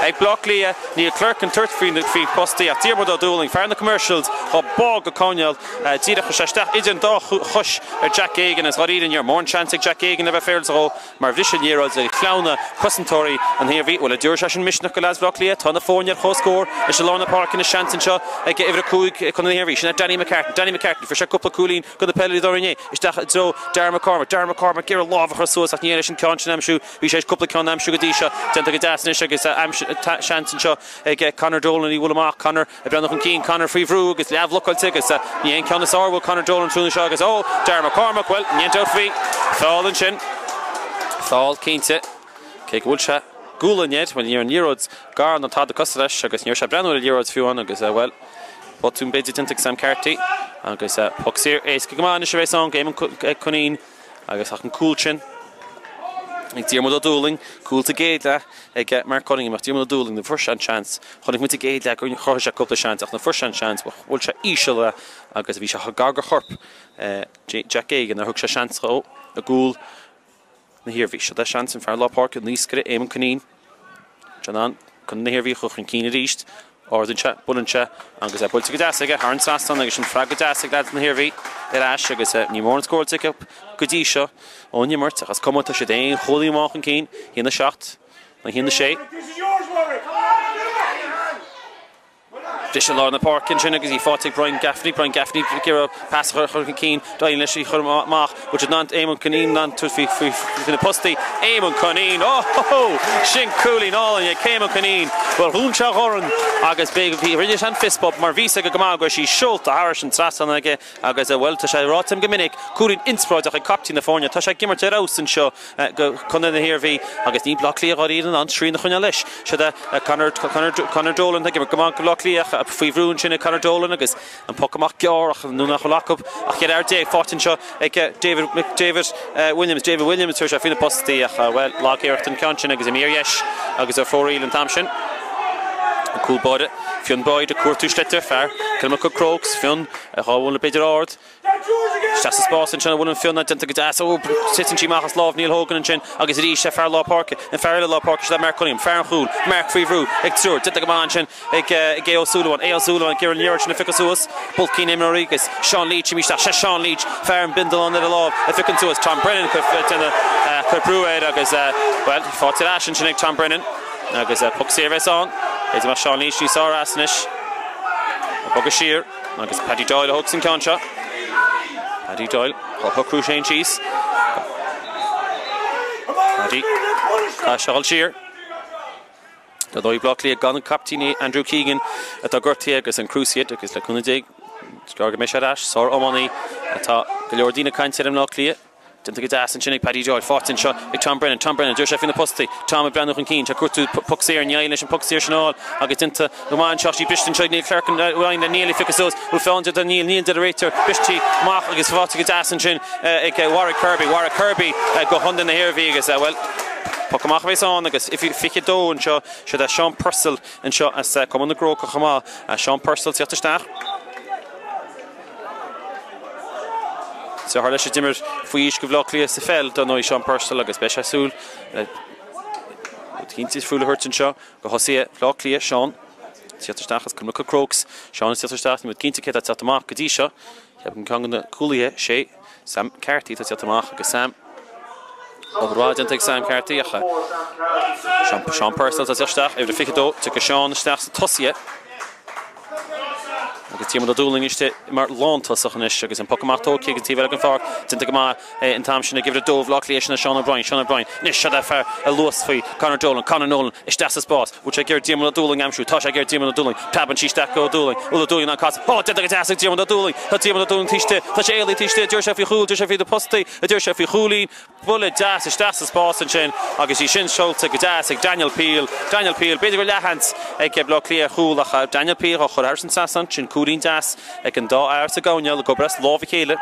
ag Baile Átha Cliath. Neil Clerkin tabhairt faoi postaí ach Diarmuid Ó Dúlaing, fear na Commercials, dhá bá go coinneáil díreach chuir sé isteach idir an dá chois ar Jack Geoghegan agus dháiríre ní raibh mórán seans ag Jack Geoghegan le bheith féaráilte dhó mar bhris an liathróid ag sleamhnadh cosantóirí an hIarmhí. Bhuel, an dtabharfaidh sé sin misneach go leaids Bhaile Átha Cliath? Tá na foirne ar comhscór anois i lár na páirce anois seans anseo ag uimhir 5 Contae na hIarmhí. Sin é Danny McCartan. Danny McCartan, fuair sé cúpla cúilín do na peileadóirí inné. Isteach i dtreo Darragh McCormack. Darragh McCormack ag iarraidh lámh a chur suas ach ní éirigh leis an ceann sin a aimsiú. Bhí sé cúpla ceann a aimsiú go dtí seo. Déanta go deas anois agus seans anseo ag Conor Dolan í a bhualadh amach. Conor ag breathnú chun cinn. Conor faoi bhrú agus leathbhlocáilte agus ní hé an ceann is fearr a bhuail Conor Dolan tráthnóna seo agus ó, Darragh McCormack, bhuel, ní aon dabht faoi. Feall ansin. Feall cinnte. Cé go bhfuil sé gualainn air, bhuel, ní raibh an liathróid gar ná tada cosúil leis agus ní raibh sé ag breathnú ar an liathróid fiú amháin agus, bhuel, botún b'fhéidir déanta ag Sam Carty agus poc saor éasca go maith anois a bheas ann ag Éamonn Cunneen. Agus ach an cúl sin ag Diarmuid Ó Dúlaing, cúl sa gcéad leath ag Mark Cunningham, ach Diarmuid Ó Dúlaing, nuair a fuair sé an seans, chonaic muid sa gcéad leath gur chruthaigh sé cúpla seans, ach nuair a fuair sé an seans, bhuail sé íseal é agus bhí sé chomh gar do chorp Jack Geoghegan nár thug sé seans dhó i gcúl na hIarmhí. Seo é seans an fear lár páirce, an naoscaire Éamonn Cunneen. John Ann, Contae na hIarmhí a chur chun cinn arís. Ardaíonn sé, buaileann sé agus é buailte go deas aige thar an trasnán agus sin freagra deas ag leaids na hIarmhí ar ais agus ní mórán scóráilte acu go dtí seo ón imirt ach is cuma tá siad aon chúilín amháin chun cinn, 1-7 nó 1-6. Briseadh lár na páirce ansin agus í faighte ag Brian Gaffney. Brian Gaffney ag iarraidh pas a chur chun cinn. D'éirigh leis í a chur amach. Bhfuil siad in ann Éamonn Cunneen in ann tabhairt faoi faoi na postaí. Éamonn Cunneen! Ó hó hó! Sin cúilín álainn ag Éamonn Cunneen. Bhuel dhún sé a dhorn agus b'é rinne sé an fist bump mar bhí 's aige go maith go raibh sí seolta thairis an trasnán aige agus bhuel tá sé ráite agam go minic, cúilín inspioráideach ag captaen na foirne. Tá sé ag imirt ar fheabhas anseo. go Contae na hIarmhí agus níl Bleá Cliath dháiríre in ann srian a choinneáil leis. Siod é Conor, Conor, Conor Dolan ag imirt go maith do Bhleá Cliath faoi bhrú ansin ag Conor Dolan agus an poc amach gearr ach nó nach bhfuil acu ach 14 fhear faighte anseo ag David, David Williams, David Williams tabharfaidh sé faoi na postaí ach bhuel lag-iarracht an ceann sin agus imithe ar dheis agus ar fóraoil an t-am sin. An cúl báire Fionn Boyd ag cuartú sliotar, fear Kilmacud Crokes, Fionn a dhá bhualadh b'fhéidir ard. Isteach sa spás ansin a bhfuil an Fionn déanta go deas. Ó, titeann sí amach as lámh Neil Hogan ansin agus arís sé fear lár páirce, an fear eile lár páirce, sin é Mark Cunningham, fear an chúil, Mark faoi bhrú ag triúr, déanta go maith ansin ag Aodh Ó Súilleabháin, Aodh Ó Súilleabháin ag iarraidh an liathróid sin a phiocadh suas, bulcín imreoirí agus Seán Leach imithe isteach, sé Seán Leach, fear an bindealán ar a lámh, a phiocann suas Tom Brennan, cuir brú air agus, bhuel, faighte ar ais ansin ag Tom Brennan agus poc saor a bheas ann. B'fhéidir go mbeadh Seán Leach níos fearr as anois. Ag bogadh siar. Agus Paddy Doyle a thógas an ceann seo. Paddy Doyle á shocrú féin síos. Paddy tá sé ag dul siar. Tá dóigh Bleá Cliath gan an caiptín Andrew Keegan atá gortaithe agus an cruciate agus le cúnamh Dé is gearr go mbeidh sé ar ais. Sár iománaí atá go leor daoine ag caint air i mBleá Cliath. Déanta go deas ansin ag Paddy Doyle. Faighte anseo ag Tom Brennan. Tom Brennan, d'fhuair sé faoi na postaí. Tom ag breathnú chun cinn. Tá ag cuartú poc saor. Ní éiríonn leis an poc saor sin a fháil agus déanta go maith anseo. Sí briste anseo ag Neil Clerkin. Ryan le Neil ag phiocadh suas. Bhfuil feall déanta ar Neil? Níl, deir an réiteoir. Briste sí amach agus faighte go deas ansin ag Warwick Kirby. Warwick Kirby go Chontae na hIarmhí agus, bhuel, poc amach a bheas ann agus 22 anseo. Siod é Seán Purcell anseo as Cumann na gCrócach chomh maith. Seán Purcell ag teacht isteach. Deartháir leis a d'imir faoi aois go Bhaile Átha Cliath sa pheil, dar ndóigh, Seán Purcell agus beidh sé ag súil le rud éicint difriúil a thabhairt anseo go thosaithe Bhaile Átha Cliath, Seán ag teacht isteach as Kilmacud Crokes. Seán ag teacht isteach, níl muid cinnte cé atá ag teacht amach go dtí seo. Ceapaim ceann de na cúlaithe, sé Sam Carthy atá ag teacht amach agus Sam Obair mhaith déanta ag Sam Carthy ach Seán Purcell atá ag teacht isteach, uimhir a 22, tiocfaidh Seán isteach sna tosaithe. Agus Diarmuid Ó Dúlaing istigh mar lántosach anois agus an poc amach tógtha ag an taobh eile den pháirc. Déanta go maith é an t-am sin ag uimhir 2 Bhaile Átha Cliath, sin é Seán O'Brien. Seán O'Brien anois, seo é fear a luas faoi Conor Dolan. Conor Nolan isteach sa spás. Bhfuil sé ag iarraidh Diarmuid Ó Dúlaing a aimsiú? Tá sé ag iarraidh Diarmuid Ó Dúlaing. Preabann sí isteach go Ó Dúlaing. Bhfuil Ó Dúlaing in ann casadh? Ó, déanta go deas ag Diarmuid Ó Dúlaing. Tá Diarmuid Ó Dúlaing taobh istigh. Tá sé éalaithe taobh istigh. D'iarr sé faoi chúl, d'iarr sé faoi na postaí, d'iarr sé faoi chúilín. Buille deas isteach sa spás ansin agus í sin seolta go deas ag Daniel Peel. Daniel Peel, b'fhéidir go raibh leathsheans ag Bleá Cliath ar chúl ach Daniel Peel á chur thairis an trasnán. Sin cúilín deas ag an dá fhear sa gcoirnéal ag obair as lámh a chéile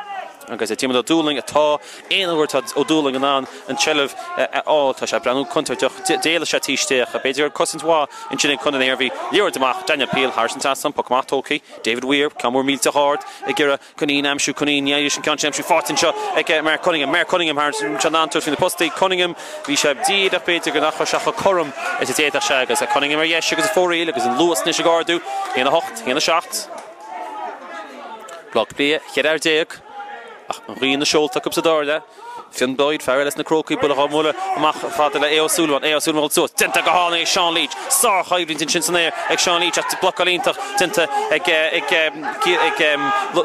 agus Diarmuid Ó Dúlaing atá aon uair atá Ó Dúlaing in ann an tseilbh a fháil tá sé ag breathnú contúirteach. D'éalaigh sé taobh istigh ach b'fhéidir go raibh cosaint mhaith ansin ag Contae na hIarmhí. Liathróid amach Daniel Peel thairis an trasnán, poc amach tógtha. David Weir, ceann mór millteach ard ag iarraidh Cunneen a aimsiú, Cunneen, ní éiríonn leis an ceann sin a aimsiú, faighte anseo ag Mark Cunningham, Mark Cunningham thar an an tabhairt faoi na postaí, Cunningham, bhí sé díreach b'fhéidir go nach raibh sé chomh cothrom is a d'fhéadfadh sé agus Cunningham ar dheis agus ag fóraoil agus an luas anois ag ardú, 1 8, 1 7. Bleá Cliath, 14 fhear ach an ghaoth ina seolta acu sa dara leath. Fionn Boyd, fear eile as na Crócaigh, buille dhá mbualadh amach fada le Aodh Ó Súilleabháin. Aodh Ó Súilleabháin ag dul suas. Déanta go hálainn ag Seán Leach. Sár-choimhlint ansin san aer ag Seán Leach ach blocáil iontach déanta ag ag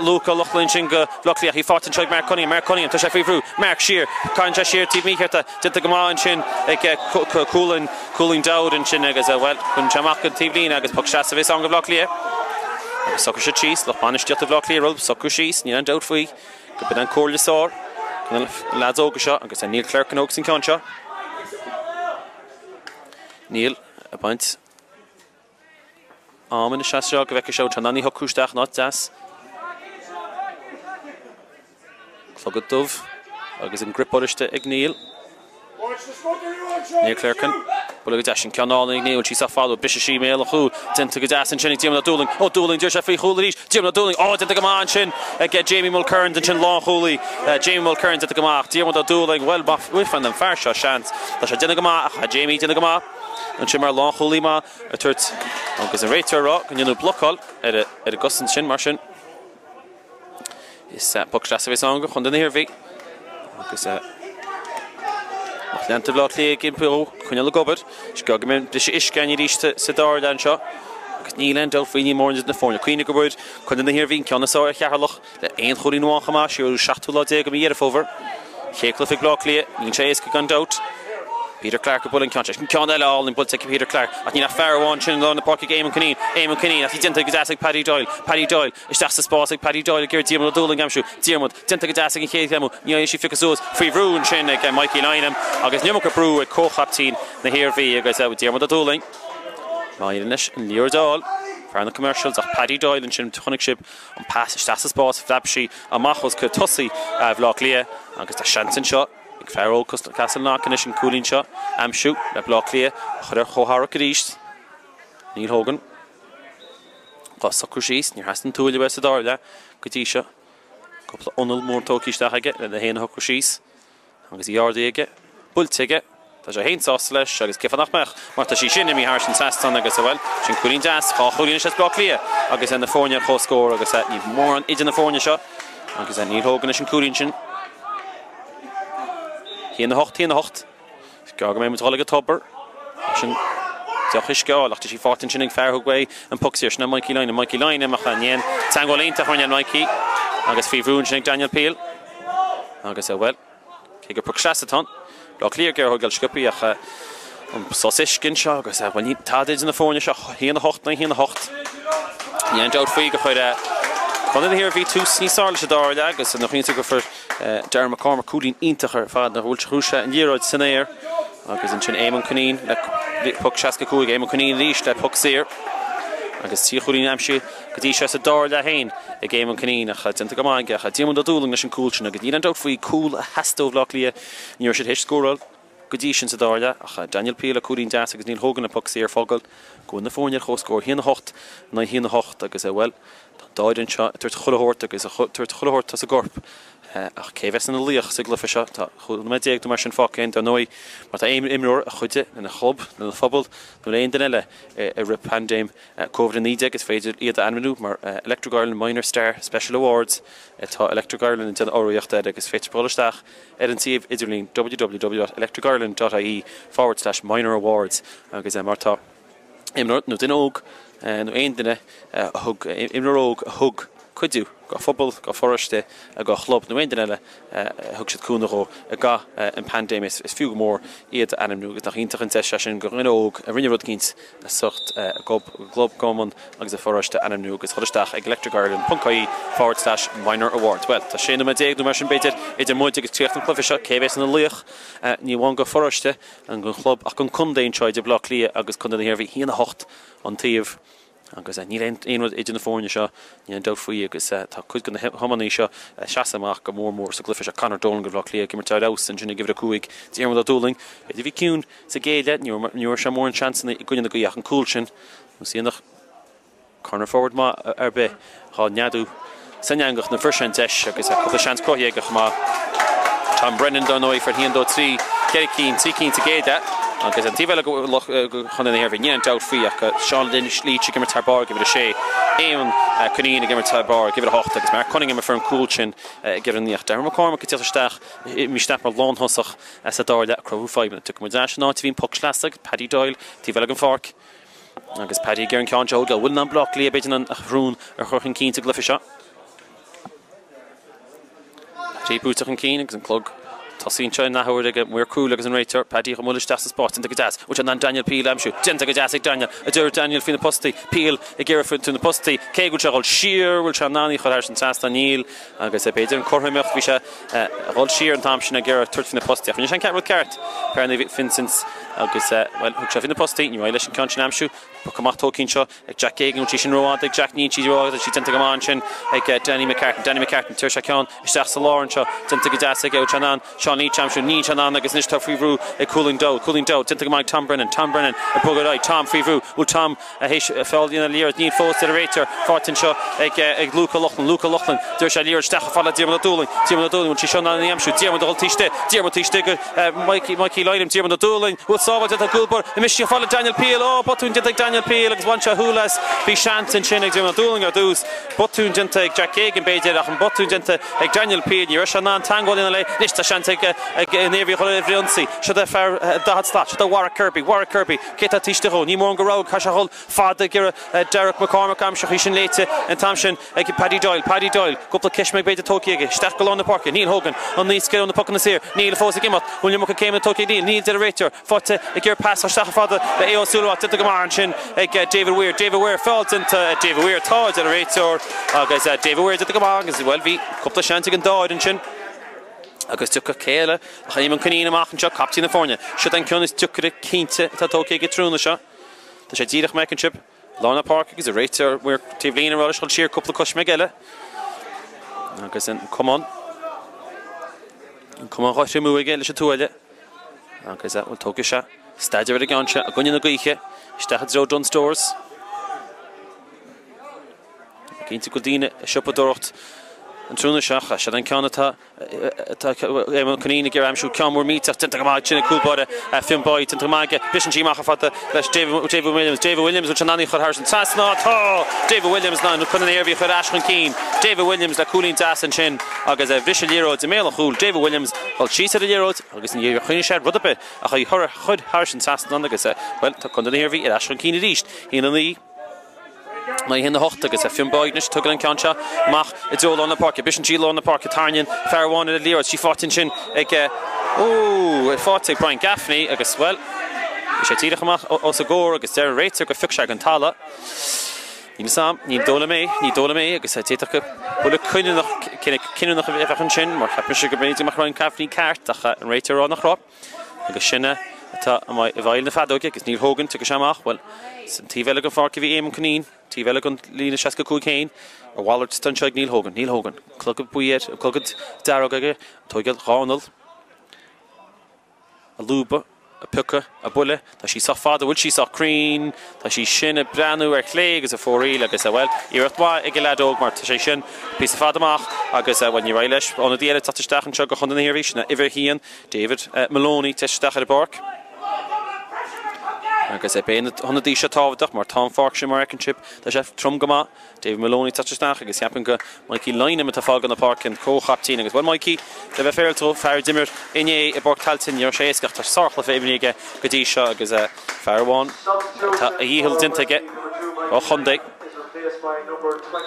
Luke Ó Lochlainn ansin go Bhaile Átha Cliath. Í faighte anseo ag Mark Cunningham. Mark Cunningham, tá sé faoi bhrú. Mark siar. Caitheann sé siar taobh mícheart é. Déanta go maith ansin ag Cúilín Cúilín Dowd ansin agus, bhuel, cuireann sé amach go taobh líne agus poc seasamh a bheas ann go Bhaile Átha Cliath. Agus socraigh siad síos, lucht bainistíochta Bhaile Átha Cliath, socrú síos, níl aon dabht faoi. Go b'in an comhairle is fearr do na leaids óga seo agus Neil Clerkin a thógas an ceann seo. Neil ag baint am anois as seo go bhfeicfidh sé an í a shocrú isteach in áit deas. Clogad dubh agus an grip oráiste ag Neil. Neil Clerkin. Buille go deas sin ceann álainn ag Neil, bhfuil sí sách fada, briseann sí i mbéal an chúil. Déanta go deas ansin ag Diarmuid Ó Dúlaing. Ó Dúlaing, d'iarr sé faoi chúl arís. Diarmuid Ó Dúlaing, á, déanta go maith ansin ag Jamie Mulkerrins ansin, lánchúlaí. Jamie Mulkerrins déanta go maith. Diarmuid Ó Dúlaing, bhuel, má bhfuil an fear seo seans, tá sé déanamh go maith ach tá Jamie déanamh go maith ansin mar lánchúlaí maith ag tabhairt agus an réiteoir ag rá go ndéanadh blocáil ar an gcosaint sin mar sin. Is poc seasamh a bheas ann do Chontae na hIarmhí agus lucht leanta Bhaile Átha Cliath ag impí orthu coinneáil ag obair. Is gearr go mbeidh briseadh uisce againn arís sa dara leath anseo. Agus níl aon dabht faoi, níl mórán idir na foirne. Cuimhnigh go bhfuair Contae na hIarmhí an ceann is fearr ar Cheatharlach le aon chúilín amháin chomh maith, siar ar an seachtú lá déag de mhí Dheireadh Fómhair. Chéad cluiche ag Bleá Cliath, níl sé éasca gan dabht. Peter Clarke ag bualadh an ceann seo. Sin ceann eile álainn buailte ag Peter Clarke ach níl ach fear amháin sin i lár na páirce ag Éamonn Cunneen. Éamonn Cunneen ach í déanta go deas ag Paddy Doyle. Paddy Doyle isteach sa spás ag Paddy Doyle ag iarraidh Diarmuid Ó Dúlaing a aimsiú. Diarmuid déanta go deas ag an chéad chéim. Ní fhaigheann sí phiocadh suas faoi bhrú ansin ag Mikey Lynam agus an iomarca brú ag comhchaiptín na hIarmhí agus Diarmuid Ó Dúlaing. Má éiríonn leis an liathróid a fháil, fear na Commercials ach Paddy Doyle ansin chonaic sibh an pas isteach sa spás, phreab sí amach os cionn tosaí Bhaile Átha Cliath agus tá seans anseo ag fear óg Castleknock anois an cúilín seo a aimsiú le Baile Átha Cliath a chur ar chomhtharrac arís. Neil Hogan dhá socrú síos, níor theastaigh an tuilleadh uaidh sa dara leath go dtí seo. Cúpla anáil mór tógtha isteach aige lena fhéin a shocrú síos. Agus í ardaithe aige, buailte aige, tá sé féin sásta leis agus cén fáth nach mbeadh, mar tá sí sin imithe thairis an trasnán agus, bhuel, sin cúilín deas, 2 chúilín anois as Baile Átha Cliath agus na foirne ar comhscór agus níl mórán idir na foirne seo agus Neil Hogan leis an cúilín sin. 1, 8, 1, 8. Is gearr go mbeidh muid ag dul ag an tobar leis an deoch uisce a fháil ach tá sí faighte ansin ag fear a thug uaidh an poc saor. Sin é Mikey Lynam. Mikey Lynam ach ní aon teagmháil iontach a rinne Mikey agus faoi bhrú ansin ag Daniel Peel. Agus, bhuel, cé gur poc sleasa atá ann, Baile Átha Cliath ag iarraidh a thógáil sciobthaí ach an sos uisce anseo agus, bhuel, níl tada idir na foirne seo, 1, 8 nó 1, 8. Níl aon dabht faoi gur chuir Contae na hIarmhí tús níos fearr leis an dara leath agus nach iontach gur fuair Darren McCormack cúilín iontach ar fad nuair a bhuail sé an liathróid san aer agus ansin Éamonn Cunneen le poc 65, Éamonn Cunneen arís le poc saor agus 3 chúilín aimsithe go dtí seo sa dara leath féin ag Éamonn Cunneen ach déanta go maith aige ach Diarmuid Ó Dúlaing leis an gcúl sin agus níl aon dabht faoi cúl a theastaigh ó Bhaile Átha Cliath ní raibh siad théis scóráil go dtí sin sa dara leath ach Daniel Peel le cúilín deas agus Neil Hogan le poc saor fágáil go bhfuil na foirne ar comhscór 1, 8 in aghaidh 1, 8 agus bhuel tá an dá fhoireann seo ag tabhairt chuile shórt agus ag tabhairt chuile shórt as a gcorp ach cé a bheas ina laoch sa gcluiche seo? Tá 15 nóiméad nó mar sin fágtha againn dar ndóigh má tá aon imreoir a chuidigh lena chlub, lena phobal nó le aon duine eile i rith paindéim Covid-19 is féidir iad a ainmniú mar Electric Ireland Minor Star Special Awards atá Electric Ireland ag déanamh urraíocht air agus féadtar dul isteach ar an suíomh idirlín www.electricireland.ie forward slash minor awards agus má tá imreoir nó duine óg nó aon duine a thug, imreoir óg a thug cuidiú dá phobal, dá pharóiste, dá chlub nó aon duine eile a thug siad cúnamh dhó i gcaitheamh an paindéim is fiú go mór iad a ainmniú agus nach iontach an deis é sin do dhuine óg a rinne rud eicínt ar son a gclub, gcumann agus a pharóiste a ainmniú agus dhul isteach ag electricireland.ie forward slash minor awards. Bhuel, tá 16 nóiméad nó mar sin b'fhéidir idir muid agus críoch an chluiche seo, cé a bheas ina laoch, ní amháin don pharóiste, an don chlub ach don contae anseo idir Baile Átha Cliath agus Contae na hIarmhí, 1-8 an taobh agus níl aon rud idir na foirne seo, níl aon dabht faoi agus tá cuid de na hiománaí seo ag seasamh amach go mór mór sa gcluiche seo. Conor Dolan do Bhaile Átha Cliath ag imirt ar fheabhas ansin ag uimhir 5, Diarmuid Ó Dúlaing, b'fhéidir a bhí ciúin sa gcéad leath, ní raibh sé mórán seansanna i gcoinne na gaoithe ach an cúl sin, nós dhéanfadh Corner forward maith ar bith dhá neadú san eangach nuair a fuair sé an deis agus cúpla seans cruthaithe aige chomh maith. Tom Brennan dar ndóigh fuair 1, 2, 3, 4 cinn, 3 cinn sa gcéad leath agus an taobh eile do Chontae na hIarmhí, níl aon dabht faoi ach Seán Leach ag imirt thar barr ag uimhir 6, Eoin Cunneen ag imirt thar barr ag uimhir 8 agus Mark Cunningham a fuair an cúl sin ag uimhir 9 ach Darren McCormack ag teacht isteach, imithe isteach mar lánthosach sa dara leath ag cruthú fadhbanna. Tiocfaidh muid ar ais an áit a bhí an poc sleasa ag Paddy Doyle taobh eile den pháirc. Agus Paddy ag iarraidh an ceann seo a thógáil. Bhfuil in ann Baile Átha Cliath b'fhéidir an rún a chur chun cinn sa gcluiche seo. Paddy buaite chun cinn agus an clog tosaithe anseo in athuair ag maor cúil agus an réiteoir. Paddy chomh bualadh isteach sa spás. Déanta go deas. Bhfuil sé in ann Daniel Peel a aimsiú? Déanta go deas ag Daniel. A deir Daniel faoi na postaí. Peel ag iarraidh faoi na postaí. Cé go bhfuil sé ag dul siar, bhfuil sé in ann í a chur thairis an trasnán? Níl. Agus b'fhéidir an cothromaíocht, bhí sé ag dul siar an t-am sin ag iarraidh tabhairt faoi na postaí. Ach rinne sé an rud ceart, fear Naomh Vincent's, agus, bhuel, thug sé faoi na postaí. Níor éirigh leis an ceann sin a aimsiú. Poc amach tógtha anseo ag Jack Geoghegan. Bhfuil sí sin rófhada ag Jack? Níl sí rófhada. Tá sí déanta go maith ansin ag Danny McCartan. Danny McCartan, tabharfaidh sé ceann isteach sa lár anseo. Déanta go deas aige. Bhfuil sé in ann Seán Leach a aimsiú? Níl sé in ann agus anois tá faoi bhrú ag Cúilín Dowd. Cúilín Dowd, déanta go maith ag Tom Brennan. Tom Brennan ag bogadh ar aghaidh. Tom faoi bhrú. Bhfuil Tom théis feall a dhéanamh liathróid. Níl fós ar an réiteoir. Faighte anseo ag Luke O'Loughlin. Luke O'Loughlin. D'iarr sé liathróid isteach chomh fada le Diarmuid Ó Dúlaing. Diarmuid Ó Dúlaing. Bhfuil sí seo in ann í a aimsiú? Diarmuid a dhul taobh istigh. Diarmuid taobh istigh go Mikey, Mikey Lynam. Diarmuid Ó Dúlaing. Bhfuil. Sábháil déanta ag an gcúl báire. Imithe chomh fada le Daniel Peel. Ó, botún déanta ag Daniel Peel agus bhain sé a shúil as. Bhí seans ansin ag Diarmuid Ó Dúlaing ar dtús. Botún déanta ag Jack Geoghegan, b'fhéidir, ach an botún déanta ag Daniel Peel. Ní raibh sé in ann teagmháil a dhéanamh léi. Anois tá seans ag an Iarmhí a dhul ar ionsaí. Seo é fear 40 slat. Seo é Warwick Kirby. Warwick Kirby. Cé atá taobh istigh dhó? Ní mórán de rogha. Caithfidh sé a dhul fada ag iarraidh Derek McCormack a aimsiú. Í sin léite an t-am sin ag Paddy Doyle. Paddy Doyle. Cúpla coisméig b'fhéidir tógtha aige. Isteach go lár na páirce. Neil Hogan. An naoscaire ó na pocanna saor. Neil fós ag imeacht. Bhfuil an iomarca céimeanna tógtha ag Neil? Níl, deir an réiteoir. Faighte ag iarraidh pas isteach fada le Aodh Ó Súilleabháin. Déanta go maith ansin ag David Weir. David Weir, feall déanta ag David Weir. Tá, deir an réiteoir. Agus David Weir déanta go maith agus, bhuel, bhí cúpla seans ag an dá fhoireann ansin. Agus tiocfaidh cé eile ach Éamonn Cunneen amach anseo, captaen na foirne. Siod an ceann is deacaire cinnte atá tógtha aige tráthnóna seo. Tá sé díreach mar a fheiceann sibh. Lár na páirce agus an réiteoir maor taobh líne ag rá leis dul siar cúpla coisméig eile. Agus an camán an camán dhá thriomú aige leis an tuáille. Agus bhuel tógfaidh sé staidéar ar an gceann seo i gcoinne na gaoithe isteach i dtreo Dunnes Stores. Cinnte go bhfuil daoine ag siopadóireacht an tráthnóna seo ach siod an ceann atá Tá Éamonn Cunneen ag iarraidh aimsiú ceann mór millteach déanta go maith ansin ag cúl báire Fionn Boyd déanta go maith aige. Briseann sí amach chomh fada leis David Williams. David Williams bhfuil sé in ann í a chur thar an trasnán? Tá! David Williams in ann Contae na hIarmhí a chur ar ais chun cinn. David Williams le cúilín deas ansin agus bhris an liathróid i mbéal an chúil. David Williams dul síos ar an liathróid agus níor choinnigh sé rud ar bith ach í a chur thar an trasnán agus bhuel tá Contae na hIarmhí ar ais chun cinn arís. 1-9. 9 1 8 agus Fionn Boyd anois tógann an ceann seo amach i dtreo lár na páirce. Briseann sí lár na páirce, tarraingíonn fear amháin ar an liathróid, sí faighte ansin ag Ó! Faighte ag Brian Gaffney agus, bhuel, bhí sé díreach amach os a gcomhair agus deir an réiteoir gur phioc sé den talamh. Níl fhios a'm, ní dóigh liom é, ní dóigh liom é agus d'fhéadfadh go buille cinniúnach, cinniúnach a bheadh ansin mar cheap mise go mb'fhéidir go mbeadh Brian Gaffney ceart ach an réiteoir ag rá nach raibh. Agus sin é atá i bhfeighil na feadóige agus Neil Hogan, tiocfaidh sé amach, bhuel, san taobh eile den pháirc a bhí Éamonn Cunneen, taobh eile den líne 65 féin, a mhalairt atá anseo ag Neil Hogan. Neil Hogan, clogad buí air, clogad dearg aige, tóigeáil dhá anall, a lúbadh, a piocadh, a buille, tá sí sách fada, bhfuil sí sách cruinn, tá sí sin ag breathnú ar chlé agus ar fóraoil agus, bhuel, iarracht mhaith ag an leaid óg mar tá sé sin píosa fada amach agus, bhuel, ní raibh leis ionadaí eile teacht isteach anseo go Chontae na hIarmhí, sin é uimhir a haon, David Moloney ag teacht isteach ar an bpáirc agus beidh na hionadaí seo tábhachtach mar tá an pháirc sin mar a fheiceann sibh, tá sé trom go maith. David Moloney ag teacht isteach agus cheapfainn go Mikey Lynam atá ag fágáil na páirce, an comhchaiptín agus bhuel Mikey, le bheith féaráilte dhó, fear a d'imir inné i bPáirc Tailteann, ní raibh sé éasca ach tá sárchluiche imeartha aige go dtí seo agus fear amháin atá a dhícheall déanta aige ó chontae.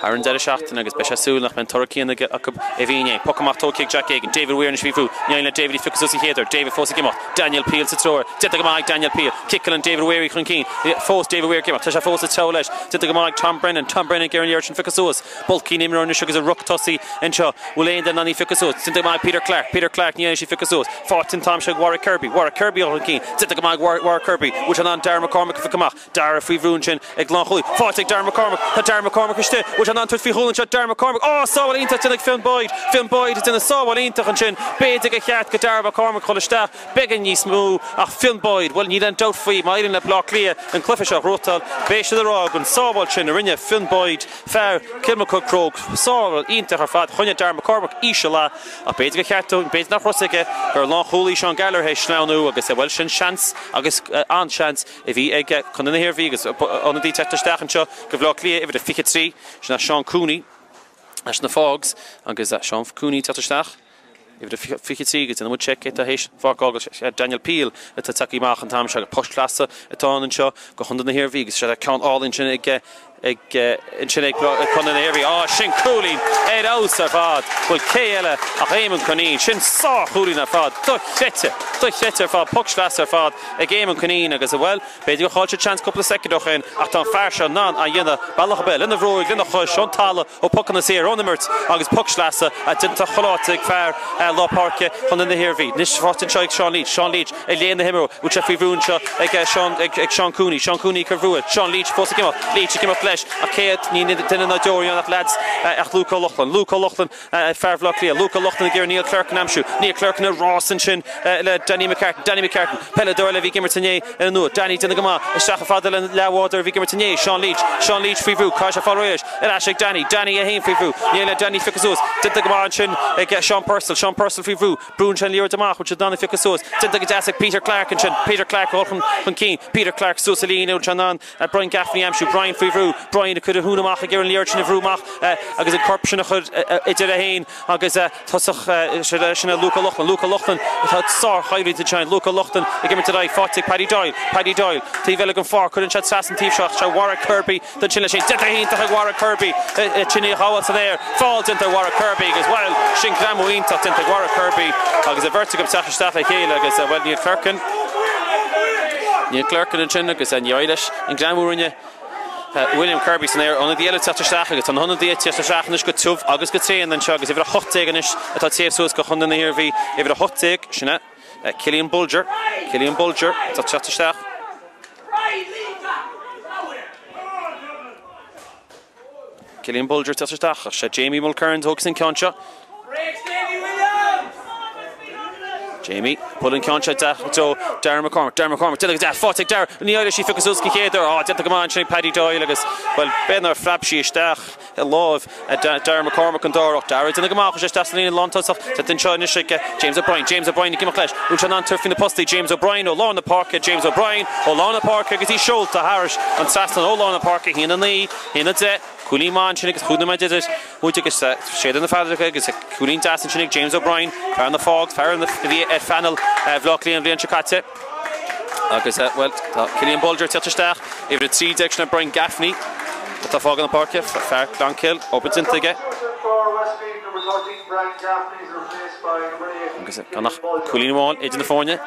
Thar an deireadh seachtaine agus beidh sé ag súil nach mbeidh an toradh céanna acu a bhí inné. Poc amach tógtha ag Jack Geoghegan. David Weir anois faoi bhrú. Ní éiríonn le David í a phiocadh suas an chéad uair. David fós ag imeacht. Daniel Peel sa treo air. Déanta go maith ag Daniel Peel. Ciceálann David Weir í chun cinn. Fós David Weir ag imeacht. Tá sé fós ag treabhadh leis. Déanta go maith ag Tom Brennan. Tom Brennan ag iarraidh an liathróid sin a phiocadh suas. Bulcaí na n-imreoirí anois agus an ruc tosaigh anseo. Bhfuil aon duine in ann í a phiocadh suas? Déanta go maith ag Peter Clarke. Peter Clarke ní éiríonn leis í a phiocadh suas. Faighte an t-am seo ag Warwick Kirby. Warwick Kirby chun cinn. Déanta go maith ag Warwick Kirby. Bhfuil sé in ann Darragh McCormack a phiocadh amach? Darragh faoi bhrú ansin ag lánchúlaí. Faighte ag Darragh McCormack. Tá Darragh McCormack istigh. Bhfuil sé in ann tabhairt faoi chúl anseo? Darragh McCormack. Á! Sábháil iontach déanta ag Fionn Boyd. Fionn Boyd ag déanamh sábháil iontach ansin. B'fhéidir gur cheart go Darragh McCormack dhul isteach beagán níos mó ach Fionn Boyd, bhuel níl aon dabht faoi, má éiríonn le Baile Átha Cliath an cluiche seo a ghnóthachtáil, beidh siad ag rá gon sábháil sin a rinne Fionn Boyd, fear Cill Mochuda Cróg, sábháil iontach ar fad. Choinnigh Darragh McCormack íseal é ach b'fhéidir gur cheart dó, b'fhéidir nach raibh fhios aige gur lánchúlaí Seán Gallagher théis sleamhnú agus, bhuel, sin seans agus an-seans. a bhí ag Contae na hIarmhí agus ionadaí teacht isteach anseo go Bhaile Átha Cliath, uimhir a 23, sin é Seán Cooney leis na Faughs agus Seán Cooney teacht isteach, uimhir a 23 agus déanfaidh muid seic cé atá théis an pháirc a fhágáil, Daniel Peel atá tagtha amach an t-am seo agus poc sleasa atá ann anseo go Chontae na hIarmhí agus sé ceann álainn sin ag ag ansin ag Contae na hIarmhí. Á, sin cúilín ar fheabhas ar fad! Bhuel, cé eile ach Éamonn Cunneen. Sin sár-chúilín ar fad. Dochreidte! Dochreidte ar fad. Poc sleasa ar fad ag Éamonn Cunneen agus, bhuel, b'fhéidir gur chaill siad seans cúpla soicind ó shin ach tá an fear seo in ann a dhéanamh bealach ar bith lena bhróig, lena chois, ón talamh, ó phocanna saora, ón imirt agus poc sleasa déanta chuile áit ag fear lár páirce Chontae na hIarmhí. Anois faighte anseo ag Seán Leach. Seán Leach. Ag léamh na himeartha, bhfuil sé faoi bhrú anseo ag Seán ag Seán Cooney, Seán Cooney ag cur bhrú air, Seán Leach fós ag imeacht, Leach ag imeacht le. leis ach cé ní duine ná deoraí ann ach leaids ach Luke Ó Lochlainn. Luke Ó Lochlainn fear Bhaile Átha Cliath. Luke Ó Lochlainn ag iarraidh Neil Clerkin a aimsiú. Neil Clerkin ag rás ansin le Danny McCartan. Danny McCartan, peileadóir eile a bhí ag imirt inné ar an Nua. Danny déanamh go maith isteach chomh fada le leathbhádóir a bhí ag imirt inné, Seán Leach. Seán Leach faoi bhrú. Caithfidh sé fáil réidh leis. Ar ais ag Danny. Danny é féin faoi bhrú. Ní le Danny phiocadh suas. Déanta go maith ansin ag Seán Purcell. Seán Purcell faoi bhrú. Brúnn sé an liathróid amach. Bhfuil sé in ann a phiocadh suas. Déanta go deas ag Peter Clarke ansin. Peter Clarke ag dul chun cinn. Peter Clarke suas an líne. Bhfuil sé in ann Brian Gaffney a aimsiú. Brian faoi bhrú. Brian ag cur a thúin amach ag iarraidh an liathróid sin a bhrú amach agus an corp sin a chur idir é féin agus tosach sin é Luke Ó Lochlainn. Luke Ó Lochlainn atá sár-choimhlint ansin. Luke Ó Lochlainn ag imirt ar aghaidh. Faighte ag Paddy Doyle. Paddy Doyle taobh eile den pháirc. Cuireann sé trasna an taobh seo ach sé Warwick Kirby ansin leis sin. Déanta go hiontach ag Warwick Kirby sin í a ghabháil san aer. Feall déanta ag Warwick Kirby agus, bhuel, sin greamú iontach déanta ag Warwick Kirby agus an bheirt acu ag teacht isteach le chéile agus, bhuel, Neil Clerkin, Neil Clerkin ansin agus ní éirigh leis an greamú a rinne William Kirby san aer. Ionadaí eile ag teacht isteach agus tá na hionadaithe ag teacht isteach anois go tiubh agus go tréan anseo agus uimhir 18 anois atá ag téamh suas do Chontae na hIarmhí, uimhir 18, sin é Cillian Bolger, Cillian Bolger atá ag teacht isteach. Cillian Bolger ag teacht isteach ach sé Jamie Mulkerrins a thógfas an ceann seo. Jamie, buail an ceann seo i dtreo Darren McCormack. Darren McCormack, déanta go deas, faighte ag Darren. Ní éireoidh sí phiocadh suas an chéad uair. Á, déanta go maith ansin ag Paddy Doyle agus, bhuel, b'fhéidir nár phreab sí isteach. i láimh Darragh McCormack an dara ach Darragh ag déanamh go maith chuaigh sé isteach sa líne lántosach déanta anseo anois ag James O'Brien James O'Brien ag imeacht leis bhfuil sé in ann tabhairt faoi na postaí James O'Brien ó lár na páirce James O'Brien ó lár na páirce agus í seolta thairis an trasnán ó lár na páirce 1 9 1 10 cúilín maith ansin agus cúig nóiméad idir muid agus séideadh na feadóige agus cúilín deas ansin ag James O'Brien fear na Fág fear a bhí ar phainéal Bhaile Átha Cliath an bhliain seo caite. Agus, bhuel, tá Cillian Bolger ag teacht isteach, uimhir 13, sin é Brian Gaffney atá ag fágáil na páirce, fear Clonkill, obair déanta aige. Agus gan ach cúilín amháin idir na foirne.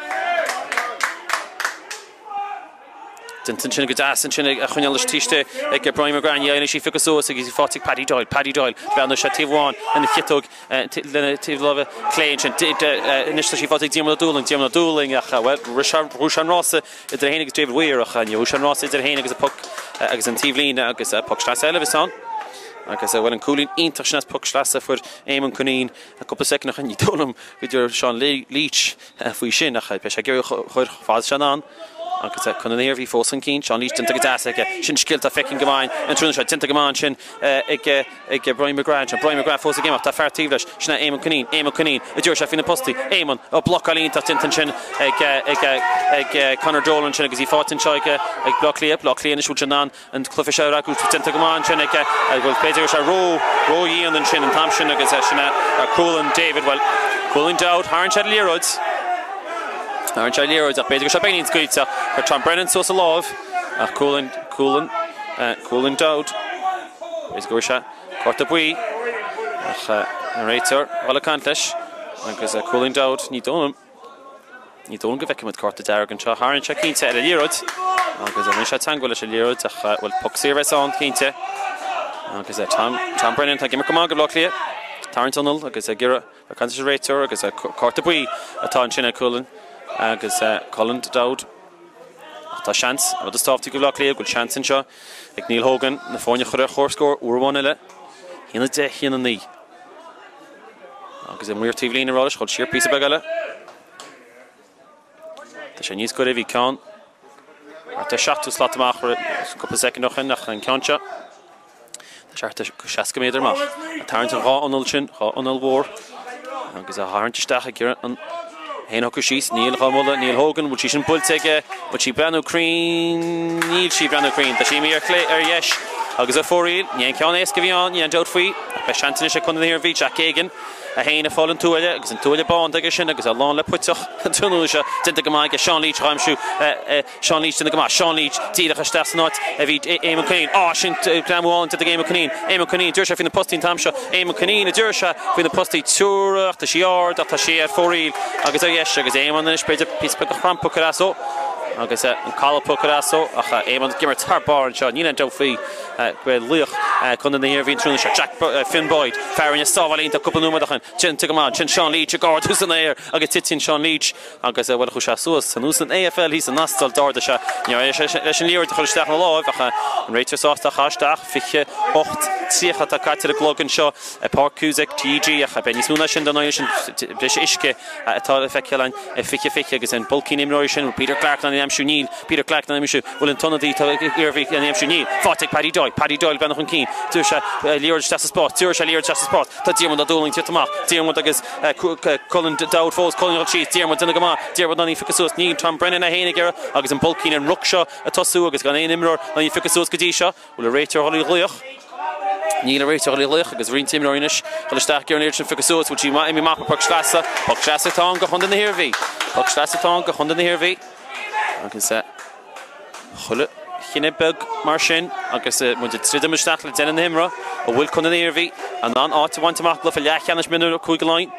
Déanta ansin go deas ansin a choinneáil leis taobh istigh ag Brian McGrath, ní éiríonn sí phiocadh suas agus í faighte ag Paddy Doyle. Paddy Doyle, breathnaigh sé taobh amháin lena chiotóg lena taobh láimhe clé ansin. Anois tá sí faighte ag Diarmuid Ó Dúlaing. Diarmuid Ó Dúlaing ach, bhuel, bhuaigh sé an rása idir é féin agus David Weir ach níor bhuaigh sé an rása idir é féin agus an puc agus an taobhlíne agus puc sleasa eile a bheas ann. Agus, bhuel, an cúilín iontach sin as puc sleasa a fuair Éamonn Cunneen cúpla soicind ó shin. Ní dóigh liom go dtabharfaidh Seán Leach faoi sin ach beidh sé ag iarraidh a chur fad is atá sé in ann. Agus Contae na hIarmhí fós chun cinn. Seán Leach déanta go deas aige. Sin scil atá feicthe go maith an tráthnóna seo. Déanta go maith ansin ag ag Brian McGrath ansin. Brian McGrath fós ag imeacht. Tá fear taobh leis. Sin é Éamonn Cunneen. Éamonn Cunneen a d'iarr sé faoi na postaí. Éamonn, ó blocáil iontach déanta ansin ag ag ag Conor Dolan ansin agus í faighte anseo ag ag Bleá Cliath. Bleá Cliath anois bhfuil siad in ann an cluiche seo a fhreagairt. Déanta go maith ansin ag bhuel b'fhéidir go raibh sé ró ró-dhian ansin an t-am sin agus sin é Cualann David bhuel Cualann Dowd tharraing sé an liathróid. Tharraing sé an liathróid ach b'fhéidir go raibh sé beagáinín scaoilte. Chuir Tom Brennan suas a lámh ach Cualann Cualann Cualann Dowd. Is go bhfuair sé cárta buí ach an réiteoir ag dul ag caint leis agus Cualann Dowd ní dóigh liom ní dóigh liom go bhfeicfidh muid cárta dearg anseo. Tharraing sé cinnte ar an liathróid agus rinne sé teagmháil leis an liathróid ach bhuel poc saor a bheas ann cinnte agus Tom Tom Brennan tá ag imirt go maith do Bhaile Átha Cliath. Tarraingt anall agus ag iarraidh ag caint leis an réiteoir agus cárta buí atá ansin ag Cualann agus Colin Dowd. Ach tá seans, an rud is tábhachtaí do Bhaile Átha Cliath, go bhfuil seans anseo ag Neil Hogan na foirne a chur ar chomhscór uair amháin eile. 1-10, 1-9. Agus an maor taobhlíne ag rá leis, dhul siar píosa beag eile. Tá sé níos gaire, bhí ceann thart ar 70 slat amach cúpla soicind ó shin ach an ceann seo Tá sé thart ar 60 méadar amach. Ag tarraingt an dhá anáil sin, dhá anáil mhór, agus á tharraingt isteach ag iarraidh an fhéin a shocrú síos. Níl dhá mholadh, Neil Hogan, bhfuil sí sin buailte aige, bhfuil sí ag breathnú cruinn, níl sí ag breathnú cruinn. Tá sí imithe ar chlé, ar dheis agus ar fóraoil. Ní aon ceann éasca a bhí ann, níl aon dabht faoi. Ach beidh seans anois ag Contae na hIarmhí, Jack Geoghegan, é féin ag fáil an tuaille agus an tuaille bán aige sin agus é lán le puiteach an tráthnóna seo. Déanta go maith aige Seán Leach a aimsiú. Seán Leach déanta go maith. Seán Leach díreach isteach san áit a bhí Éamonn Cunneen. Á, sin greamú álainn déanta ag Éamonn Cunneen. Éamonn Cunneen, d'iarr sé faoi na postaí an t-am seo. Éamonn Cunneen a d'iarr sé faoi na postaí. Tabhair, ach tá sí ard ach tá sí ar fóraoil agus ar dheis agus Éamonn anois b'fhéidir píosa beag de chrampa a chur as ó. Agus an caladh poc ar ais ó ach Éamonn ag imirt thar barr anseo. Níl aon dabht faoi go bhfuil laoch Chontae na hIarmhí an tráthnóna seo, Jack Finn Boyd, fear a rinne sábháil iontach cúpla nóiméad ó shin. Déanta go maith ansin Seán Leach ag ardú san aer agus titeann Seán Leach agus bhuel chuaigh sé suas ar nós an AFL thíos san Astráil d'ardaigh sé. Níor éirigh leis an liathróid a chur isteach ina láimh ach an réiteoir sásta a chaitheamh isteach. 28, 30 atá caite ar an gclog anseo i Páirc Cusack TG ach beidh níos mó ná sin don áit sin breis uisce atá le feiceáil ann 20, 20 agus an bulcín imreoirí sin bhfuil Peter Clarke in ann é a aimsiú? Níl Peter Clarke in ann é a aimsiú. Bhfuil an t-ionadaí atá ag Iarmhí in ann é a aimsiú? Níl. Faighte ag Paddy Doyle. Paddy Doyle ag breathnú chun cinn. D'iarr sé liathróid isteach sa spás. D'iarr sé liathróid isteach sa spás. Tá Diarmuid Ó Dúlaing ag tíocht amach. Diarmuid agus Colin Dowd fós. Colin ag dul síos. Diarmuid déanamh go maith. Diarmuid in ann í a phiocadh suas. Níl Tom Brennan é féin ag iarraidh agus an bulcín an ruc seo ag tosú agus gan aon imreoir in ann í a phiocadh suas go dtí seo. Bhfuil an réiteoir ag dul í a ghlaoch? Níl an réiteoir ag dul í a ghlaoch agus roinnt imreoirí anois ag dul isteach ag iarraidh an liathróid sin a phiocadh suas. Bhfuil sí imithe amach mar poc sleasa? Poc sleasa atá ann do Chontae na hIarmhí. Poc sleasa atá ann do Chontae na hIarmhí. Agus chuile chinneadh beag mar sin agus muid ag druidim isteach le deireadh na himeartha, an bhfuil Contae na hIarmhí in ann áit a bhaint amach i gcluiche leathcheannais mionúir Cúige Laighean?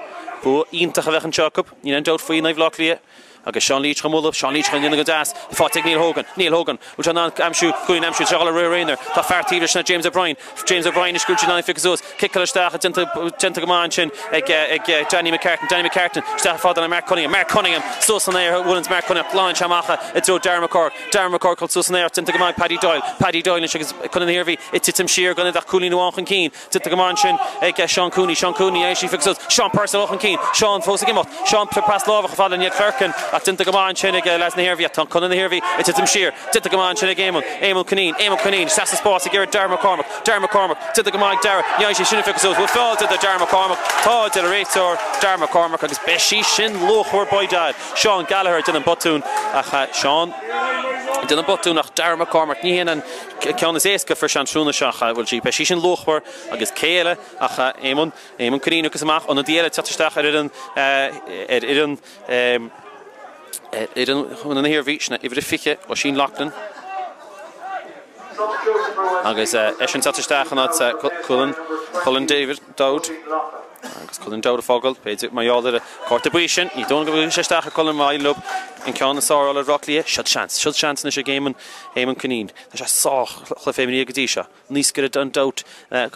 Bua iontach a bheadh anseo acu, níl aon dabht faoi in aghaidh Bhaile Átha Cliath. Agus Seán Leach á mbualadh, Seán Leach á dhéanamh go deas, faighte ag Neil Hogan, Neil Hogan, bhfuil sé in ann aimsiú, cúilín a aimsiú, tá sé ag dul ag rith ar aonar, tá fear taobh leis, sin é James O'Brien, James O'Brien anois go bhfuil sé in ann é a phiocadh suas, ciceáil isteach, déanta, déanta go maith ansin ag, ag Danny McCartan, Danny McCartan, isteach fada le Mark Cunningham, Mark Cunningham, suas san aer, bhuaileanns Mark Cunningham, glanann sé amach i dtreo Darragh McCormack, Darragh McCormack dul suas san aer, déanta go maith ag Paddy Doyle, Paddy Doyle anois agus Contae na hIarmhí ag titim siar gan iad ach cúilín amháin chun cinn. Déanta go maith ansin ag Seán Cooney, Seán Cooney, é sí phiocadh suas, Seán Purcell chun cinn, Seán fós ag imeacht, Seán pas láimhe chomh fada le Neil Clerkin ach déanta go maith ansin ag leaids na hIarmhí ach tá Contae na hIarmhí ag titim siar. Déanta go maith ansin ag Éamonn, Éamonn Cunneen, Éamonn Cunneen isteach sa spás ag iarraidh Darragh McCormack, Darragh McCormack, déanta go maith ag Darragh, ní fhaigheann sé sin a phiocadh suas, bhfuil feall déanta ar Darragh McCormack? Tá, deir an réiteoir, Darragh McCormack agus beidh sí sin luachmhar by dad. Seán Gallagher ag déanamh an botún ach Seán ag déanamh botún ach Darragh McCormack ní hé an ceann is éasca fuair sé an tráthnóna seo ach bhfuil sí, beidh sí sin luachmhar agus cé eile ach Éamonn, Éamonn Cunneen agus amach, ionadaí eile ag teacht isteach ar fhoireann, ar fhoireann, ar fhoireann Chontae na hIarmhí, sin é uimhir a 20, Oisín Loughlin. Agus eisean ag teacht isteach in áit Colin, Colin David Dowd. Agus Colin Dowd ag fágáil, b'fhéidir, mar gheall ar an cárta buí sin, ní dóigh liom go bhfuil sé isteach ar Colin má éiríonn leo an ceann is fearr a fháil ar Bhaile Átha Cliath. Siod seans, siod seans anois ag Éamonn, Éamonn Cunneen. Tá sé sárchluiche imeartha go dtí seo. Naoscaire gan dabht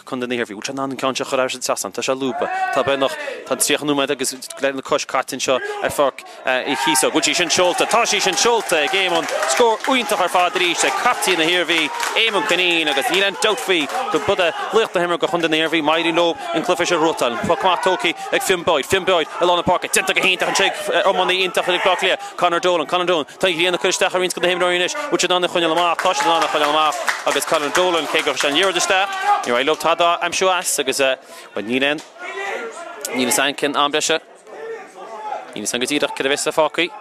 Contae na hIarmhí. Bhfuil sé in ann an ceann seo a chur ar ais an trasnán? Tá sé lúbtha. Tá beagnach, tá 30 nóiméad agus lena cois caite anseo ar Pháirc Uí Chíosóg. Bhfuil sí sin seolta? Tá sí sin seolta ag Éamonn. Scór iontach ar fad arís ag captaen na hIarmhí, Éamonn Cunneen agus níl aon dabht faoi go b'é laoch na himeartha do Chontae na hIarmhí. Má éiríonn leo an cluiche seo a ghnóthachtáil. Poc amach tógtha ag Fionn Boyd. Fionn Boyd i lár na páirce. Déanta go hiontach ansin ag iománaí iontach ag Bleá Cliath. Conor Dolan, Conor Dolan, tá an ghrian ag cur isteach ar roinnt de na himreoirí anois, bhfuil siad in ann é a choinneáil amach, tá siad in ann é a choinneáil amach agus Conor Dolan, cé gur chuir sé an liathróid isteach, níor éirigh leo tada a aimsiú as agus, bhuel, níl aon, níl fhios againn cén am breise, níl fhios againn go díreach céard a bheas fágtha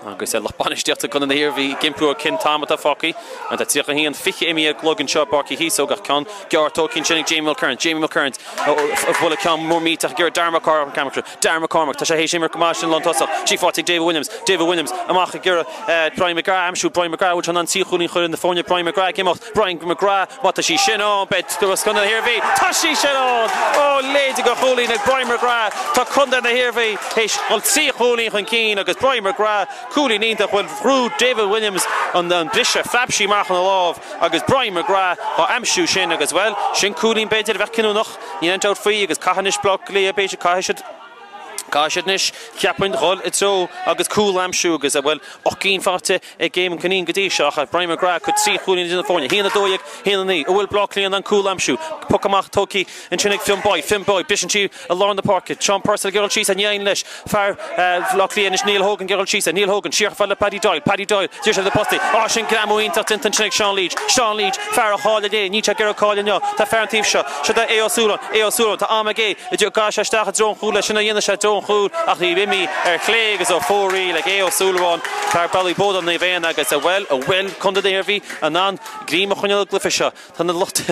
agus lucht bainistíochta Chontae na hIarmhí ag impí orthu cén t-am atá fágtha. Mar tá 31, 20 imithe ar an gclog anseo i bPáirc Uí Chíosóg ach ceann gearr tógtha ansin ag Jamie Mulkerrins, Jamie Mulkerrins ag bualadh ceann mór millteach ag iarraidh Darragh McCormack, Darragh McCormack, tá sé théis imirt go maith sin lántosach. Sí faighte ag David Williams. David Williams amach ag iarraidh Brian McGrath a aimsiú. Brian McGrath, bhfuil sé in ann trí chúilín a chur ar na foirne. Brian McGrath ag imeacht. Brian McGrath, má tá sí sin ann, beidh Contae na hIarmhí. Tá sí sin ann! Ó, leithéid de chúilín ag Brian McGrath. Tá Contae na hIarmhí théis dul trí chúilín chun cinn agus Brian McGrath, cúilín iontach. Bhuel, bhrúigh David Williams an briseadh, phreab sí amach óna lámh agus Brian McGrath á aimsiú sin agus, bhuel, sin cúilín b'fhéidir a bheadh cinniúnach. Níl aon dabht faoi agus caithfidh anois Bleá Cliath, b'fhéidir, caithfidh siad, caithfidh siad anois, cheapfainn, dhul i dtreo agus cúl a aimsiú agus, bhuel, 8 gcinn faighte ag Éamonn Cunneen go dtí seo ach Brian McGrath ag cur 3 chúilín idir na foirne, 1, 12, 1, 9. An bhfuil Bleá Cliath in ann cúl a aimsiú? Poc amach tógtha ansin ag Fionn Boyd, Fionn Boyd, briseann sí i lár na páirce, Seán Purcell ag iarraidh dul síos air, ní éiríonn leis. Fear Bhaile Átha Cliath anois Neil Hogan ag iarraidh dul síos air, Neil Hogan siar chomh fada le Paddy Doyle, Paddy Doyle, d'iarr sé na postaí, á sin greamú iontach déanta ansin ag Seán Leach, Seán Leach, fear a cháil inné, níl sé ag iarraidh cáil inniu, tá fear an taobh seo, seo é Aodh Ó Súilleabháin, Aodh Ó Súilleabháin, tá am aige, gcaithfidh sé isteach i dtreo an chúil leis, sin a dhéanfaidh sé i dtreo an chúil ach í imithe ar chlé agus ó fóraoil ag Aodh Ó Súilleabháin, fear Baile Bódáin Naomh Éanna agus bhuel, an bhfuil Contae na hIarmhí in ann greim a choinneáil ar an gcluiche seo? Tá na lucht,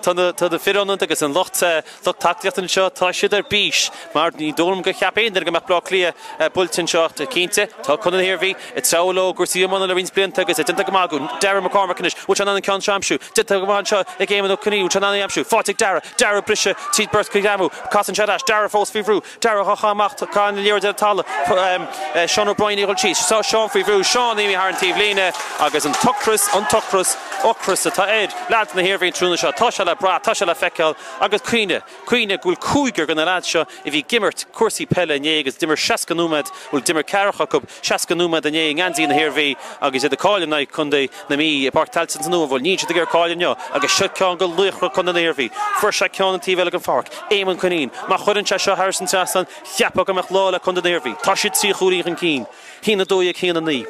tá na, tá na fir ionaid agus an lucht, lucht tacaíochta anseo, tá siad ar bís mar ní dóigh liom gur cheap aon duine go mbeadh Bleá Cliath buailte anseo ach cinnte, tá Contae na hIarmhí ag treabhadh leo i gcúrsaí iomána le roinnt blianta agus é déanta go maith acu. Darragh McCormack anois, bhfuil sé in ann an ceann seo a aimsiú? Déanta go maith anseo ag Éamonn Ó Conaola, bhfuil sé in ann é a aimsiú? Faighte ag Darragh, Darragh briseadh tríd beirt go greamú, casann sé ar ais, Darragh fós faoi bhrú, Darragh á chaitheamh amach. Caithfidh an liathróid ar an talamh. Seán O'Brien ag dul síos. Seán faoi bhrú. Seán imithe thar an taobh líne agus an t-ocras, an t-ocras, ocras atá ar leaids na hIarmhí an tráthnóna seo. Tá sé le brath, tá sé le feiceáil agus cuimhnigh, cuimhnigh go bhfuil cúigear de na leaids seo a bhí ag imirt cúrsaí peile inné agus d'imir 60 nóiméad, bhuel d'imir ceathracha acu 60 nóiméad inné i ngeansaí na hIarmhí agus iad ag cailleadh in aghaidh Chontae na Mí i bPáirc Tailteann san Bhuel níl siad ag iarraidh cailleadh inniu agus seo ceann go laochra Chontae na hIarmhí. Fuair sé ceann an taobh eile den pháirc. Éamonn Cunneen. Má chuireann sé seo thairis an trasnán, cheapfá go mbeadh lá le Contae na hIarmhí. Tá siad 3 chúilín chun cinn. 1-12, 1-9.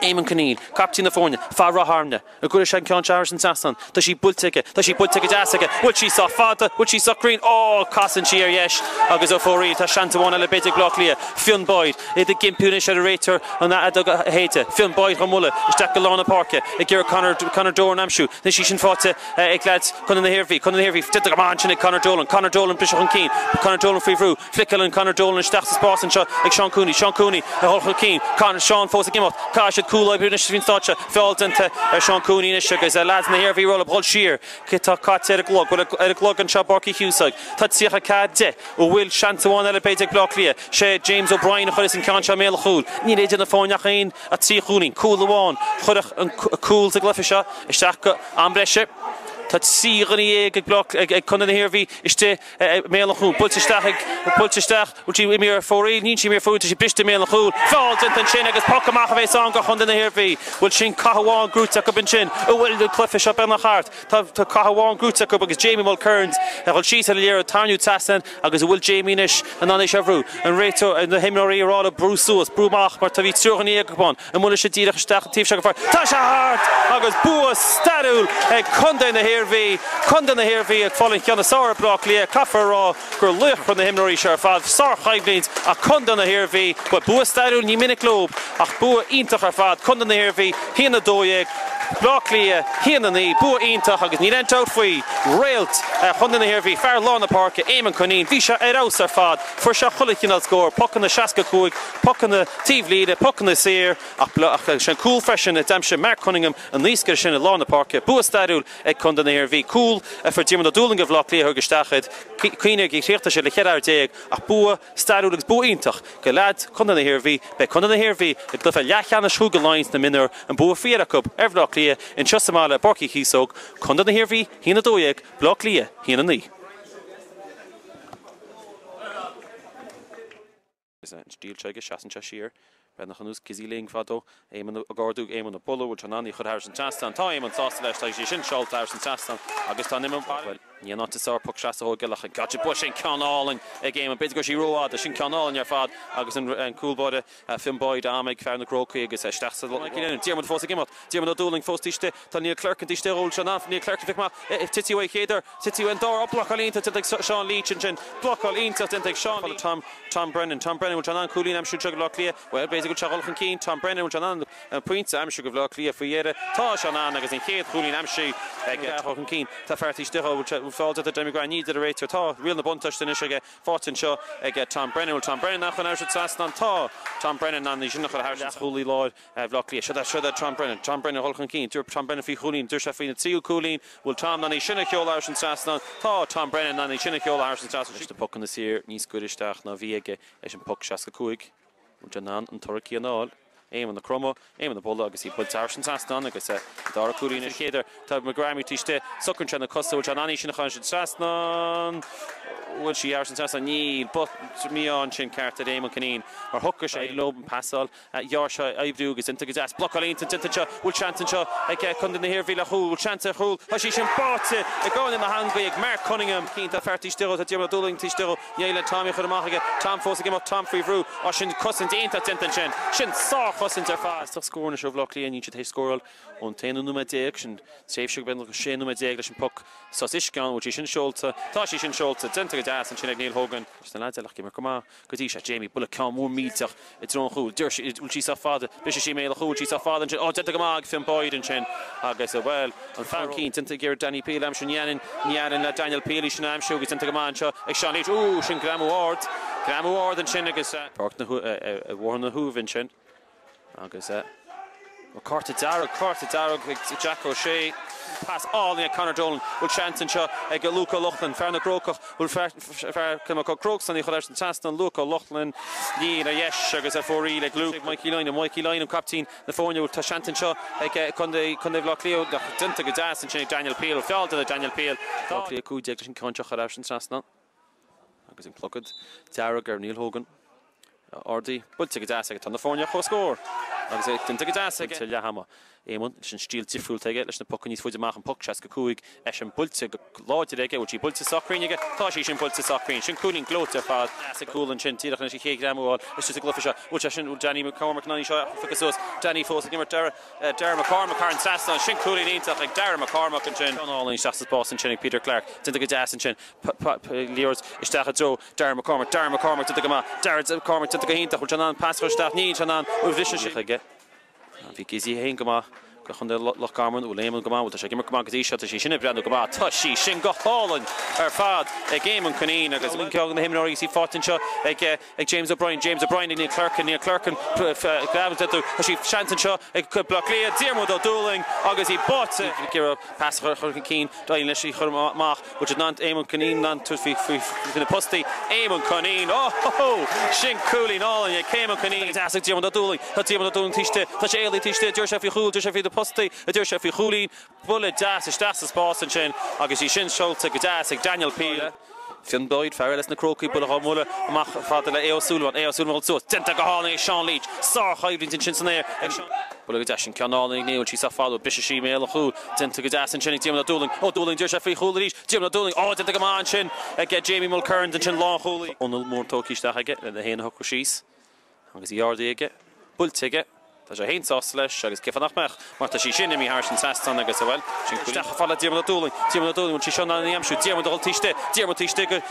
Éamonn Cunneen, captaen na foirne, fear Ráth Airne. An gcuirfidh sé an ceann seo thairis an trasnán? Tá sí buailte aige. Tá sí buailte go deas aige. Bhfuil sí sách fada? Bhfuil sí sách cruinn? Ó! Casann sí ar dheis agus ó fóraíl. Tá seans amháin eile b'fhéidir ag Bleá Cliath. Fionn Boyd. Iad ag impiú anois ar an réiteoir an fheadóg a shéideadh. Fionn Boyd chun bualadh isteach go lár na páirce ag iarraidh Conor, Conor Doran a aimsiú. Anois í sin faighte ag leaids Chontae na hIarmhí. Contae na hIarmhí déanta go maith ansin ag Conor Dolan. Conor Dolan briseadh chun cinn. Conor Dolan faoi bhrú. Fliceálann Conor Dolan isteach sa spás anseo ag Seán Cooney. Seán Cooney ag dul chun cinn. Conor, Seán fós ag imeacht. Caithfidh siad cúl a oibriú anois faoin staid seo. Feall déanta ar Seán Cooney anois agus leaids na hIarmhí ag dul siar. Cé tá caite ar an gclog? Bhuel ar an gclog anseo i bPáirc Uí Chíosóg. Tá 34 10. An bhfuil seans amháin eile b'fhéidir ag Bleá Cliath? Sé James O'Brien a chuirfeas an ceann seo i mbéal an chúil. Níl ag déanamh fáin ach aon ach 3 chúilín. Cúl amháin. Chuirfeadh an cúl sa gcluiche seo isteach go am breise. Tá 13 dhuine ag Bleá ag Contae na hIarmhí istigh i mbéal an chúil. Buailte isteach ag buailte isteach. Bhfuil sí imithe ar fóraoil? Níl sí imithe ar fóraoil. Tá sí briste i mbéal an chúil. Feall déanta ansin agus poc amach a bheas ann go Chontae na hIarmhí. Bhfuil sin cath amháin gnóite acu ansin? An bhfuil an cluiche seo beagnach thart? Tá cath amháin gnóite acu agus Jamie Mulkerrins ag dul síos ar an liathróid, tarraingiú trasna agus an bhfuil Jamie anois in ann é seo a bhrú? An réiteoir, na himreoirí ag rá leo brú suas, brú amach mar tá bhí triúr dhuine acu ann. An mbuailfidh sé díreach isteach an taobh seo den pháirc? Tá sé thart agus bua stairiúil ag Contae na hIarmhí. Contae na hIarmhí ag fáil an cheann is fearr ar Bleá Cliath. Caithfear a rá gur laochra na himreoirí seo ar fad. Sárchoimhlint ach Contae na hIarmhí, bhuel bua stairiúil ní minic leo ach bua iontach ar fad. Contae na hIarmhí, 1-12, Bleá Cliath, 1-9, bua iontach agus níl aon dabht faoi, réalt Chontae na hIarmhí, fear lár na páirce, Éamonn Cunneen, bhí sé ar fheabhas ar fad, fuair sé chuile chineál scór, pocanna 65, pocanna taobh líne, pocanna saor ach sé an cúl freisin a d'aimsigh Mark Cunningham an naoscaire sin i lár na páirce. Bua stairiúil ag Contae na hIarmhí. Cúl a fuair Diarmuid Ó Dúlaing do Bhaile Átha Cliath a thug isteach iad. Cuimhnigh gur chríochnaigh siad le 14 fhear ach bua stairiúil agus bua iontach go leaids Chontae na hIarmhí. Beidh Contae na hIarmhí i gcluiche leathcheannais Chúige Laighean sna mionúir, an bua faoi dheireadh acu ar Bhaile Átha Cliath anseo sa mbaile i bPáirc Uí Chíosóg, Contae na hIarmhí 1-12, Baile Átha Cliath 1-9. Is an stíl seo aige, seasann sé siar. Breathnach anuas, Gizzy Ling fadó. Éamonn ag ardú, Éamonn ag bualadh, bhfuil sé in ann í a chur thairis an trasnán? Tá Éamonn sásta leis, tá sí sin seolta thairis an trasnán agus tá an imirt Bhuel, ní an áit is fearr poc seasta a thógáil ach an gotcha buail sin ceann álainn ag Éamonn. B'fhéidir go raibh sí rófhada, sin ceann álainn ar fad agus an cúl báire Fionn Boyd am ag fear na gCrócaigh agus isteach sa Diarmuid fós ag imeacht. Diarmuid Ó Dúlaing fós taobh istigh. Tá Neil Clerkin taobh istigh. Bhfuil sé in ann Neil Clerkin a phiocadh amach. Tití uaidh chéad uair. Tití uaidh an dara. Blocáil iontach déanta ag Seán Leach ansin. Blocáil iontach déanta ag Seán Leach. Tom Tom Brennan. Tom Brennan bhfuil sé in ann cúilín a aimsiú anseo do Bhaile Átha Cliath? Bhuel, b'fhéidir go bhfuil sé ag dul chun cinn. Tom Brennan bhfuil sé in ann an pointe a aimsiú do Bhaile Átha Cliath faoi dheireadh? Tá sé in ann agus an chéad chúilín aimsithe ag dul chun cinn. Tá fear taobh istigh. Bhfuil sé feall déanta ag Jamie McGrath? Ní deir an réiteoir. Tá riail na buntáiste anois aige. Faighte anseo ag Tom Brennan. Bhfuil Tom Brennan in ann chun thairis an trasnán? Tá Tom Brennan in ann í sin a chur thairis an leathchúlaí láir Bhaile Átha Cliath. Siod é, siod é Tom Brennan. Tom Brennan ag dul chun cinn. Dúirt Tom Brennan faoi chúilín. Dúirt sé faoina tríú cúilín. Bhfuil Tom in ann í sin a sheoladh thairis an trasnán? Tá Tom Brennan in ann í sin a sheoladh thairis an trasnán. Leis na pocanna saor níos gaire isteach ná bhí aige leis an bpoc 65. Bhfuil sé in ann an toradh céanna a fháil? Éamonn ag cromadh, Éamonn ag bualadh agus í buailte thairis an trasnán agus an dara cúilín ar chéad uair. Tá McGrammy taobh istigh. Socraíonn sé na cosa. Bhfuil sé in ann í sin a chur thairis an trasnán? Bhfuil sí thairis an trasnán? Níl. But mí-ádh ansin ceart ar Éamonn Cunneen mar shocraigh sé leo an pasáil ghearr seo a oibriú agus déanta go deas. Blocáil iontach déanta anseo. Bhfuil seans anseo ag Contae na hIarmhí le chúl? Bhfuil seans ar chúl? Tá sí sin báite i gcúinne na heangaí ag Mark Cunningham. Tá fear taobh istigh dhó. Tá Diarmuid Ó Dúlaing taobh istigh dhó. Ní le Tommy a chur amach aige. Tom fós ag imeacht. Tom faoi bhrú. Á sin cosaint iontach déanta ansin. Sin sárchosaint ar fad. Teastaíonn scór anois ó Bhaile Átha Cliath. Níl siad théis scóráil ón t-aonú nóiméad déag. Sin tréimhse beagnach 16 nóiméad leis an bpoc sos uisce ann. Bhfuil sí sin seolta? Tá sí sin seolta. Déanta go deas ansin ag Neil Hogan. Leis na leaids eile ach ag imirt go maith go dtí seo. Jamie, buille ceann mór millteach i dtreo an chúil. Deir sí, bhfuil sí sách fada? Briseann sí i mbéal an chúil, sí sách fada ansin. Ó, déanta go maith ag Fionn Boyd ansin agus, bhuel, an fear cinn déanta ag iarraidh Danny Peel a aimsiú. Ní fhanann, ní fhanann le Daniel Peel í sin a aimsiú agus déanta go maith anseo ag Seán Leach. Ooh, sin greamú ard. Greamú ard ansin agus. Páirc na, Bhóthar na hUaimhe ansin agus, ó, cárta dearg, cárta dearg ag Jack O'Shea. Pas álainn ag Conor Dolan. Bhfuil seans anseo ag Luke Ó Lochlainn, fear na gCrócach. Bhfuil fear na Crokes in ann í a chur thairis an trasnán Luke Ó Lochlainn. Níl, ar dheis agus ar fóraoil ag Luke. Mikey Lynam, Mikey Lynam, captaen na foirne. Bhfuil tá seans anseo ag Contae Bhaile Átha Cliath. Déanta go deas ansin ag Daniel Peel. Feall déanta ag Daniel Peel. Bleá Cliath 15 leis an ceann seo a chur thairis an trasnán. Agus an clogad dearg ar Neil Hogan. Ardaithe, buailte go deas aige. Tá na foirne ar comhscór agus é déanta go deas aige. Leath ama. Éamonn leis an stíl difriúil aige leis na pocanna níos faide amach, an poc 65, eisean buailte go láidir aige. Bhfuil sí buailte sách cruinn aige? Tá sí sin buailte sách cruinn. Sin cúilín gleoite ar fad. Deas ag cúl ansin, díreach anois an chéad ghreamú a fháil istigh sa gcluiche seo. Bhfuil sé sin, bhfuil Danny McCormack in ann í seo a phiocadh suas? Danny fós ag imirt Dara, Darragh McCormack thar an trasnán. Sin cúilín iontach ag Darragh McCormack ansin. Ceann álainn isteach sa spás ansin ag Peter Clarke. Déanta go deas ansin. Liathróid isteach i dtreo Darragh McCormack. Darragh McCormack déanta go maith. Darragh McCormack déanta go hiontach. Bhfuil sé in ann pas a chur isteach? Níl sé in ann. Bhfuil bhriseadh sé aige? Bhí Gizzy féin go maith do chontae Loch Garman. Bhfuil Éamonn go maith? Bhuel, tá sé ag imirt go maith go dtí seo. Tá sí sin ag breathnú go maith. Tá sí sin go hálainn ar fad ag Éamonn Cunneen agus ceann de na himreoirí is í faighte anseo ag ag James O'Brien. James O'Brien ag Neil Clerkin. Neil Clerkin Tá sí seans anseo ag Bleá Cliath. Diarmuid Ó Dúlaing agus í báite. Ag iarraidh pas a chur chun cinn. D'éirigh leis í chur amach. Bhfuil siad in ann Éamonn Cunneen in ann tabhairt faoi faoi na postaí. Éamonn Cunneen! Ó hó hó! Sin cúilín álainn ag Éamonn Cunneen. Deas ag Diarmuid Ó Dúlaing. Tá Diarmuid Ó Dúlaing taobh istigh. Tá sé éalaithe taobh istigh. D'iarr sé faoi chúl. D'iarr sé faoi na postaí. D'iarr sé faoi chúilín. Buille deas isteach sa spás ansin agus í sin seolta go deas ag Daniel Peel. Fionn Boyd, fear eile sna Crócaigh, buille dhá mbualadh amach fada le Aodh Ó Súilleabháin. Aodh Ó Súilleabháin ag dul suas. Déanta go hálainn ag Seán Leach. Sár-choimhlint ansin san aer ag Seán. Buille go deas sin. Ceann álainn ag Neil. Bhfuil sí sách fada? Briseann sí i mbéal an chúil. Déanta go deas ansin ag Diarmuid Ó Dúlaing. Ó Dúlaing, d'iarr sé faoi chúl arís. Diarmuid Ó Dúlaing, á, déanta go maith ansin ag Jamie Mulkerrins ansin, lánchúlaí. Anáil mhór tógtha isteach aige lena fhéin a shocrú síos agus í ardaithe aige, buailte aige. Tá sé féin sásta leis agus cén fáth nach mbeadh mar tá sí sin imithe thairis an trasnán agus, bhuel, sin isteach chomh fada le Diarmuid Ó Dúlaing. Diarmuid Ó Dúlaing, bhfuil sí seo in ann í a aimsiú? Diarmuid ag dul taobh istigh, Diarmuid taobh istigh go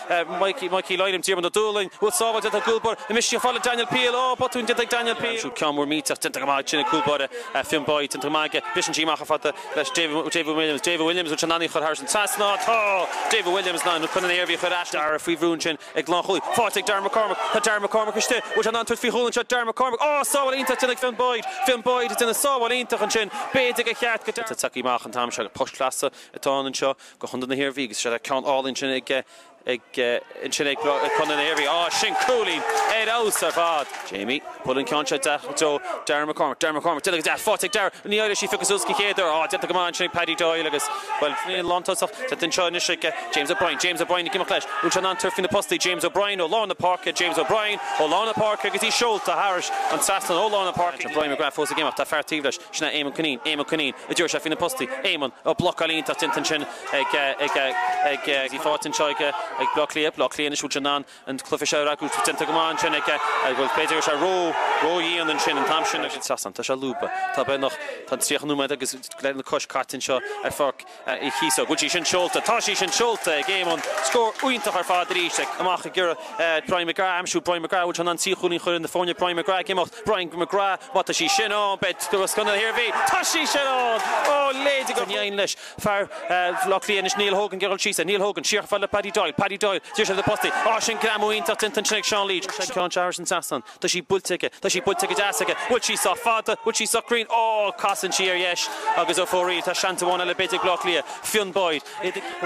Mikey, Mikey Lynam, Diarmuid Ó Dúlaing, bhfuil sábháil déanta ag an gcúl báire? Imithe chomh fada le Daniel Peel, ó, botún déanta ag Daniel Peel. Aimsiú ceann mór millteach, déanta go maith ansin ag cúl báire Fionn Boyd, déanta go maith aige, briseann sí amach chomh fada leis David, David Williams, David Williams, bhfuil sé in ann í a chur thairis an trasnán? Tá! David Williams in ann Contae na hIarmhí a chur ar ais. Darragh faoi bhrú ansin. Ag lánchúlaí. Faighte ag Darragh McCormack. Tá Darragh McCormack istigh. Bhfuil sé in ann tabhairt faoi chúl anseo? Darragh McCormack. Á! Sábháil iontach déanta ag Fionn Boyd. Fionn Boyd ag déanamh sábháil iontach ansin. B'fhéidir gur cheart go Darragh. Tagtha amach an t-am seo. Poc sleasa atá ann anseo go Chontae na hIarmhí agus sé ceann álainn ansin ag ag ansin ag Contae na hIarmhí. Á! Sin cúilín ar fheabhas ar fad. Jamie. Buail an ceann seo isteach i dtreo Darragh McCormack. Darragh McCormack, déanta go deas, faighte ag Darragh. Ní éireoidh sí a phiocadh suas den chéad uair. Á, déanta go maith ansin ag Paddy Doyle agus, bhuel, an lántosach déanta anseo anois ag James O'Brien. James O'Brien ag imeacht leis. Bhfuil sé in ann tabhairt faoi na postaí? James O'Brien ó lár na páirce. James O'Brien ó lár na páirce agus í seolta thairis an trasnán ó lár na páirce. Brian McGrath fós ag imeacht. Tá fear taobh leis. Sin é Éamonn Cunneen. Éamonn Cunneen a d'iarr sé faoi na postaí. Éamonn, ó, blocáil iontach déanta ansin ag, ag, ag, ag, í faighte anseo ag, ag Bleá Cliath. Bleá Cliath anois, bhfuil sé in ann an cluiche seo a fhreagairt déanta go maith ansin aige bhuel b'fhéidir go raibh sé ró ró-dhian ansin an t-am sin agus trasnán tá sé lúbtha tá beagnach tá an 30 nóiméad agus lena cois caite anseo ar Pháirc Uí Chíosóg bhfuil sí sin seolta tá sí sin seolta ag Éamonn scór iontach ar fad arís ag amach ag iarraidh Brian McGrath a aimsiú Brian McGrath bhfuil sé in ann trí chúilín a chur ar na foirne Brian McGrath ag imeacht Brian McGrath má tá sí sin ann beidh Contae na hIarmhí tá sí sin ann ó léide go dheimhin leis Fear Bhaile Átha Cliath anois Neil Hogan ag dul síos é. Neil Hogan siar chomh fada le Paddy Doyle. Paddy Doyle d'iarr sé na postaí. Á sin greamú iontach déanta ansin ag Seán Leach. An ceann seo thairis an trasnán. Tá sí buailte aige. Tá sí buailte go deas aige. Bhfuil sí sách fada? Bhfuil sí sách cruinn? Ó casann sí ar dheis agus ó fóraoil. Tá seans amháin eile b'fhéidir ag Bleá Cliath. Fionn Boyd.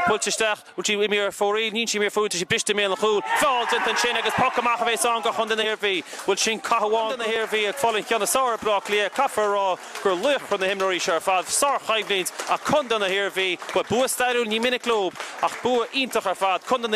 Buailte isteach. Bhfuil sí imithe ar fóraoil? Níl sí imithe ar fóraoil. Tá sí briste i mbéal an chúil. Feall déanta ansin agus poc amach a bheas ann go Chontae na hIarmhí. Bhfuil sin cath amháin Contae na hIarmhí ag fáil an cheann is fearr ar Bleá Cliath. Caithfear a rá gur laochra na himreoirí seo ar fad. Sárchoimhlint ach Contae na hIarmhí. Bhuel, bua stairiúil ní minic leo ach bua iontach ar fad. Contae na.